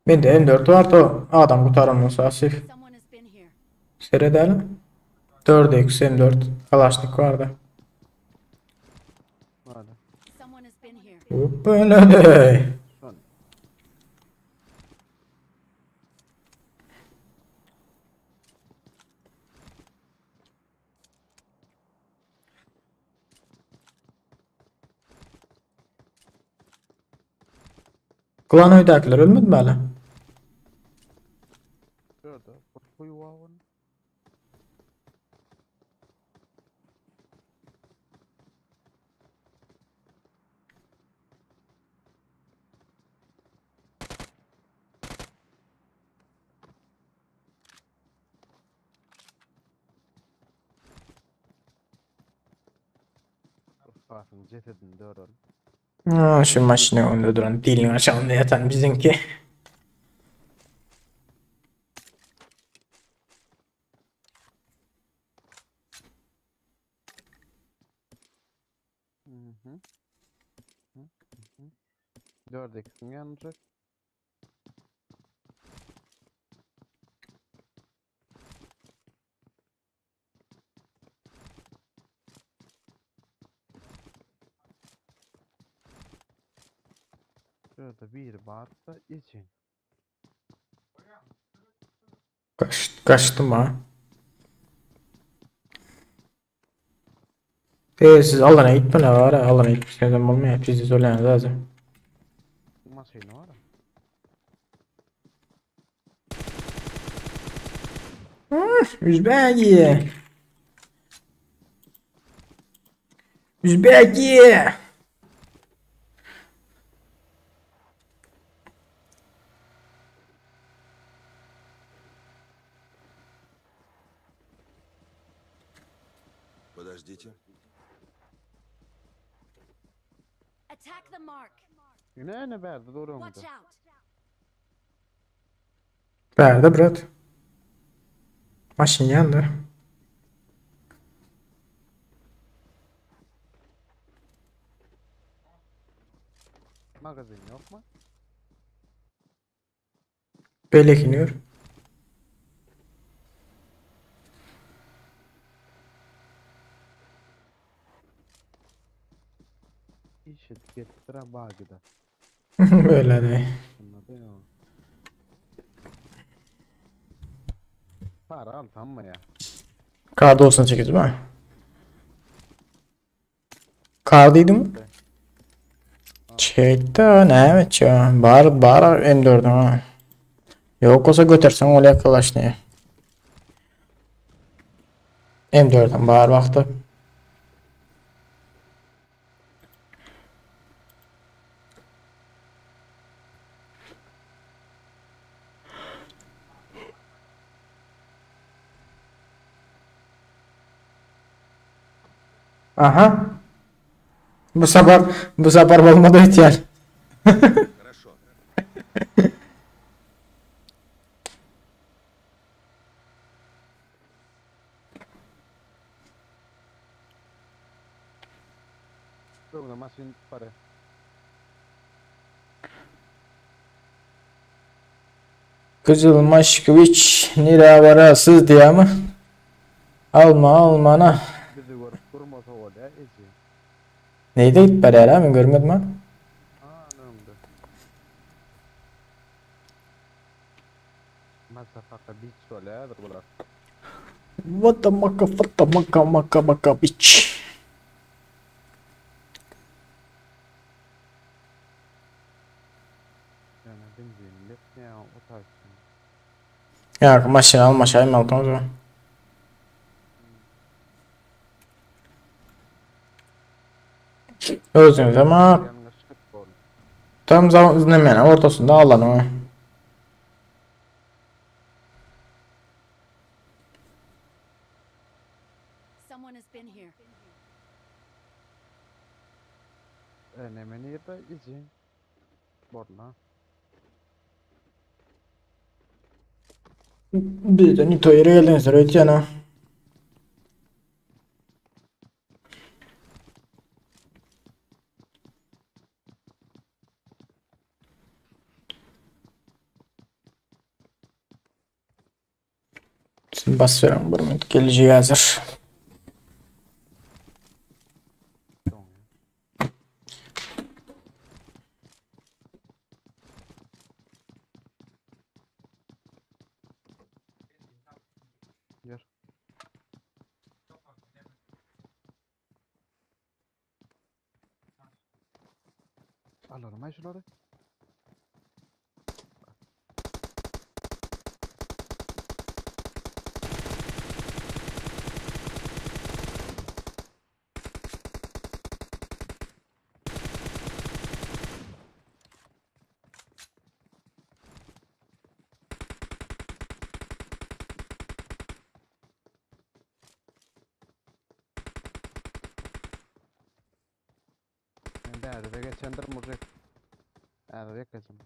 S1: Mende M4 bardy o adam gutaran bolsa asif.
S3: Someone has been here.
S1: Seredelim. 4x M4 Kalaşnik bardy.
S5: Hadi.
S3: Someone has been here.
S1: Hoppa
S5: Son.
S1: Klan öýdäkiler ölmedi mi hala?
S5: Şurada. Kuyu var. Ruhsatın cesedini dörün.
S1: Ha, şu maşynyň öňünde duran diliniň aşagynda ýatan biziňki.
S5: Mhm. Hı hı. Dört eksim yanacak. Şurada bir varsa için.
S1: Kaç, kaçtım ha. Ee, siz alana gitme ne var? Alana gitmişlerden olmuyor. Bizi zorlayan lazım.
S5: Maşini var.
S1: Üzbegi. Üzbegi.
S7: Подождите.
S3: Attack the mark.
S5: Yine ne verdi doğru
S3: Watch
S5: muydu?
S3: out.
S1: Bärde brat. Maşyn ýandy.
S5: Magazin yok mu?
S1: Beýlekini gör.
S5: İşit getirtire bagida.
S1: Böyle de.
S5: Anladın ya. Para al tamam mı ya?
S1: Karda olsun çekici mi? Kardıydı mı? Çekti näme etjek? Bar bar M4-üň ha. Ýok bolsa göterseň bolýar kalaşny. M4-üň bar wagty. Aha. Bu sapar bu sapar bolmady öýtýän.
S6: Хорошо.
S5: Öňde maşyn barýar.
S1: Gyzyl Maşkowiç nirä bararsyz diýýärmi? Alma almana.
S5: Bizi görüp durmasa bolýar eje.
S1: Neýde gidip barýar men görmedim ha.
S5: Ha öňde. Motherfucker bitch bolýardyr bular.
S1: What the maka what the maka maka maka bitch.
S5: Ýöne benzinim ýetmeýär o taýdan.
S1: Ýa maşyn almaşaýyn aldyň o zaman. Özüňiz ama
S5: Ýalňyşlyk boldy.
S1: tam zaman nemene ortasynda alanyň.
S3: Someone has been here.
S5: E neme nirde eje? Borla.
S1: Bizden ito ýere geldiňizler öýtýän ha. Şimdi basıyorum bir minut geleceği hazır.
S5: Doňýar. Ýör. Alalım ay şuları. Ben bärde geçendir mujik. Bärde geçen.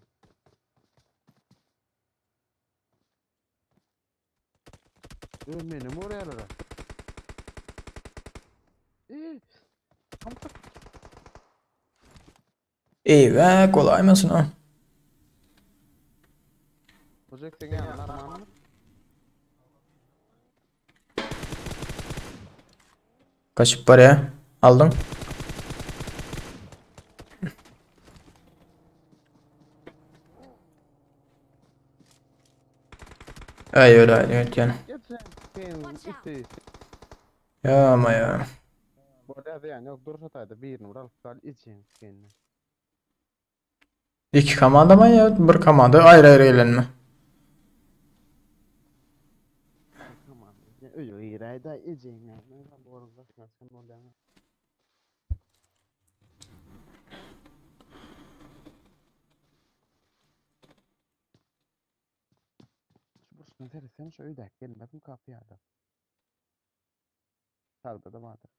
S5: Benim oraya ara. Ee, tam
S1: Eyvah kolay mısın ha?
S5: Mujik sen yanlar mı?
S1: Kaçıp paraya aldın. Ay öyle öyle yani.
S5: Geçen sen itti.
S1: Ya ama ya.
S5: Bolýar yani yok dur şatayda birini vural gal için kendine.
S1: İki komanda mı ya? Bir komanda ayrı ayrı eğlenme.
S5: Tamam. Ya öyle irayda için yani. Ben bu arada sen bolýar. Şu burçuna seretsene şu öýdäki gelmedim kapıya da. Sarda da vardır.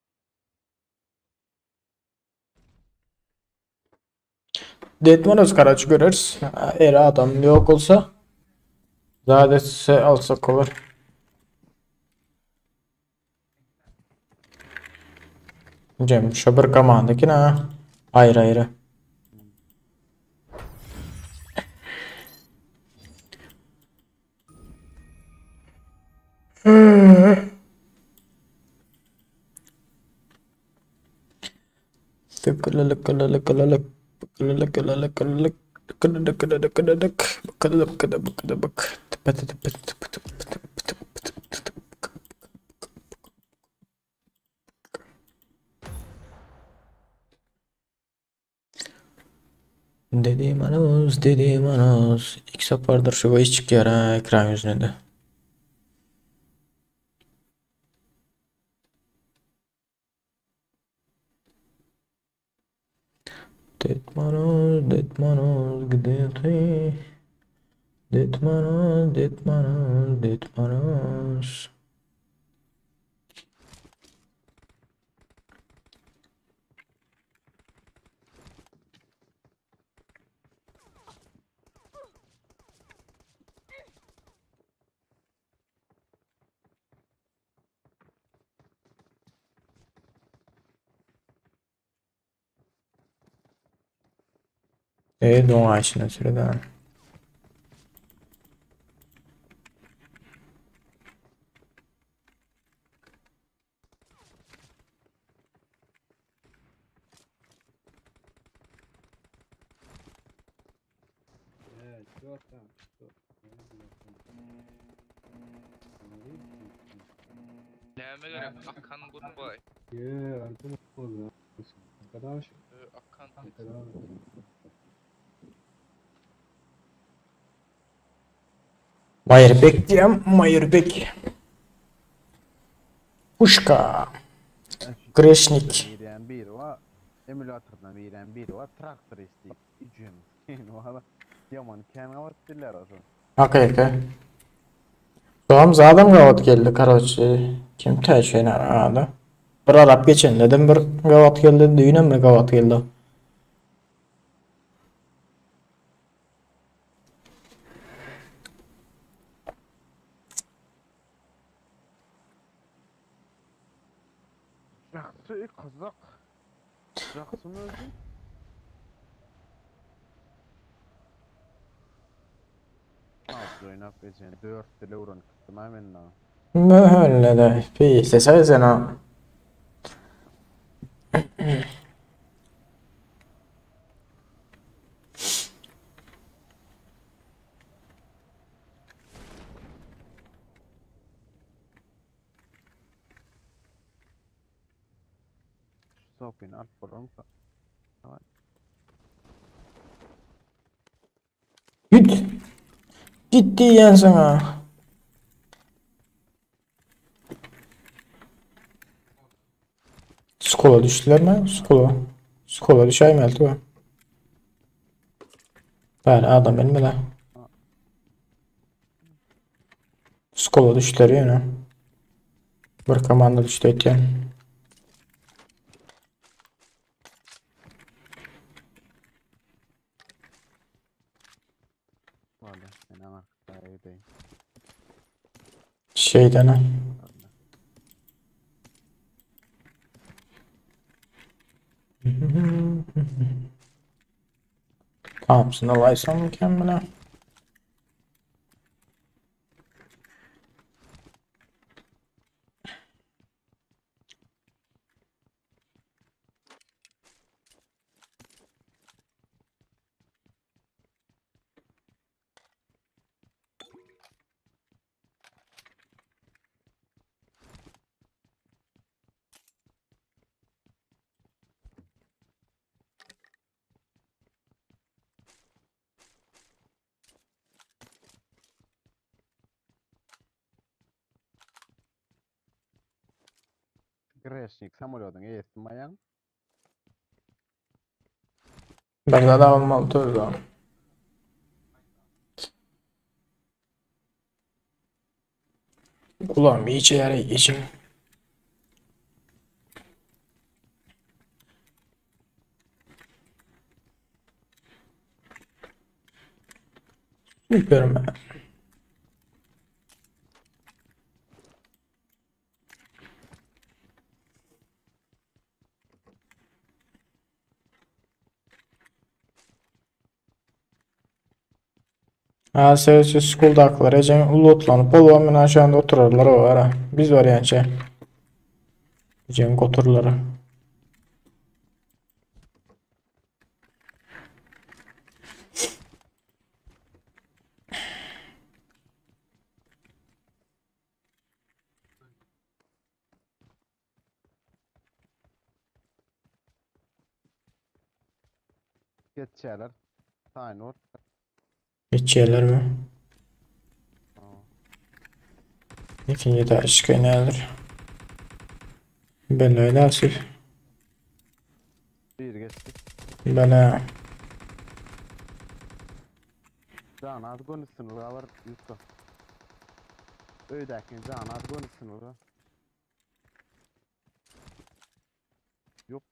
S1: Detmonos Karaç görürüz. Eğer adam yok olsa Zadetse alsak olur. Cem şu bir komanda ki ha. Ayrı ayrı. Dediğim anons, dediğim anons. İlk sapardır şu iş çıkıyor ha ekran yüzüne de. Detmanos, detmanos, gideti. Detmanos, detmanos, detmanos. E doňa içine süreden.
S7: Näme gerek? Akan goodbye. Akan.
S1: Maýyrbek diýem, Maýyrbek. Puşka. Greşnik.
S5: Girýän biri bar. Emulatordan girýän biri bar. Traktorist diýip. Ücüm. Wala. Ýaman kän gabat diller oşo.
S1: Hakyky. Soňam zadam gabat geldi, karoçe. Kim täşen ada. Bir arap geçendedim bir gabat geldi, düýnem bir gabat geldi.
S5: Ýagşy gyzyk. Ýagşymy özi? Pubg oýnap geçen 4 dil öwrenip gitdim ha men daha.
S1: Möhürledi. Pise sen o.
S5: Sopyny alyp bolarmyka?
S1: Git. Git diýýän saňa. Skola düşdülermi? Skola. Skola düşäýmeli tüwe. Bäri adam bilmedi. Skola düşdüler ýöne. Bir komanda düşdi öýtýän.
S5: Wala, men aňarky gideýin.
S1: Şeyden ha. Thompson alaysam mükemmel.
S5: Greşnik samolýodyň eýesi maýaň.
S1: Bir de olmalı tövbe. Ulan bir içe yere geçin. Süper ben. Ha, seriously school'dakılar ecem ulutlanyp bolwan men aşağında oturarlar o ara. Biz var yani Ecem otururlar.
S5: Geçýärler. Taýyn ol.
S1: Geçýärler mi? İkinci de aşkı nedir? Belli edersin.
S5: Bir geçdi.
S1: Bela.
S5: Can az gönüsün var Yusuf. Öýdäki can az gönüsün var. Yok.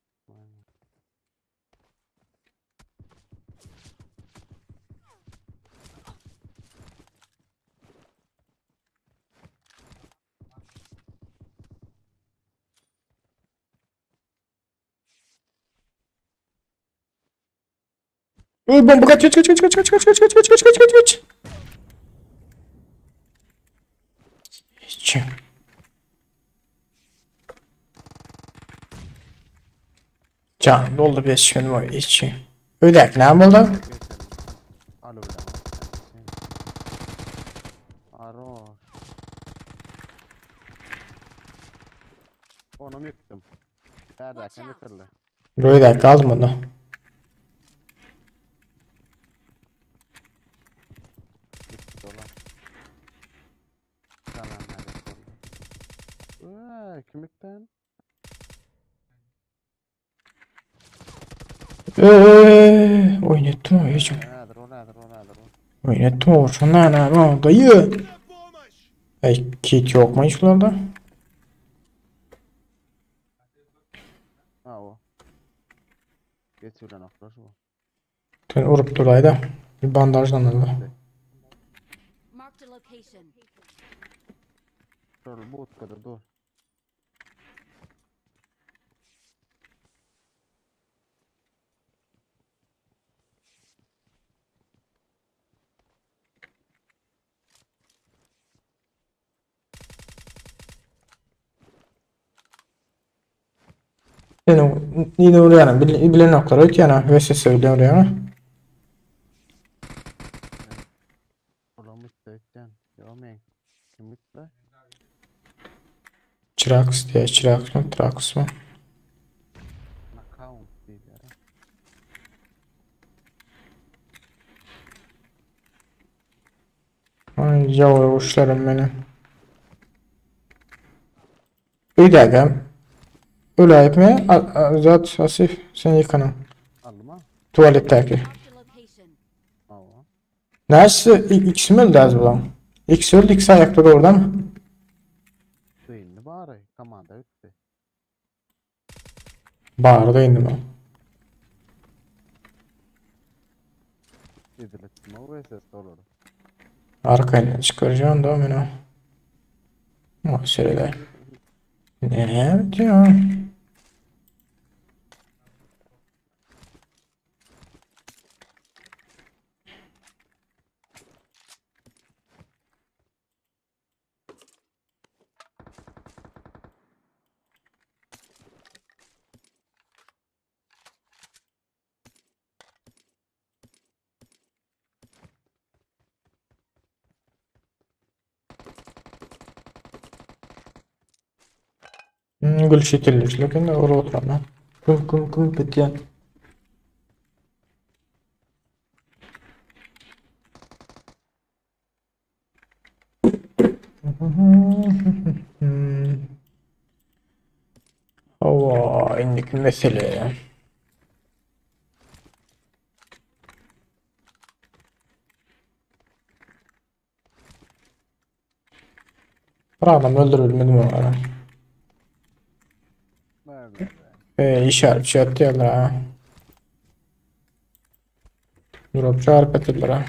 S1: Öý bomba kaç kaç kaç kaç kaç kaç kaç kaç kaç kaç kaç kaç kaç. Hiç. Can doldu bir şunu var içi. Öyle ne oldu?
S5: Alo Aro. Onu yıktım. Nerede bitirdi.
S1: Böyle kaldım onu.
S5: Gitti dolar. Tamam hadi oldu. Kimlikten?
S1: Eee, oynattum o hiç.
S5: Häzir ol, häzir ol, häzir ol.
S1: Oynattum o şuna ne ne dayı. Ey kit yok mu hiç şularda?
S5: Ha o. Geçilen oklar şu.
S1: Sen urup durayda. Bir bandajdan aldı.
S3: Marked a location.
S5: Şöyle bu utkada dur.
S1: Yine yine oraya bilen bilen oklar öt yana VSS bilen oraya.
S5: Ulan ötden. Yo men. Kim bitti?
S1: Çırax diye Çırax mı Trax mı?
S5: Knockout diýýär.
S1: Ay yavru uçlarım beni. Bir dakika. Öyle mi? Zat Asif sen yıkanın.
S5: Alma.
S1: Tuvaletteki. Neresi? İkisi mi öldü az bulan? İkisi öldü, ikisi ayakta da orada mı?
S5: Indi bari. Komanda bitti.
S1: Bağırdı indim o.
S5: Edilip o VSS olur.
S1: Arkayla çıkaracağım da ben o. O sırada. Ne diyor? Gül şekilli lekin orada oturan. Kum kum kum bityan. Hava indiki mesele. Bir adam öldürülmedi mi var?
S5: Nerede?
S1: E, işaret şey atıyorlar ha. Drop çarp atıyorlar ha.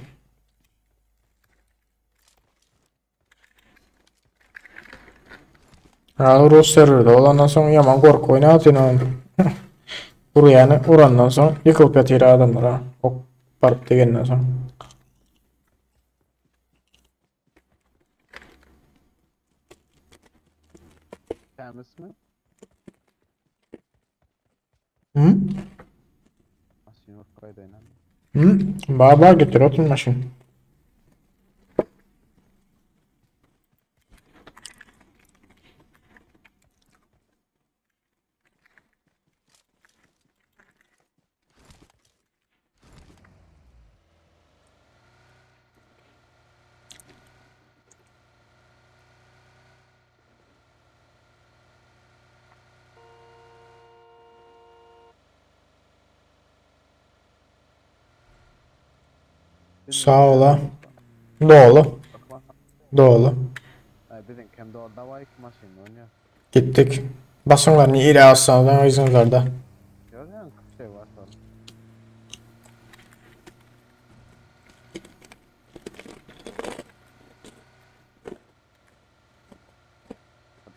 S1: Ha, Rus serverda olandan sonra yaman korku oynatıyor. Buraya urandan sonra yıkılıp yatıyor adamlar ha. Ok barıp degenden sonra.
S5: Temiz mi?
S1: Hı? Hı? Baba getir oturma maşın. Sağ ola. Dolu. Dolu. Gittik. Basınlar iri alsanız o yüzden
S5: Şey var sonra.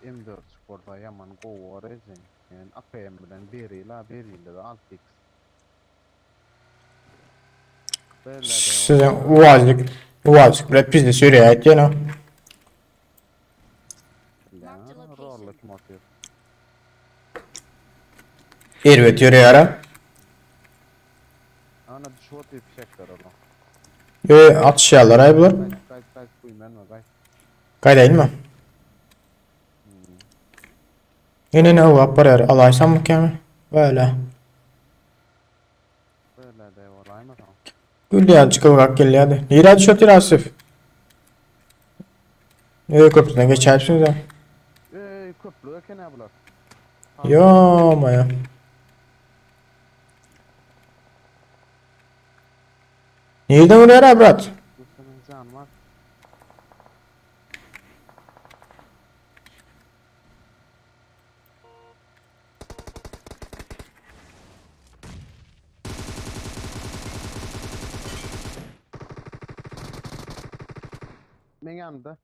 S5: M4 sporda yaman gowy orejin. Yani APM bilen biri la biri de 6x.
S1: Siziň uwazik, uwazik bilen pizde sürýär aýtýan. Erbet ýörýär.
S5: Ana düşüp otyr fişekler ola.
S1: E, atışýarlar aý bular.
S5: Gaýt gaýt guýmenme gaýt.
S1: Gaýdaýynmy? Ene ne owap barýar. Alaýsam mykamy? Böyle.
S5: Böyle de olaýmasaň.
S1: Gülýän çykyp gelýärdi. Nirä düşüp Asif? Öý köprüden geçäýipsiňiz ha.
S5: Ey köplük eken ha bular.
S1: Yo maya. Nirden vuruyor ha brat?
S5: Bu senin can var. Men yanımda.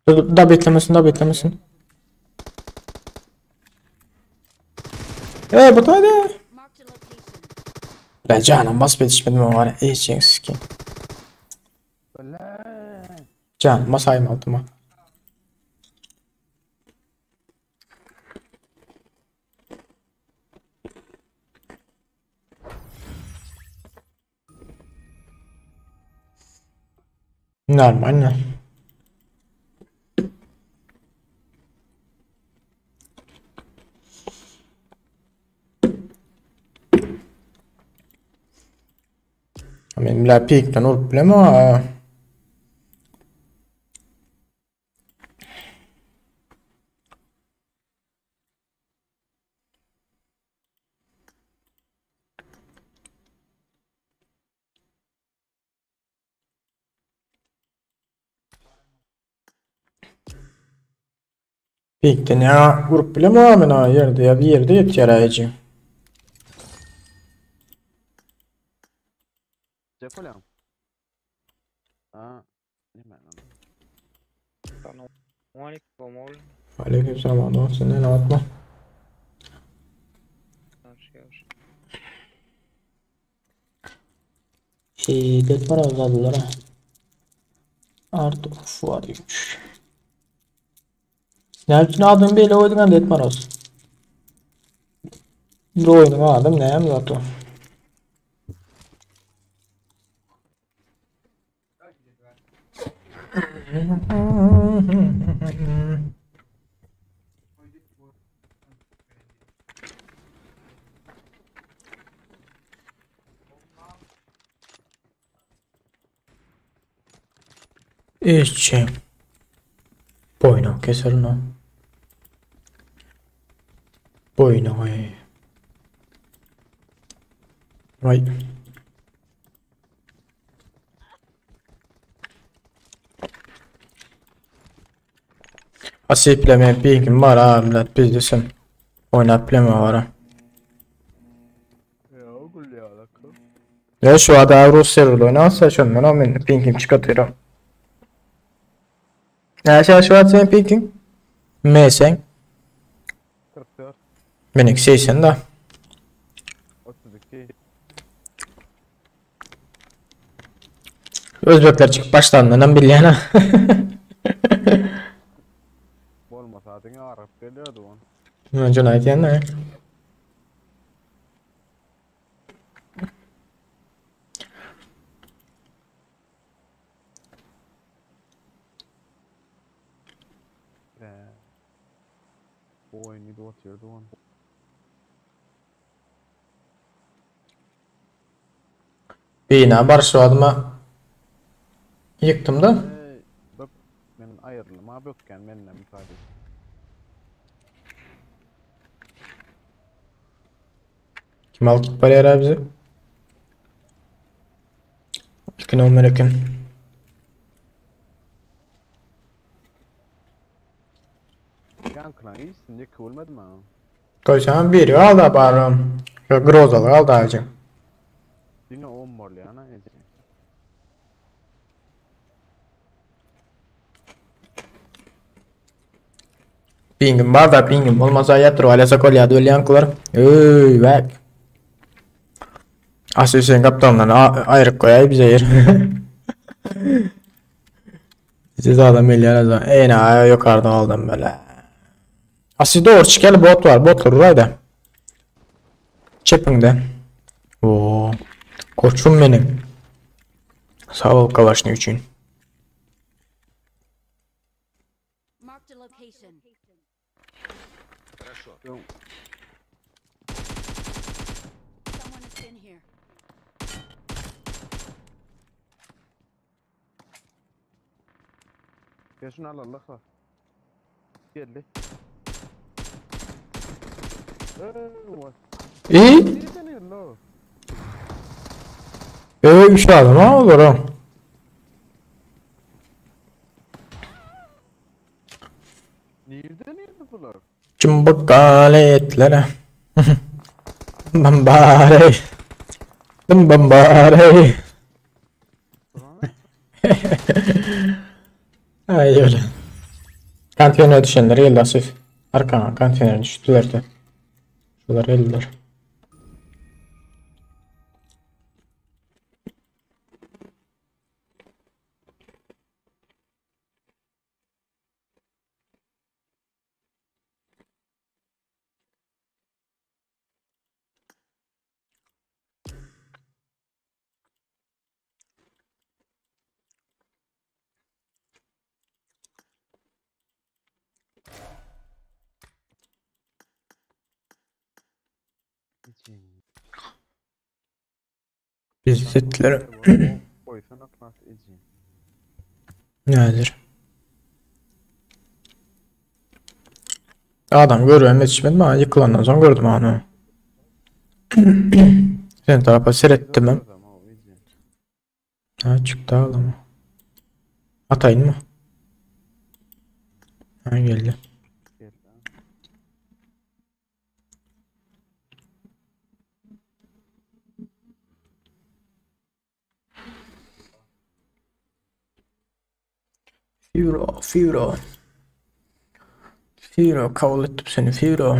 S1: Dur, Da beklemesin, da beklemesin. Ey bu da hadi.
S3: Marked a location.
S1: La canım bas yetişmedim o var. İyi ki.
S5: Öyle.
S1: Canım basayım altıma. Нормально. Men la pikden urup bileme. Pikden ya urup bileme men ha ýerde ya bir ýerde ýetýär aýjy.
S5: Cepolan. Ha. Ne ben onu.
S7: Aleyküm oğlum.
S1: Aleykümselam adam sen ne atma. Şiddet var azaldılar ha. Art of var 3. Ne için adın böyle oydun hem de etmez. Bir oyunun adım ne hem zaten. İşçi. Boynu keser onu. Boynu ay. Vay. Asip bileme bilgim var ha millet biz desem. Oynap bileme var ha.
S5: Ya gül ya lakı.
S1: Ya şu ada Rus serverda oynarsa şundan o men pingim çıkartıyorum. Ya şu şu at sen pingin. M sen.
S5: 44
S1: Benim 80 da.
S5: 32
S1: Özbekler çıkıp başlandığından bilýän ha.
S5: Bolmasa diňe aryp geliyordu on.
S1: Önce aýtýan da.
S5: Ee, bu oyunu da oturuyordu on.
S1: Bina barşadyma ýykdym da.
S5: Ey, bak men ayrılma bökken menden müsaade.
S1: Kim alyp gidip barýar bizi? İlkin olmayan eken.
S5: Yankılan iyisin diye kıvırmadım ha.
S1: Koysan biri al da barım. Şu grozalı al da acı.
S5: Diňe 10 bolýar ana ece.
S1: Pingim bar da pingim olmasa yatır alasa kolya dölyan kılar. Ey bak. Asyl sen gapdalyndan aýryp goýaý bize ýer. Bize adam gelýär azan. Eýne aýa ýokarda galdym bele. Asyl dogry çykaly bot bar. Botlar uraýda. Çepiňde. Oo. Koçum benim. Sag bol kalaşny üçin.
S3: Marked a location.
S6: Хорошо.
S5: Öň
S3: Someone has been here.
S5: Gel şunu alalım ha. Geldi. Eee,
S1: İyi.
S5: Nereden geldi o?
S1: Ee, üç adam ha olur ha.
S5: Nereden geldi bular?
S1: Kim bu galetlere? Bambare. Bambare. Ay öyle. Konteynere düşenler geldi Asif. Arkana konteynere düştüler de. Şular geldiler.
S5: İçin.
S1: Biz ettiler.
S5: Koysana klas için.
S1: Nedir? Adam görüyorum yetişmedim ama yıkılandan sonra gördüm onu. Sen tarafa seyrettim ben. Ha çıktı adam. Atayın mı? Ha geldi. Firo, Firo. Firo kabul ettim seni Firo.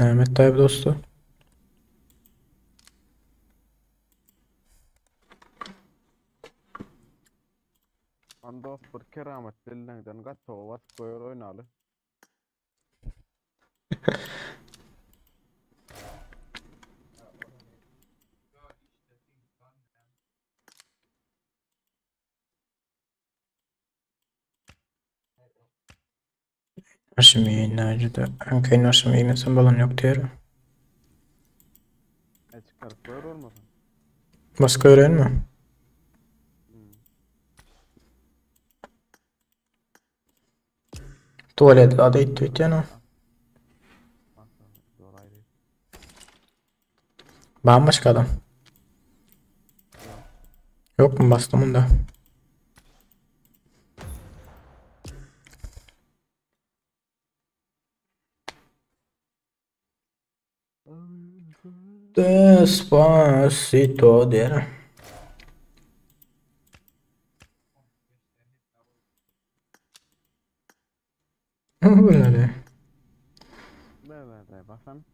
S1: Mehmet dayı dostu.
S5: Andos bir keramet dillenden gato basyp goýar oýnaly.
S1: Şimdi nerede? Hangi nasıl yine balon yok diyorum.
S5: E çykaryp goýar bolmasa.
S1: Başka öğrenme. Tuvalet adı itti ötýän o. Bambaşka adam. Yok mu bastım bunda? Despacito diýer. Böyle.
S5: Bäbäde basan.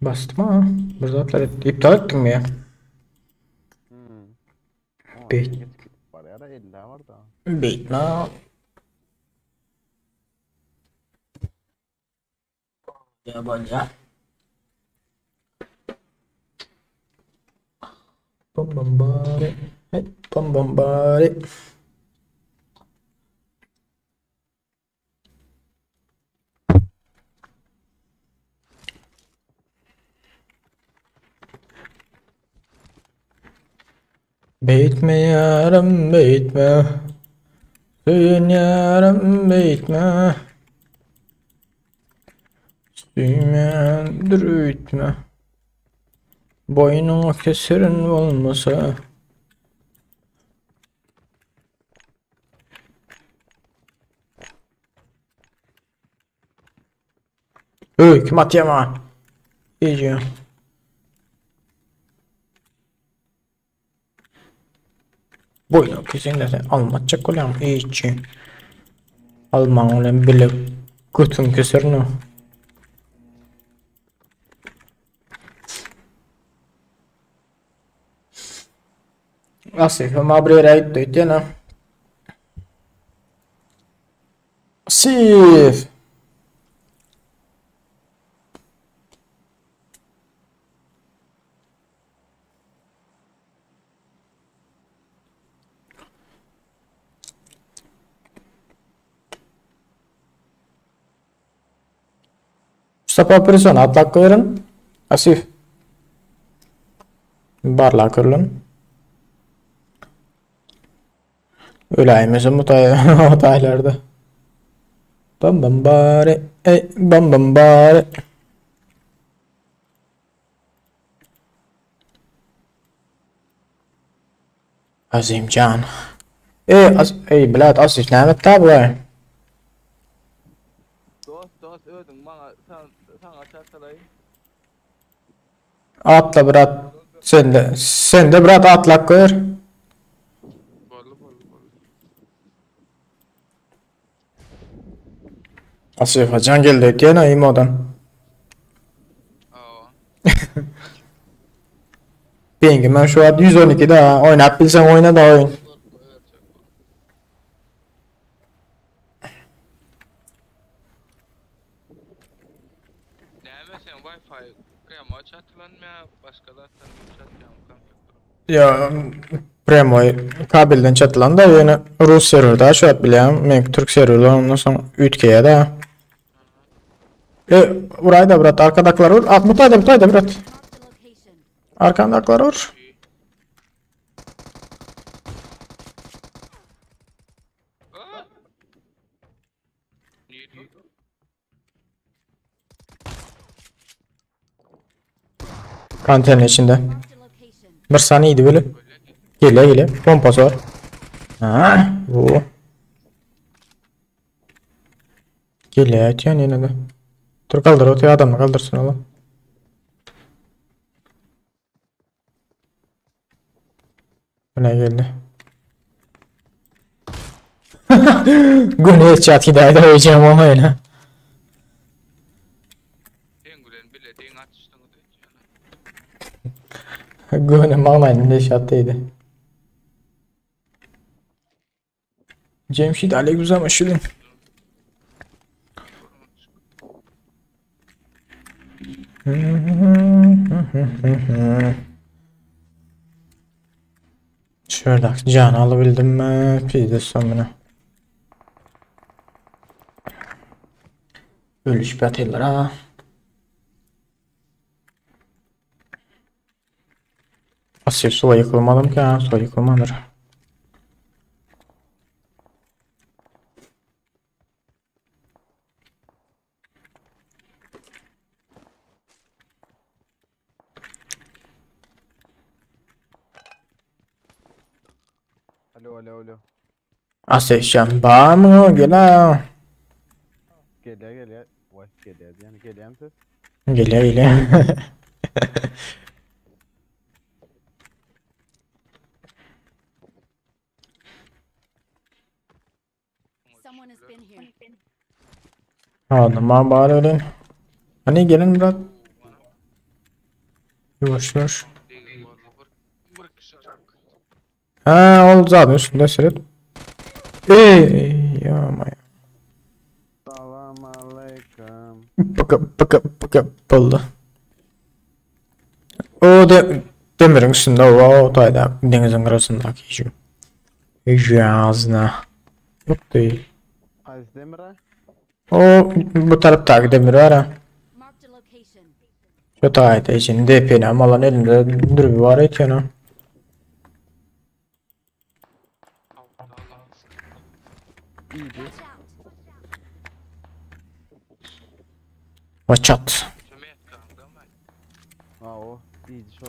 S1: Bastım ha. Bir zatlar etti. İptal ettin mi ya?
S5: Hmm.
S1: Bey.
S5: Barýar 50 var da.
S1: Bitme. Ya bolýa. Bam bam bari. Hey, bam bam bari. Beýtme ýarym beýtme. Söýen ýarym beýtme. Söýmändir öýtme. Boýnuňa keserin bolmasa. Öý, kim atýar maňa? Eje. Boýnuňa keserin sen almatjak bolýaň eje. Almaň bilen bile götüň keserin. Asif ma bir ýere gitdi öýtýän. Asif. Mustafa Prison atlak goýaryn. Asif. Barlak görlen. Öläýmesem bu taý o taýlarda. Bam bam bari, ey bam bam bari. Azimjan. Ey, az, ey blat Asif näme etdi bu?
S7: Dost dost özüň maňa san saňa çatalaýyn.
S1: Atla brat. Sen de, sen de brat atlak gör.
S7: Boldy boldy boldy.
S1: Asif hacan geldi ötýän imodan.
S7: Awa.
S1: Bengi men şu wagt 112 da oýnap bilseň oýna da oýun.
S7: Näme sen Wi-Fi premo çatylanmy ýa başga zatdan çatýaňmy kompýutere?
S1: Ýa premoý kabelden çatylan da ýöne rus serwerde şu wagt bilýän, men türk serwerde ondan soň üýtgeýär da. E, uraý da brat, arkadakylar vur. At, bu taýda, bu taýda brat.
S3: Marked a location.
S1: Arkandakylar vur.
S7: Aa! Nirede?
S1: Kantenin içinde.
S3: Marked a location.
S1: Bir saniye böyle. Gele gele. Pompası var. Ha, bu. Gele atýan ýene de. Dur kaldyr oty adamny kaldyrsyn olam. Bu ne geldi? Güne headshot gidäýdi öýjem oňaýna.
S7: Sen gülen bile deň atyşdyňyz öýtýän.
S1: Güne magnaýny headshot diýdi. Cemşit aleyküm şirin. Şöyle can alabildim mi? Pizde sonuna. Ölüş batılır ha. Asya suwa ýykylmadym ki, ha, suwa ýykylmandyr.
S5: Alo alo alo.
S1: Asya işem barmy? Gel ha.
S5: Gelýär gelýär. Vay gelýär diýen gelýärmi ses?
S1: Gelýär gelýär.
S3: Someone has been here.
S1: Adama bar ölen. Hani gelin brat. Ýuwaş ýuwaş. Ha, ol zadyň üstünde seret. Ey, ýa-ma.
S5: Salam aleyküm.
S1: Pıkı pıkı pıkı boldy. O de demiriň üstünde o, o taýda deňiziň gyrasyndaky şu. Ýazna. Yok değil.
S5: Haýsy demir a?
S1: O bu tarapdaky demir bar ha.
S3: Marked a location.
S1: Şu taýda içinde DP'ni alan elinde dürbi bar eken ha.
S5: İyiydi.
S3: Watch out.
S1: Watch out.
S5: Ha o. İyiydi şo.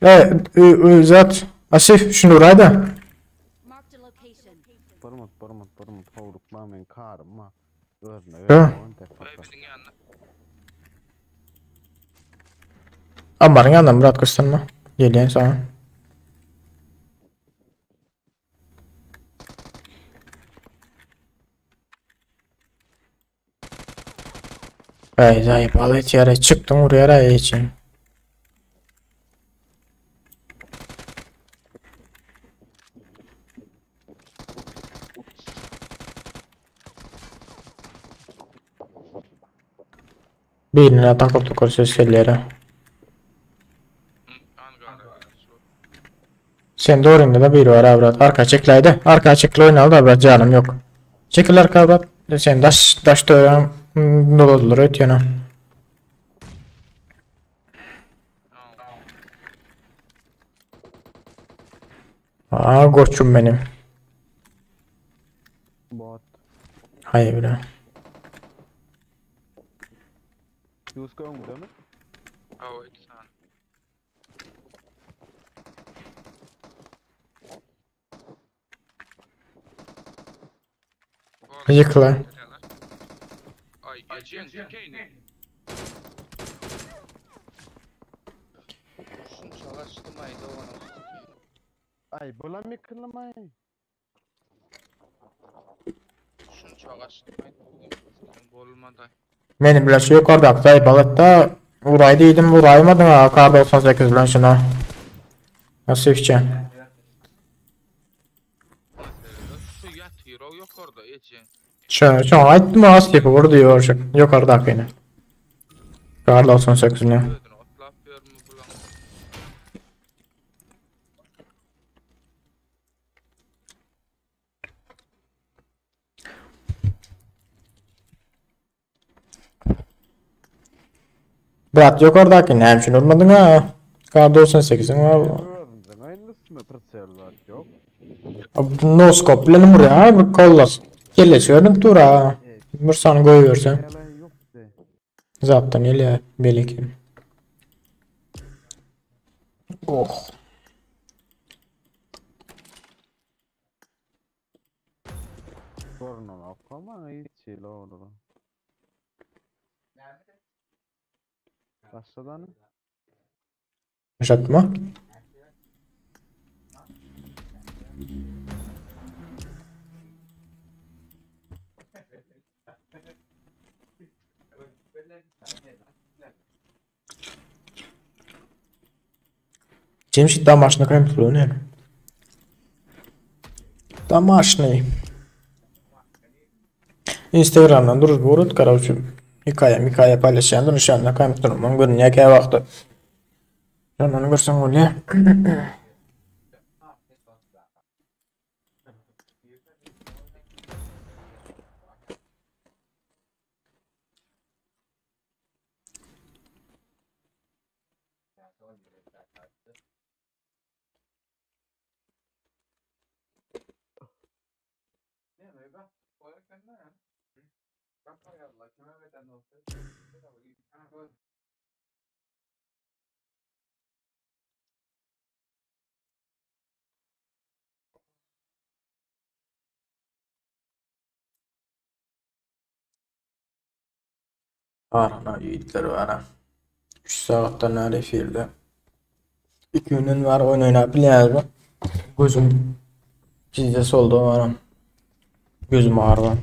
S1: E, ü, zat. Asif şunu uray da.
S3: Marked a location.
S5: Barmat barmat barmat howrukma men karym ma. Özüne
S1: Ha.
S7: Vay biziň ýanyna.
S1: Ambarın yanından Murat gösterme. Gelýän sana. Ay zayıf al et yere çıktın oraya ray için. Birine takır tukur ses gelýär. Sen doğru da biri var avrat. Arka çekilaydı. Arka çekil oynalı da avrat canım yok. Çekil arka avrat. Sen daş daş dören doladılar ötüyor. Aa koçum benim.
S5: Bot.
S1: Hayır bre.
S5: Ýuska öňde mi?
S7: Hawa iki sany.
S1: Ýykyla.
S7: Ay geçen keýni. Şunça gaçdym aý doganyň.
S5: Ay bulam ýykylmaý.
S7: Şunça gaçdym aý bolmady.
S1: Benim bilen şu yukarıda zayıf alıp Uray diýdim, uraymadın ha, kar 98 bilen şuna. Nasıl işçi?
S7: Şu ýatyr o ýokarda ejeň.
S1: Şu, şu aýtma asli vurdu diyor şu yukarıdaki yine. Kar 98 ne?
S7: Özüni otlap ýörmi bulan.
S1: Brat yukarıdaki ne için vurmadın ha? Kar 98'in var.
S5: Özünden aynısını pritsel var yok.
S1: No scope bilen vurýar, bir kollas. Kelleşiyorum dur ha. Bir sany goýbersen.
S5: Hele yok de.
S1: Zaptan gelýär belki. Oh.
S5: Sorunun okuma hiç hile olur. Başladan
S1: Yaşatma. Cemşit домашний компьютер, ne? Домашний. Instagramdan durup urut, короче, hikaye, hikaye paylaşandır, nişanla kompýuterimden görünýär kä wagtda. Sen onu görsen bolýar. Arana ýitler bara. 3 saatdan näre efirde. 2 günden var oyun oynap bilýär bu. Gözüm pizdes oldu bara. Gözüm ağrı.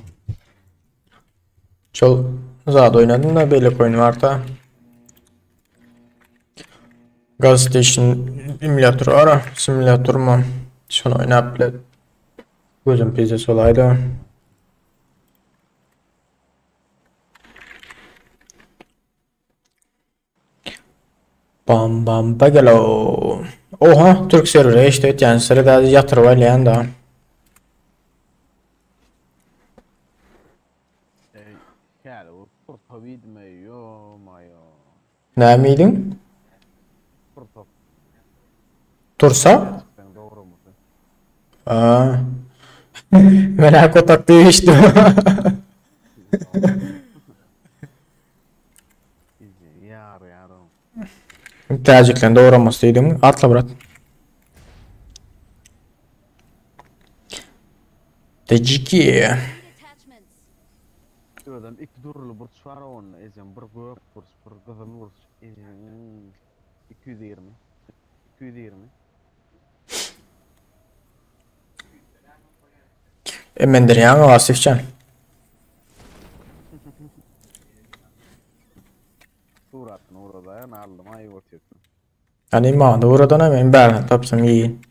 S1: Çol zat oynadım da belli oyun var da. Gas station simülatör ara, simülatör mu? Şunu oynap bile. Gözüm pizdes olaydı. Bam bam bagalo. Oha Türk serveri işte yani sırada yatır var da.
S5: Ey, hele o turta mi yo mayo.
S1: Ne miydin?
S5: Turta
S1: Tursa?
S5: sen doğru musun?
S1: Aa. Merak otak değişti.
S5: İyice yar yarım.
S1: Täjiklen doğraması diýdim. Atla brat. Teciki.
S3: Need attachments.
S5: Özüm iki durulu burç var onun ecem bir gök burç bir kızıl burç. Ecem 220. 220.
S1: Emendir ýaňy Asifjan.
S5: Alaýan aldym aýyp otyrsyň.
S1: Hani manda uğradan men bärini tapsam yiyin.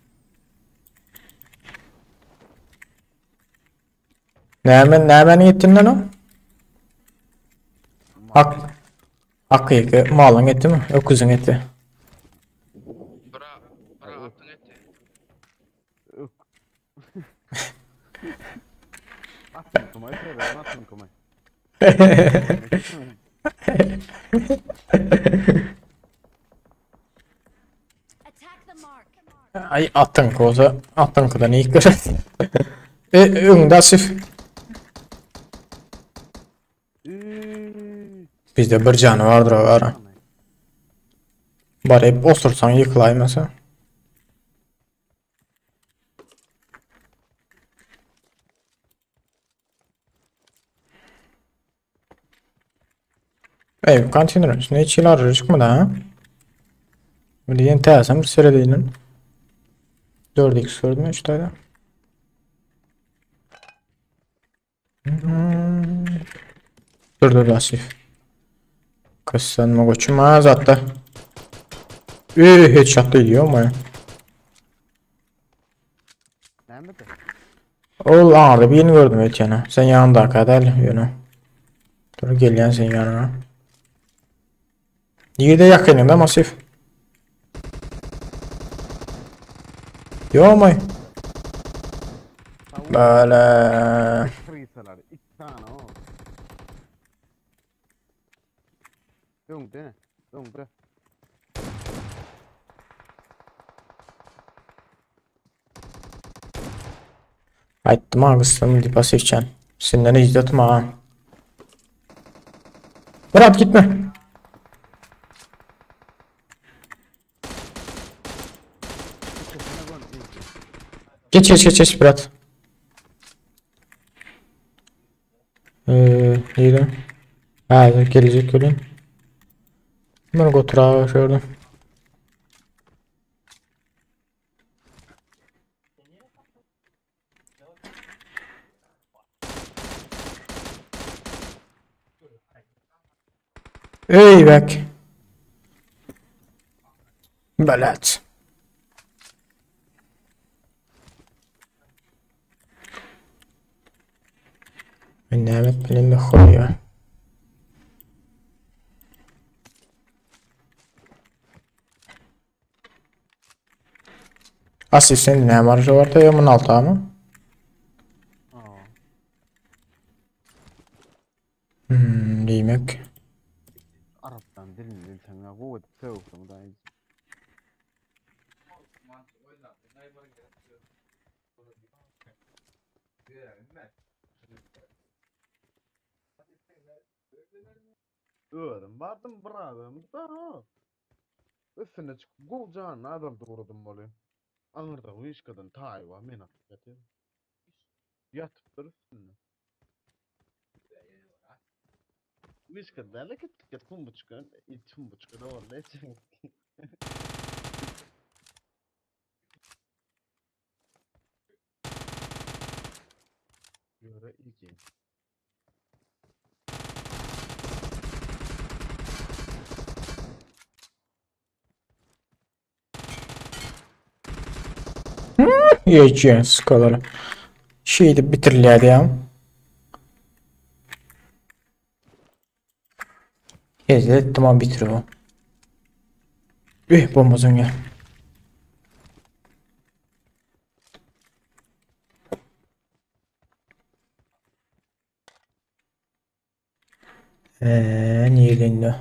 S1: Näme nämäni gittin lan o? Ak Hakyky malyň etimi, öküziň eti.
S7: Bira, bira atyň eti.
S5: Ök. Atyn kumay, treberen atyn kumay.
S3: Attack the mark.
S1: Ay atyňky bolsa atyňkydan iýip görer. E, öňde asif. Bizde bir jany bardyr o gara. Baryp osursaň ýykylaýmasa. Ey, konteýneriň içinde hiç hili arjy çykmady ha. Bu diýen täsem bir seredeýin. 4x gördüm 3 tane. Dur dur Asif. Kıssanma koçum ha zatta. Üh headshot diýiyor mu?
S5: Näme de?
S1: Ol ağırdı birini gördüm öteni. Sen yanında kadar yönü. Dur gelýän sen yanına. Ýerde yakynında masif. Ýomay. Bala.
S5: Krisalar, iki tane o. Öňde, öňde.
S1: Aýtdym ha gysdym diýip Asifjan. Senden izletme ha. Bırak gitme.
S5: İkisine gön, ilki.
S1: Geç geç geç geç Berat. Ee, neydi? Ha gelecek görün. Bunu götür abi şöyle. Ey bak. Belat. Men näme etmeli hoýa. Asıl senin ne marjı var da ya bunun altı mı?
S5: Aa.
S1: Diýmek.
S5: Arapdan dilini bilseň ya gowy edip sögüpdim da. Özüm bardım bir adam da. Üstüne çıkıp gol canına adam doğradım böyle. Aňyrda wyşkadan taý bar men atyp ýatyryn. Ýatypdyr üstünde. Wyşka däl gitdik tumbuçka, tumbuçka da boldy. Göre iki.
S1: Ýeýen skalar. Şeýdip bitirilýärdi ya. Hezil etdim ha bitir o. Üh bomba ya. Eee nirede indi?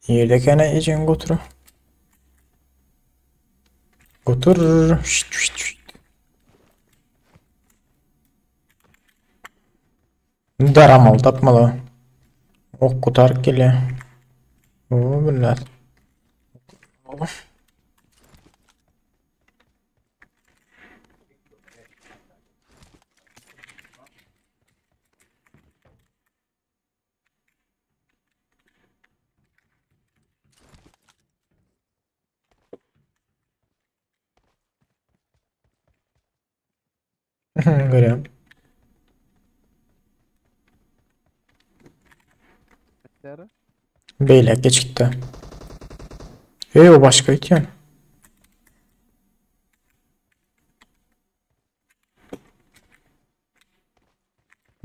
S1: Nirede ejen götür. Götür. Şşt, şşt, şşt. Daramal tapmaly. Ok gutarıp gelýär. O billah. Görýän. Beýläk geçipdi. Eý, o başga itýän.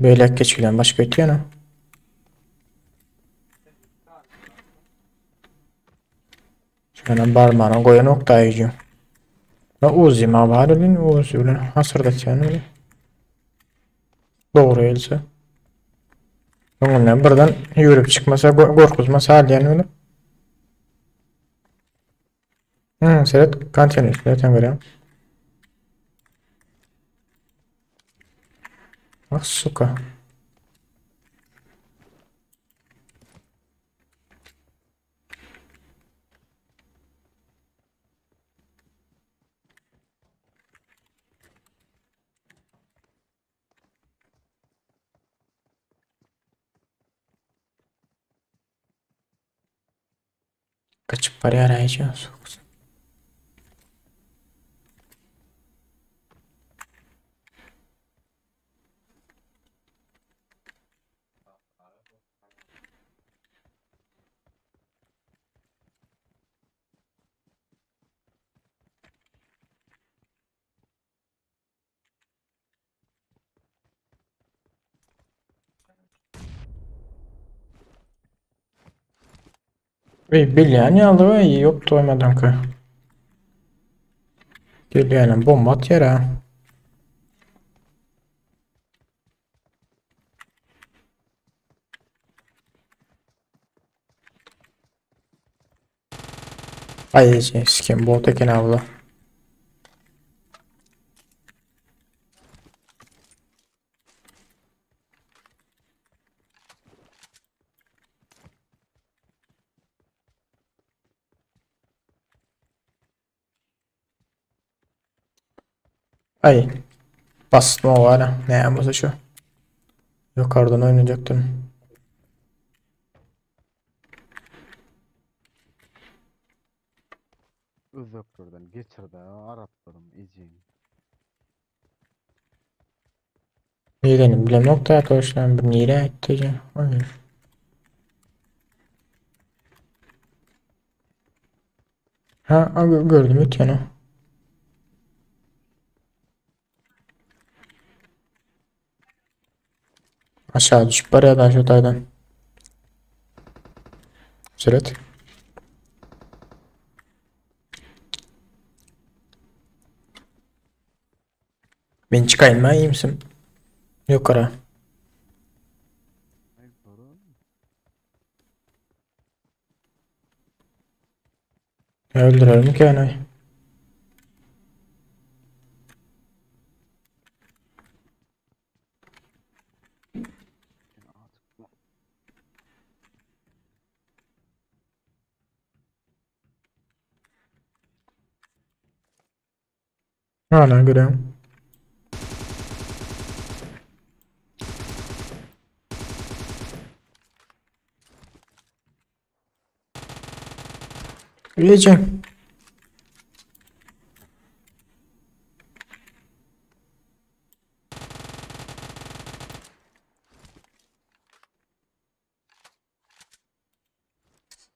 S1: Beýläk geçilen başga itýän. Şöyle barmana goýan ok daýyjy. Na Uzi ma bar elin Uzi bilen hasyrdatýan öyle. Dogry gelse. Öňünden birden ýürek çykmasa gorkuzmasa alýan öyle. Hmm, seret konteyner üstüne görýän. Ah suka. Kaçyp barýar aýja. Ey bilýän ýaly we ýok doýmadanky. Gelýänem bomba atýar ha. Ay sikim bot eken abla. Ay basma var ha. Ne yapması şu? Yukarıdan oynayacaktım.
S5: Özbeklerden geçirdi Araplarım ejin.
S1: Nirenin bilemok da arkadaşlar bir nire etti. Hayır. Ha, gördüm öteni. Aşağı düşüp barýar şu taýdan. Seret. Men çıkayım mı iyi misin? Yukarı. Öldürelim ki yani. Hala görüyorum. Öleceğim.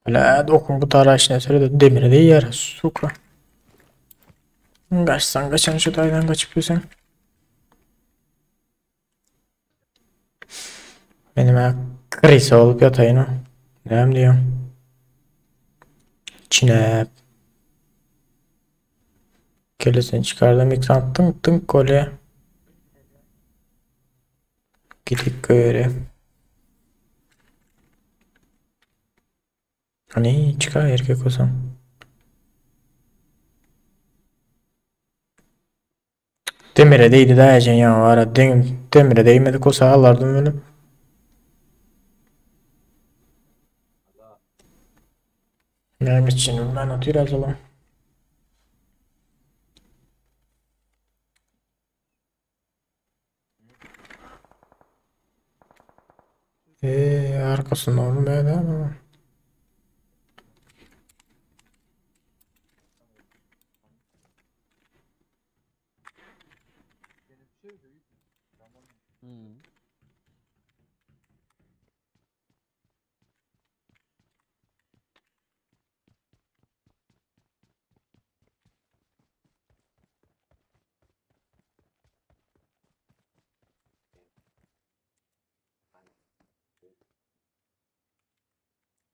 S1: Bile okun bu taraşına söyledi. Demire de yer. Suka. Kaçsan kaçan şu daydan kaçıp bilsen. Benim ayak kriz olup yatayın o. Ne diyorum? Çinep. Kellesini çıkardım ekran tınk tınk kole. Gidik böyle. Hani çıkar erkek olsam. Demire değdi daha ya var. Demire değmedik olsa alardım böyle. Benim için ben atıyor alalım. Eee arkasında olmaya ama.
S5: Hmm.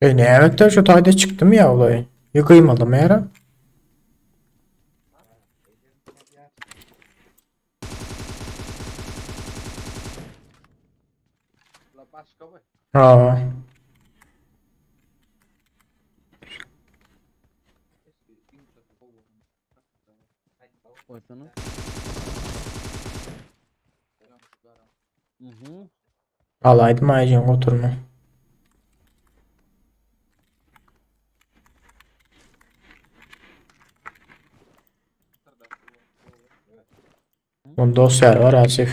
S1: E nämetde şu taýda çykdym ya olay. Ýykymadym ýara. Ha.
S5: Goýsana. Mhm.
S1: Alaýdym aýjyň oturma. Mun dost ýary bar Asif.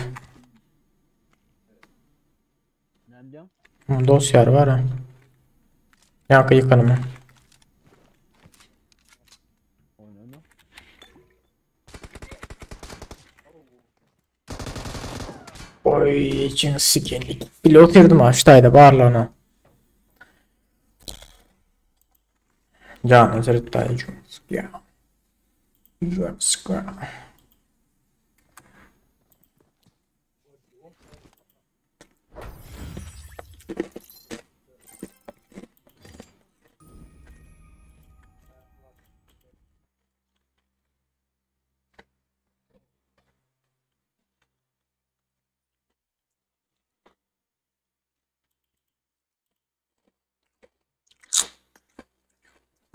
S5: Näme diýýäň?
S1: Mun dost ýary bar. Ýa-da ýykanymy.
S5: Oýnama.
S1: Oý, içiň sikenlik. Bile oturdym ha şu taýda barlygyna. Janyň seret daýy ya.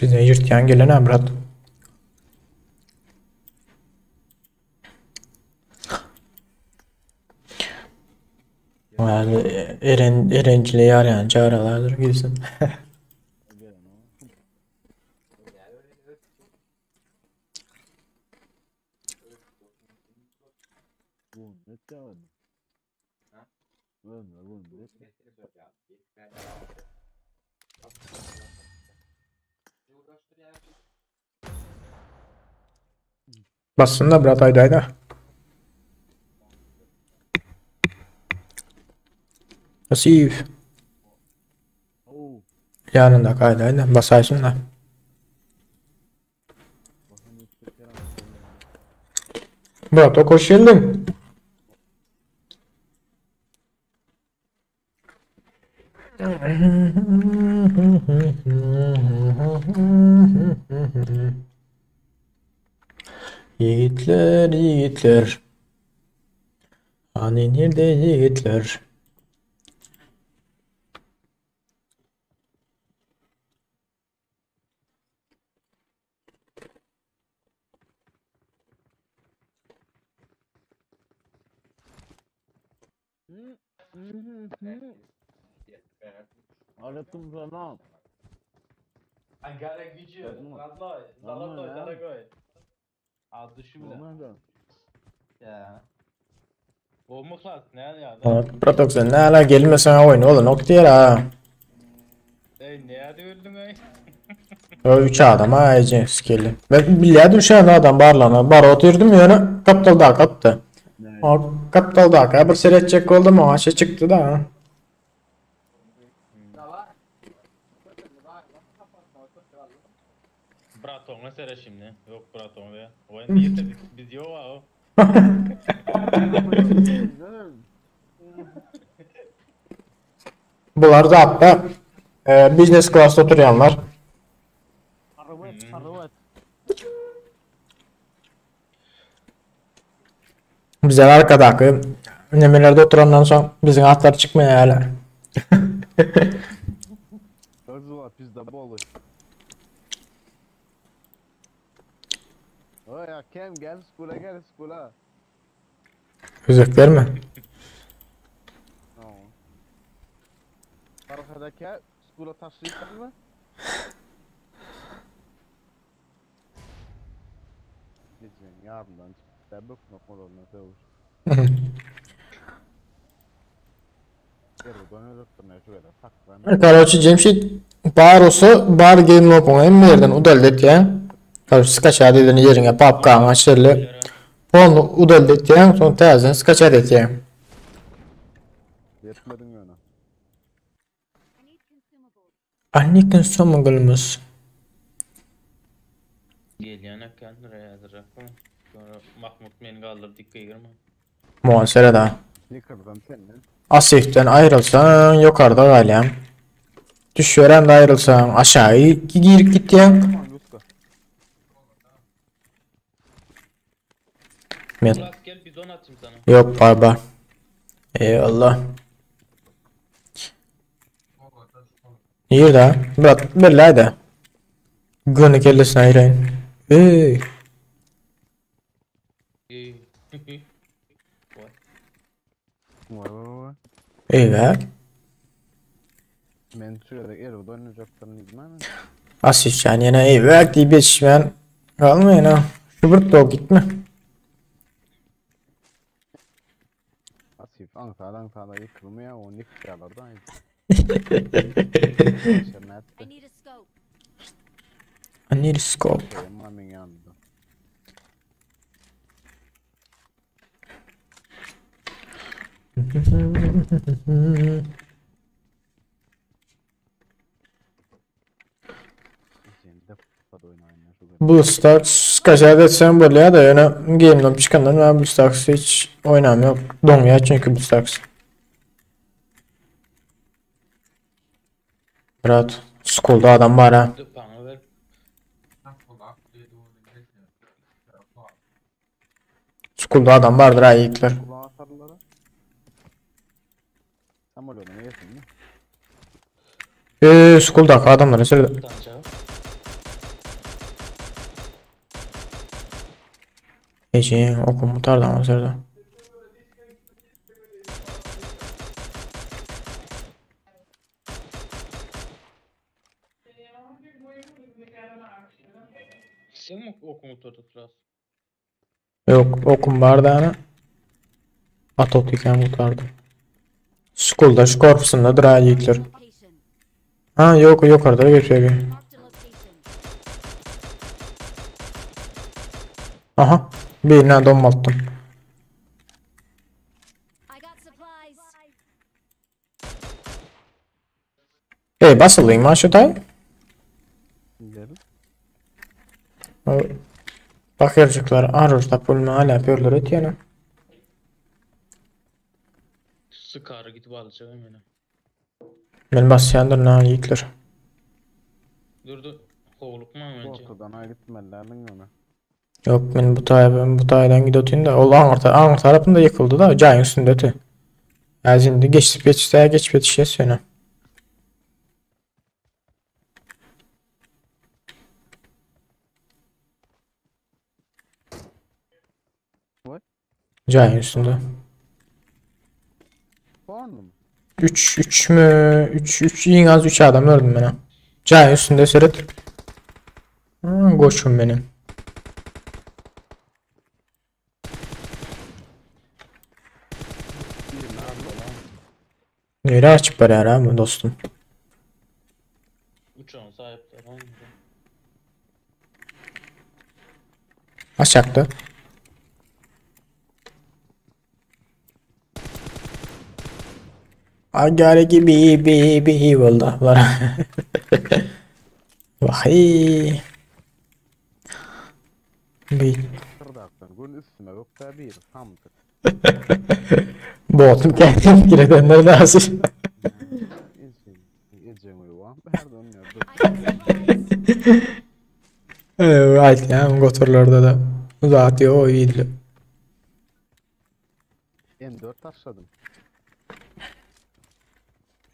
S1: Bize ýyrtýan gelen ha brat. Yani Eren Erencile ýar ýan çagaralardyr gitsin. Bassyn da brat aýdaýda. Asif. Ýanynda aýdaýda basaýsyn da. Brat hoş geldin. Ýigitler, ýigitler. Hany nirde ýigitler?
S5: Aleyküm selam.
S7: Ankara gücü. Radloy.
S5: Zalatoy,
S7: dorogoy. От души
S5: Olmaz
S7: Ya. O muhlas ne ya?
S1: Brat sen näle gelmesen oýun ola nok diýer ha.
S7: Ey ne öldün ey?
S1: O üç adam ha ece skeli. Ben bilýärdim şu anda adam barlana. Bar oturdum ýöne kaptal da kaptı. O kaptal da bir seyredecek oldum o aşağı çıktı da.
S7: Brat ona sere şimdi. Yok brat ona ya. O niye dedik? Biz yok o.
S1: Bular da hatta e, business class'ta oturyanlar.
S5: Arıvet, arıvet.
S1: Bizler arkadaki nemelerde oturandan sonra bizim atlar çıkmıyor hala.
S5: Özüla pizda bolu. Oy hakem gel skula gel skula.
S1: Özekler mi?
S5: No. Arkadaki skula taşıyıp mı? Gecen yarından çıktı. Ben bakma kolonuna dövüş.
S1: Короче, Cemşit bar olsa bar game log'uň hem yerden udallet ya. Короче, skaçar eden yerine papkaň açarly. Onu udal etýäň, soň täzeden skaçat etýäň.
S5: Ýetmediň ýöne.
S1: I need consumables.
S7: Gelýän ekendir häzir. Sonra Mahmut meni galdyr dik gygyrma.
S1: Muan sereda.
S5: Ýykyldym senden.
S1: Asifden aýrylsaň ýokarda galýaň. Düşýärem de aýrylsaň aşagy girip gitýäň.
S5: Tamam Yuska.
S1: Men
S7: Ulas gel bizon atayım sana.
S1: yok baba. Eyvallah. Nirde? Bırak belli Gönü kellesine ayırayın. Ey.
S7: Ey. Vay.
S5: Vay vay vay.
S1: Eyvah.
S5: Men şu ýerde erwde oýnajaklaryn diýdim
S1: Asif yani yine eyvah deyip yetişmeyen kalmayın ha. Şu bir dog gitme.
S5: Asif aňsat aňsat ýykylmaýar, onu ýykýarlar da.
S3: I need a scope.
S1: I need a scope.
S5: Mamiň ýanynda.
S1: BlueStacks skaçat etsem bolýar da ýöne game'den çykandan ben BlueStacks hiç oynam yok. Doňýar çünki BlueStacks. Murat, school'da adam var ha.
S7: Dur bana ver.
S1: School'da adam vardır ha yiğitler.
S5: Kulağa atarlara. Samolýodyň eýesini mi?
S1: Eee school'daki adamlara söyle.
S7: Bir tane cevap.
S1: Ece okum mutardı ama söyle.
S7: Sen mi okumu tutdular?
S1: Yok okum vardı ana. At otuken mutardı. School'da şu korpusundadır ha yiğitler.
S3: Location.
S1: Ha yok yukarıda geçiyor.
S3: Marked a location.
S1: Aha birine donmalttım.
S3: I got supplies.
S1: Ey basılayım ha şu tay.
S5: Gel.
S1: Bakırcıklar arır da pulma hala yapıyorlar öteyene.
S7: Sıkarı gidip alacağım hemen.
S1: Ben basyandır na yiğitler.
S7: Dur dur. Kovulukma önce.
S5: Ortadan aýryp gitmelilerdiň ýöne.
S1: Yok ben bu tay ben bu taydan gidotayım da ol aňır aňır tarapında yıkıldı da cayın üstünde öte. Ya şimdi geçip geçse geçip yetişeceğiz yöne.
S5: What?
S1: Cayın üstünde.
S5: Barmy?
S1: 3 3 mü? 3 3 en az 3 adam öldüm ben ha. Cayın üstünde seyret. Ha, koçum benim.
S5: Birini aldı lan.
S1: Nereye açıp var ha dostum.
S7: Uçağın sahipleri. hangi?
S1: Aşağıda. I gotta give me baby oldu. Var. Vay. Bir
S5: Kırdakdan gün üstüme yoksa bir samdyk.
S1: botum kendim giredenler lazım.
S5: Eceň oýwa. Bärde oýnar.
S3: I got supplies.
S1: Evet, ya goturlarda da uzatıyor o iyiydi.
S5: M4 taşladım.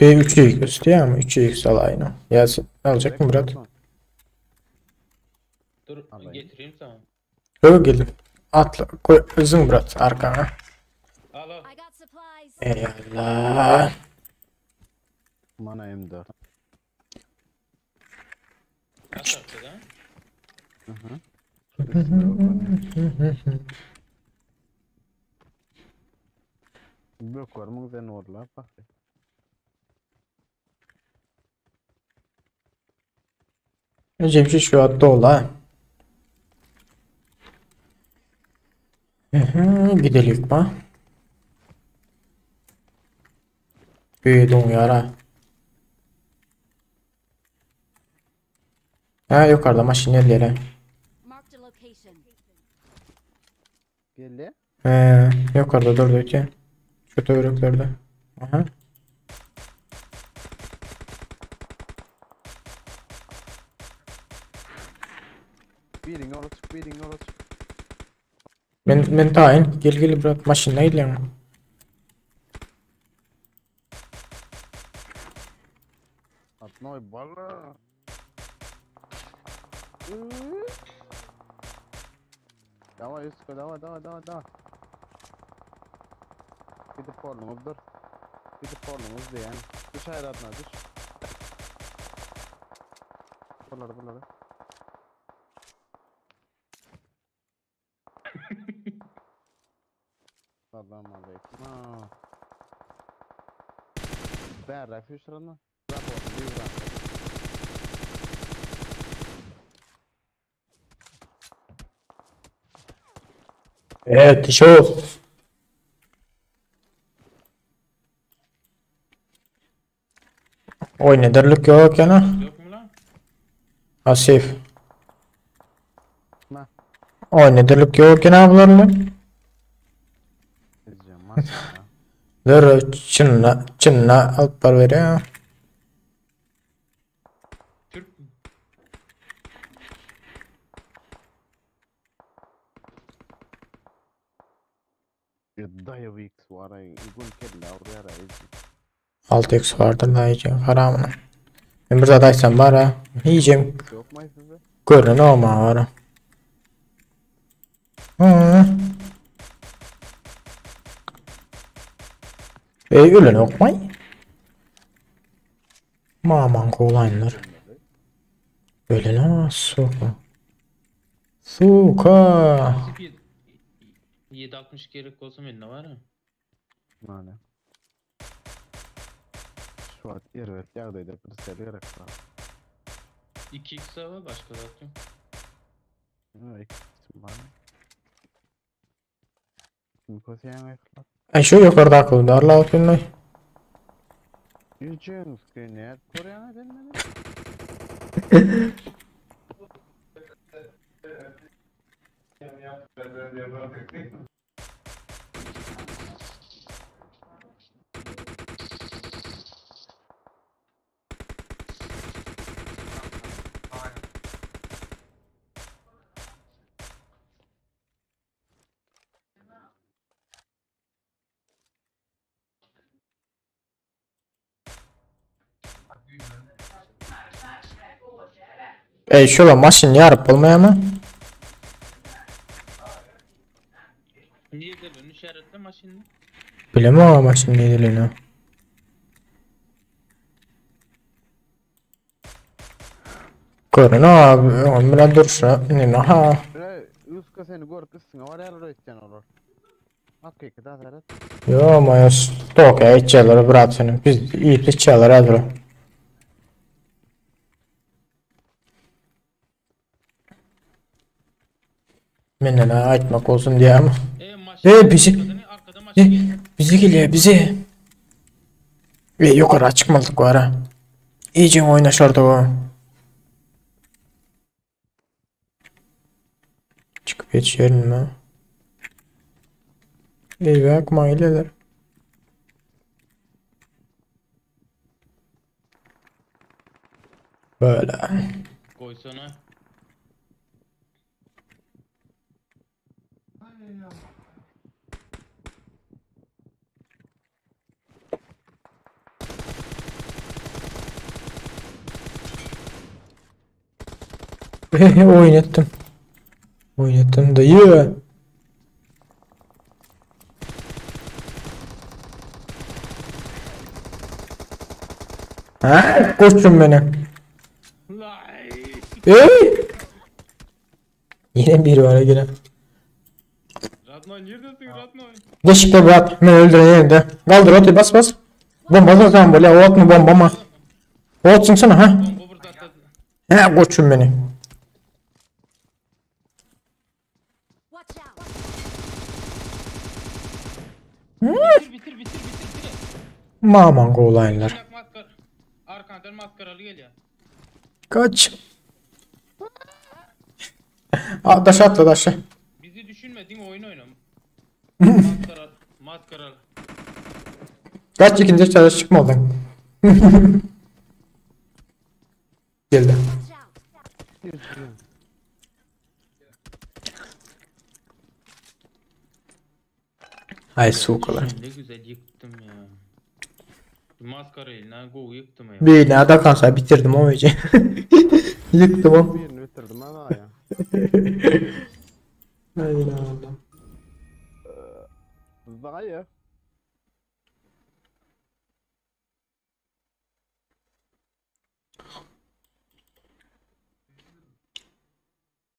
S1: Bir 3x istiyor ama 3x alayını. Gelsin. Alacak mı Murat?
S7: Dur
S5: Alayım.
S7: getireyim sana.
S1: Yok geldim. Atla. Koy. Zın Murat arkana.
S7: Al al.
S3: I got supplies.
S1: Eyvallah.
S5: Mana M4.
S7: Aşağıda da.
S5: Hı hı. Üstüme yok. Bök var mı sen orla bak.
S1: Önce bir şey şu hatta ol ha. Mhm, gidelik ba. Öýe doňýar ha. Ha ýokarda maşyn gelýär. ha.
S3: Marked a location.
S5: Geldi.
S1: He, ýokarda durdy ötýän. Şu töwereklerde. Aha.
S5: Birin yola çık, birin yola çık.
S1: Men men taýyn. Gel gel brat maşynda gidýän.
S5: Atnoy bala. Dawaj Yusuko, dawaj, dawaj, dawaj, dawaj. Gidip bolduňyz dur. Gidip bolduňyz diýen. Düş aýratna düş. Bular bular. Salam aleyküm. Bärde füşrana. Rapor, bir
S1: Evet, şov. Oý nedirlik ýok ýene.
S7: Ýokmy lan?
S1: Asif.
S5: Ma.
S1: Oý nedirlik ýok ýene bular bilen.
S5: Edeceğim maşallah.
S1: Dur çynna çynna alyp bar berýär.
S7: Türk mü?
S5: Daýaw X var ay. Gün kelle avryar ay.
S1: 6x bardyr da iýjek haramyny. Men bir zat aýtsam bar ha. Iýjem
S5: Yok mu size?
S1: görnen olma bar. Hı. Ey ölen okmay. Maman kolaylar. Ölen ha suka. Suka.
S7: 7.60 gerek bolsa mende var ha.
S5: Mane. Şu an erbet ýagdaýda bir sel gerek var.
S7: 2x var başka zat yok.
S5: Ha, ikisi var. Kim köseýän aýklar?
S1: Ay şu yukarıda akıllı darla otunlay.
S5: Yüceğin ne? Koreana denmedi.
S1: Ey şola maşyn ýaryp bolmaýarmy?
S7: Nirde işaretle maşyny?
S1: Bilemem ama maşyn nedirligini. Görün abi, oň bilen durşuna indi ha.
S5: Bre, Yusuka seni görüp üstüne var ýaly öýtýän olar. Hakyky da zarat.
S1: Yo maýa stok içýärler brat seni. Biz iýip içýärler häzir. Menden ha aýtmak bolsun diýýärmi?
S7: E maşyn.
S1: E bizi
S7: Arkada maşyn
S1: e,
S7: geldi.
S1: bizi gelýär bizi. E ýokary çykmalyk bar ha. Iýjek oýnaşardy o. Çykyp ýetişerin mi? Eýbäk maňa gelýärler. Böyle.
S7: Koysana.
S1: Oýun etdim. Oýun etdim dayı. Ha, koçum beni.
S7: Lay.
S1: Ey! Yine biri var yine.
S7: Radnoy neredesin Radnoy?
S1: Deşikte bırak. Men öldüreyim de. Kaldır otu bas bas. Bomba da zaman böyle. O atma bomba mı? O atsın sana ha.
S7: Bomba burada atladı.
S1: He koçum beni.
S3: Watch out.
S8: Bitir bitir bitir bitir bitir.
S1: Maman gowlaýynlar.
S8: Bak maskar. Arkandan maskaraly gelýär.
S1: Kaç. A, daşa atla daşa.
S8: Bizi düşünme diňe oyun oyna. Maskara maskaraly.
S1: Kaç ikinci çareş çıkmadın. Geldi.
S3: Watch out.
S1: Ay sukalar.
S8: Ne güzel yıktım ya. Maskara eline gowy ýykdym ya.
S1: Bir nerede kalsa bitirdim o gece. Yıktım o.
S5: Birini bitirdim ha daha ya.
S1: Aynen.
S5: Daha ya.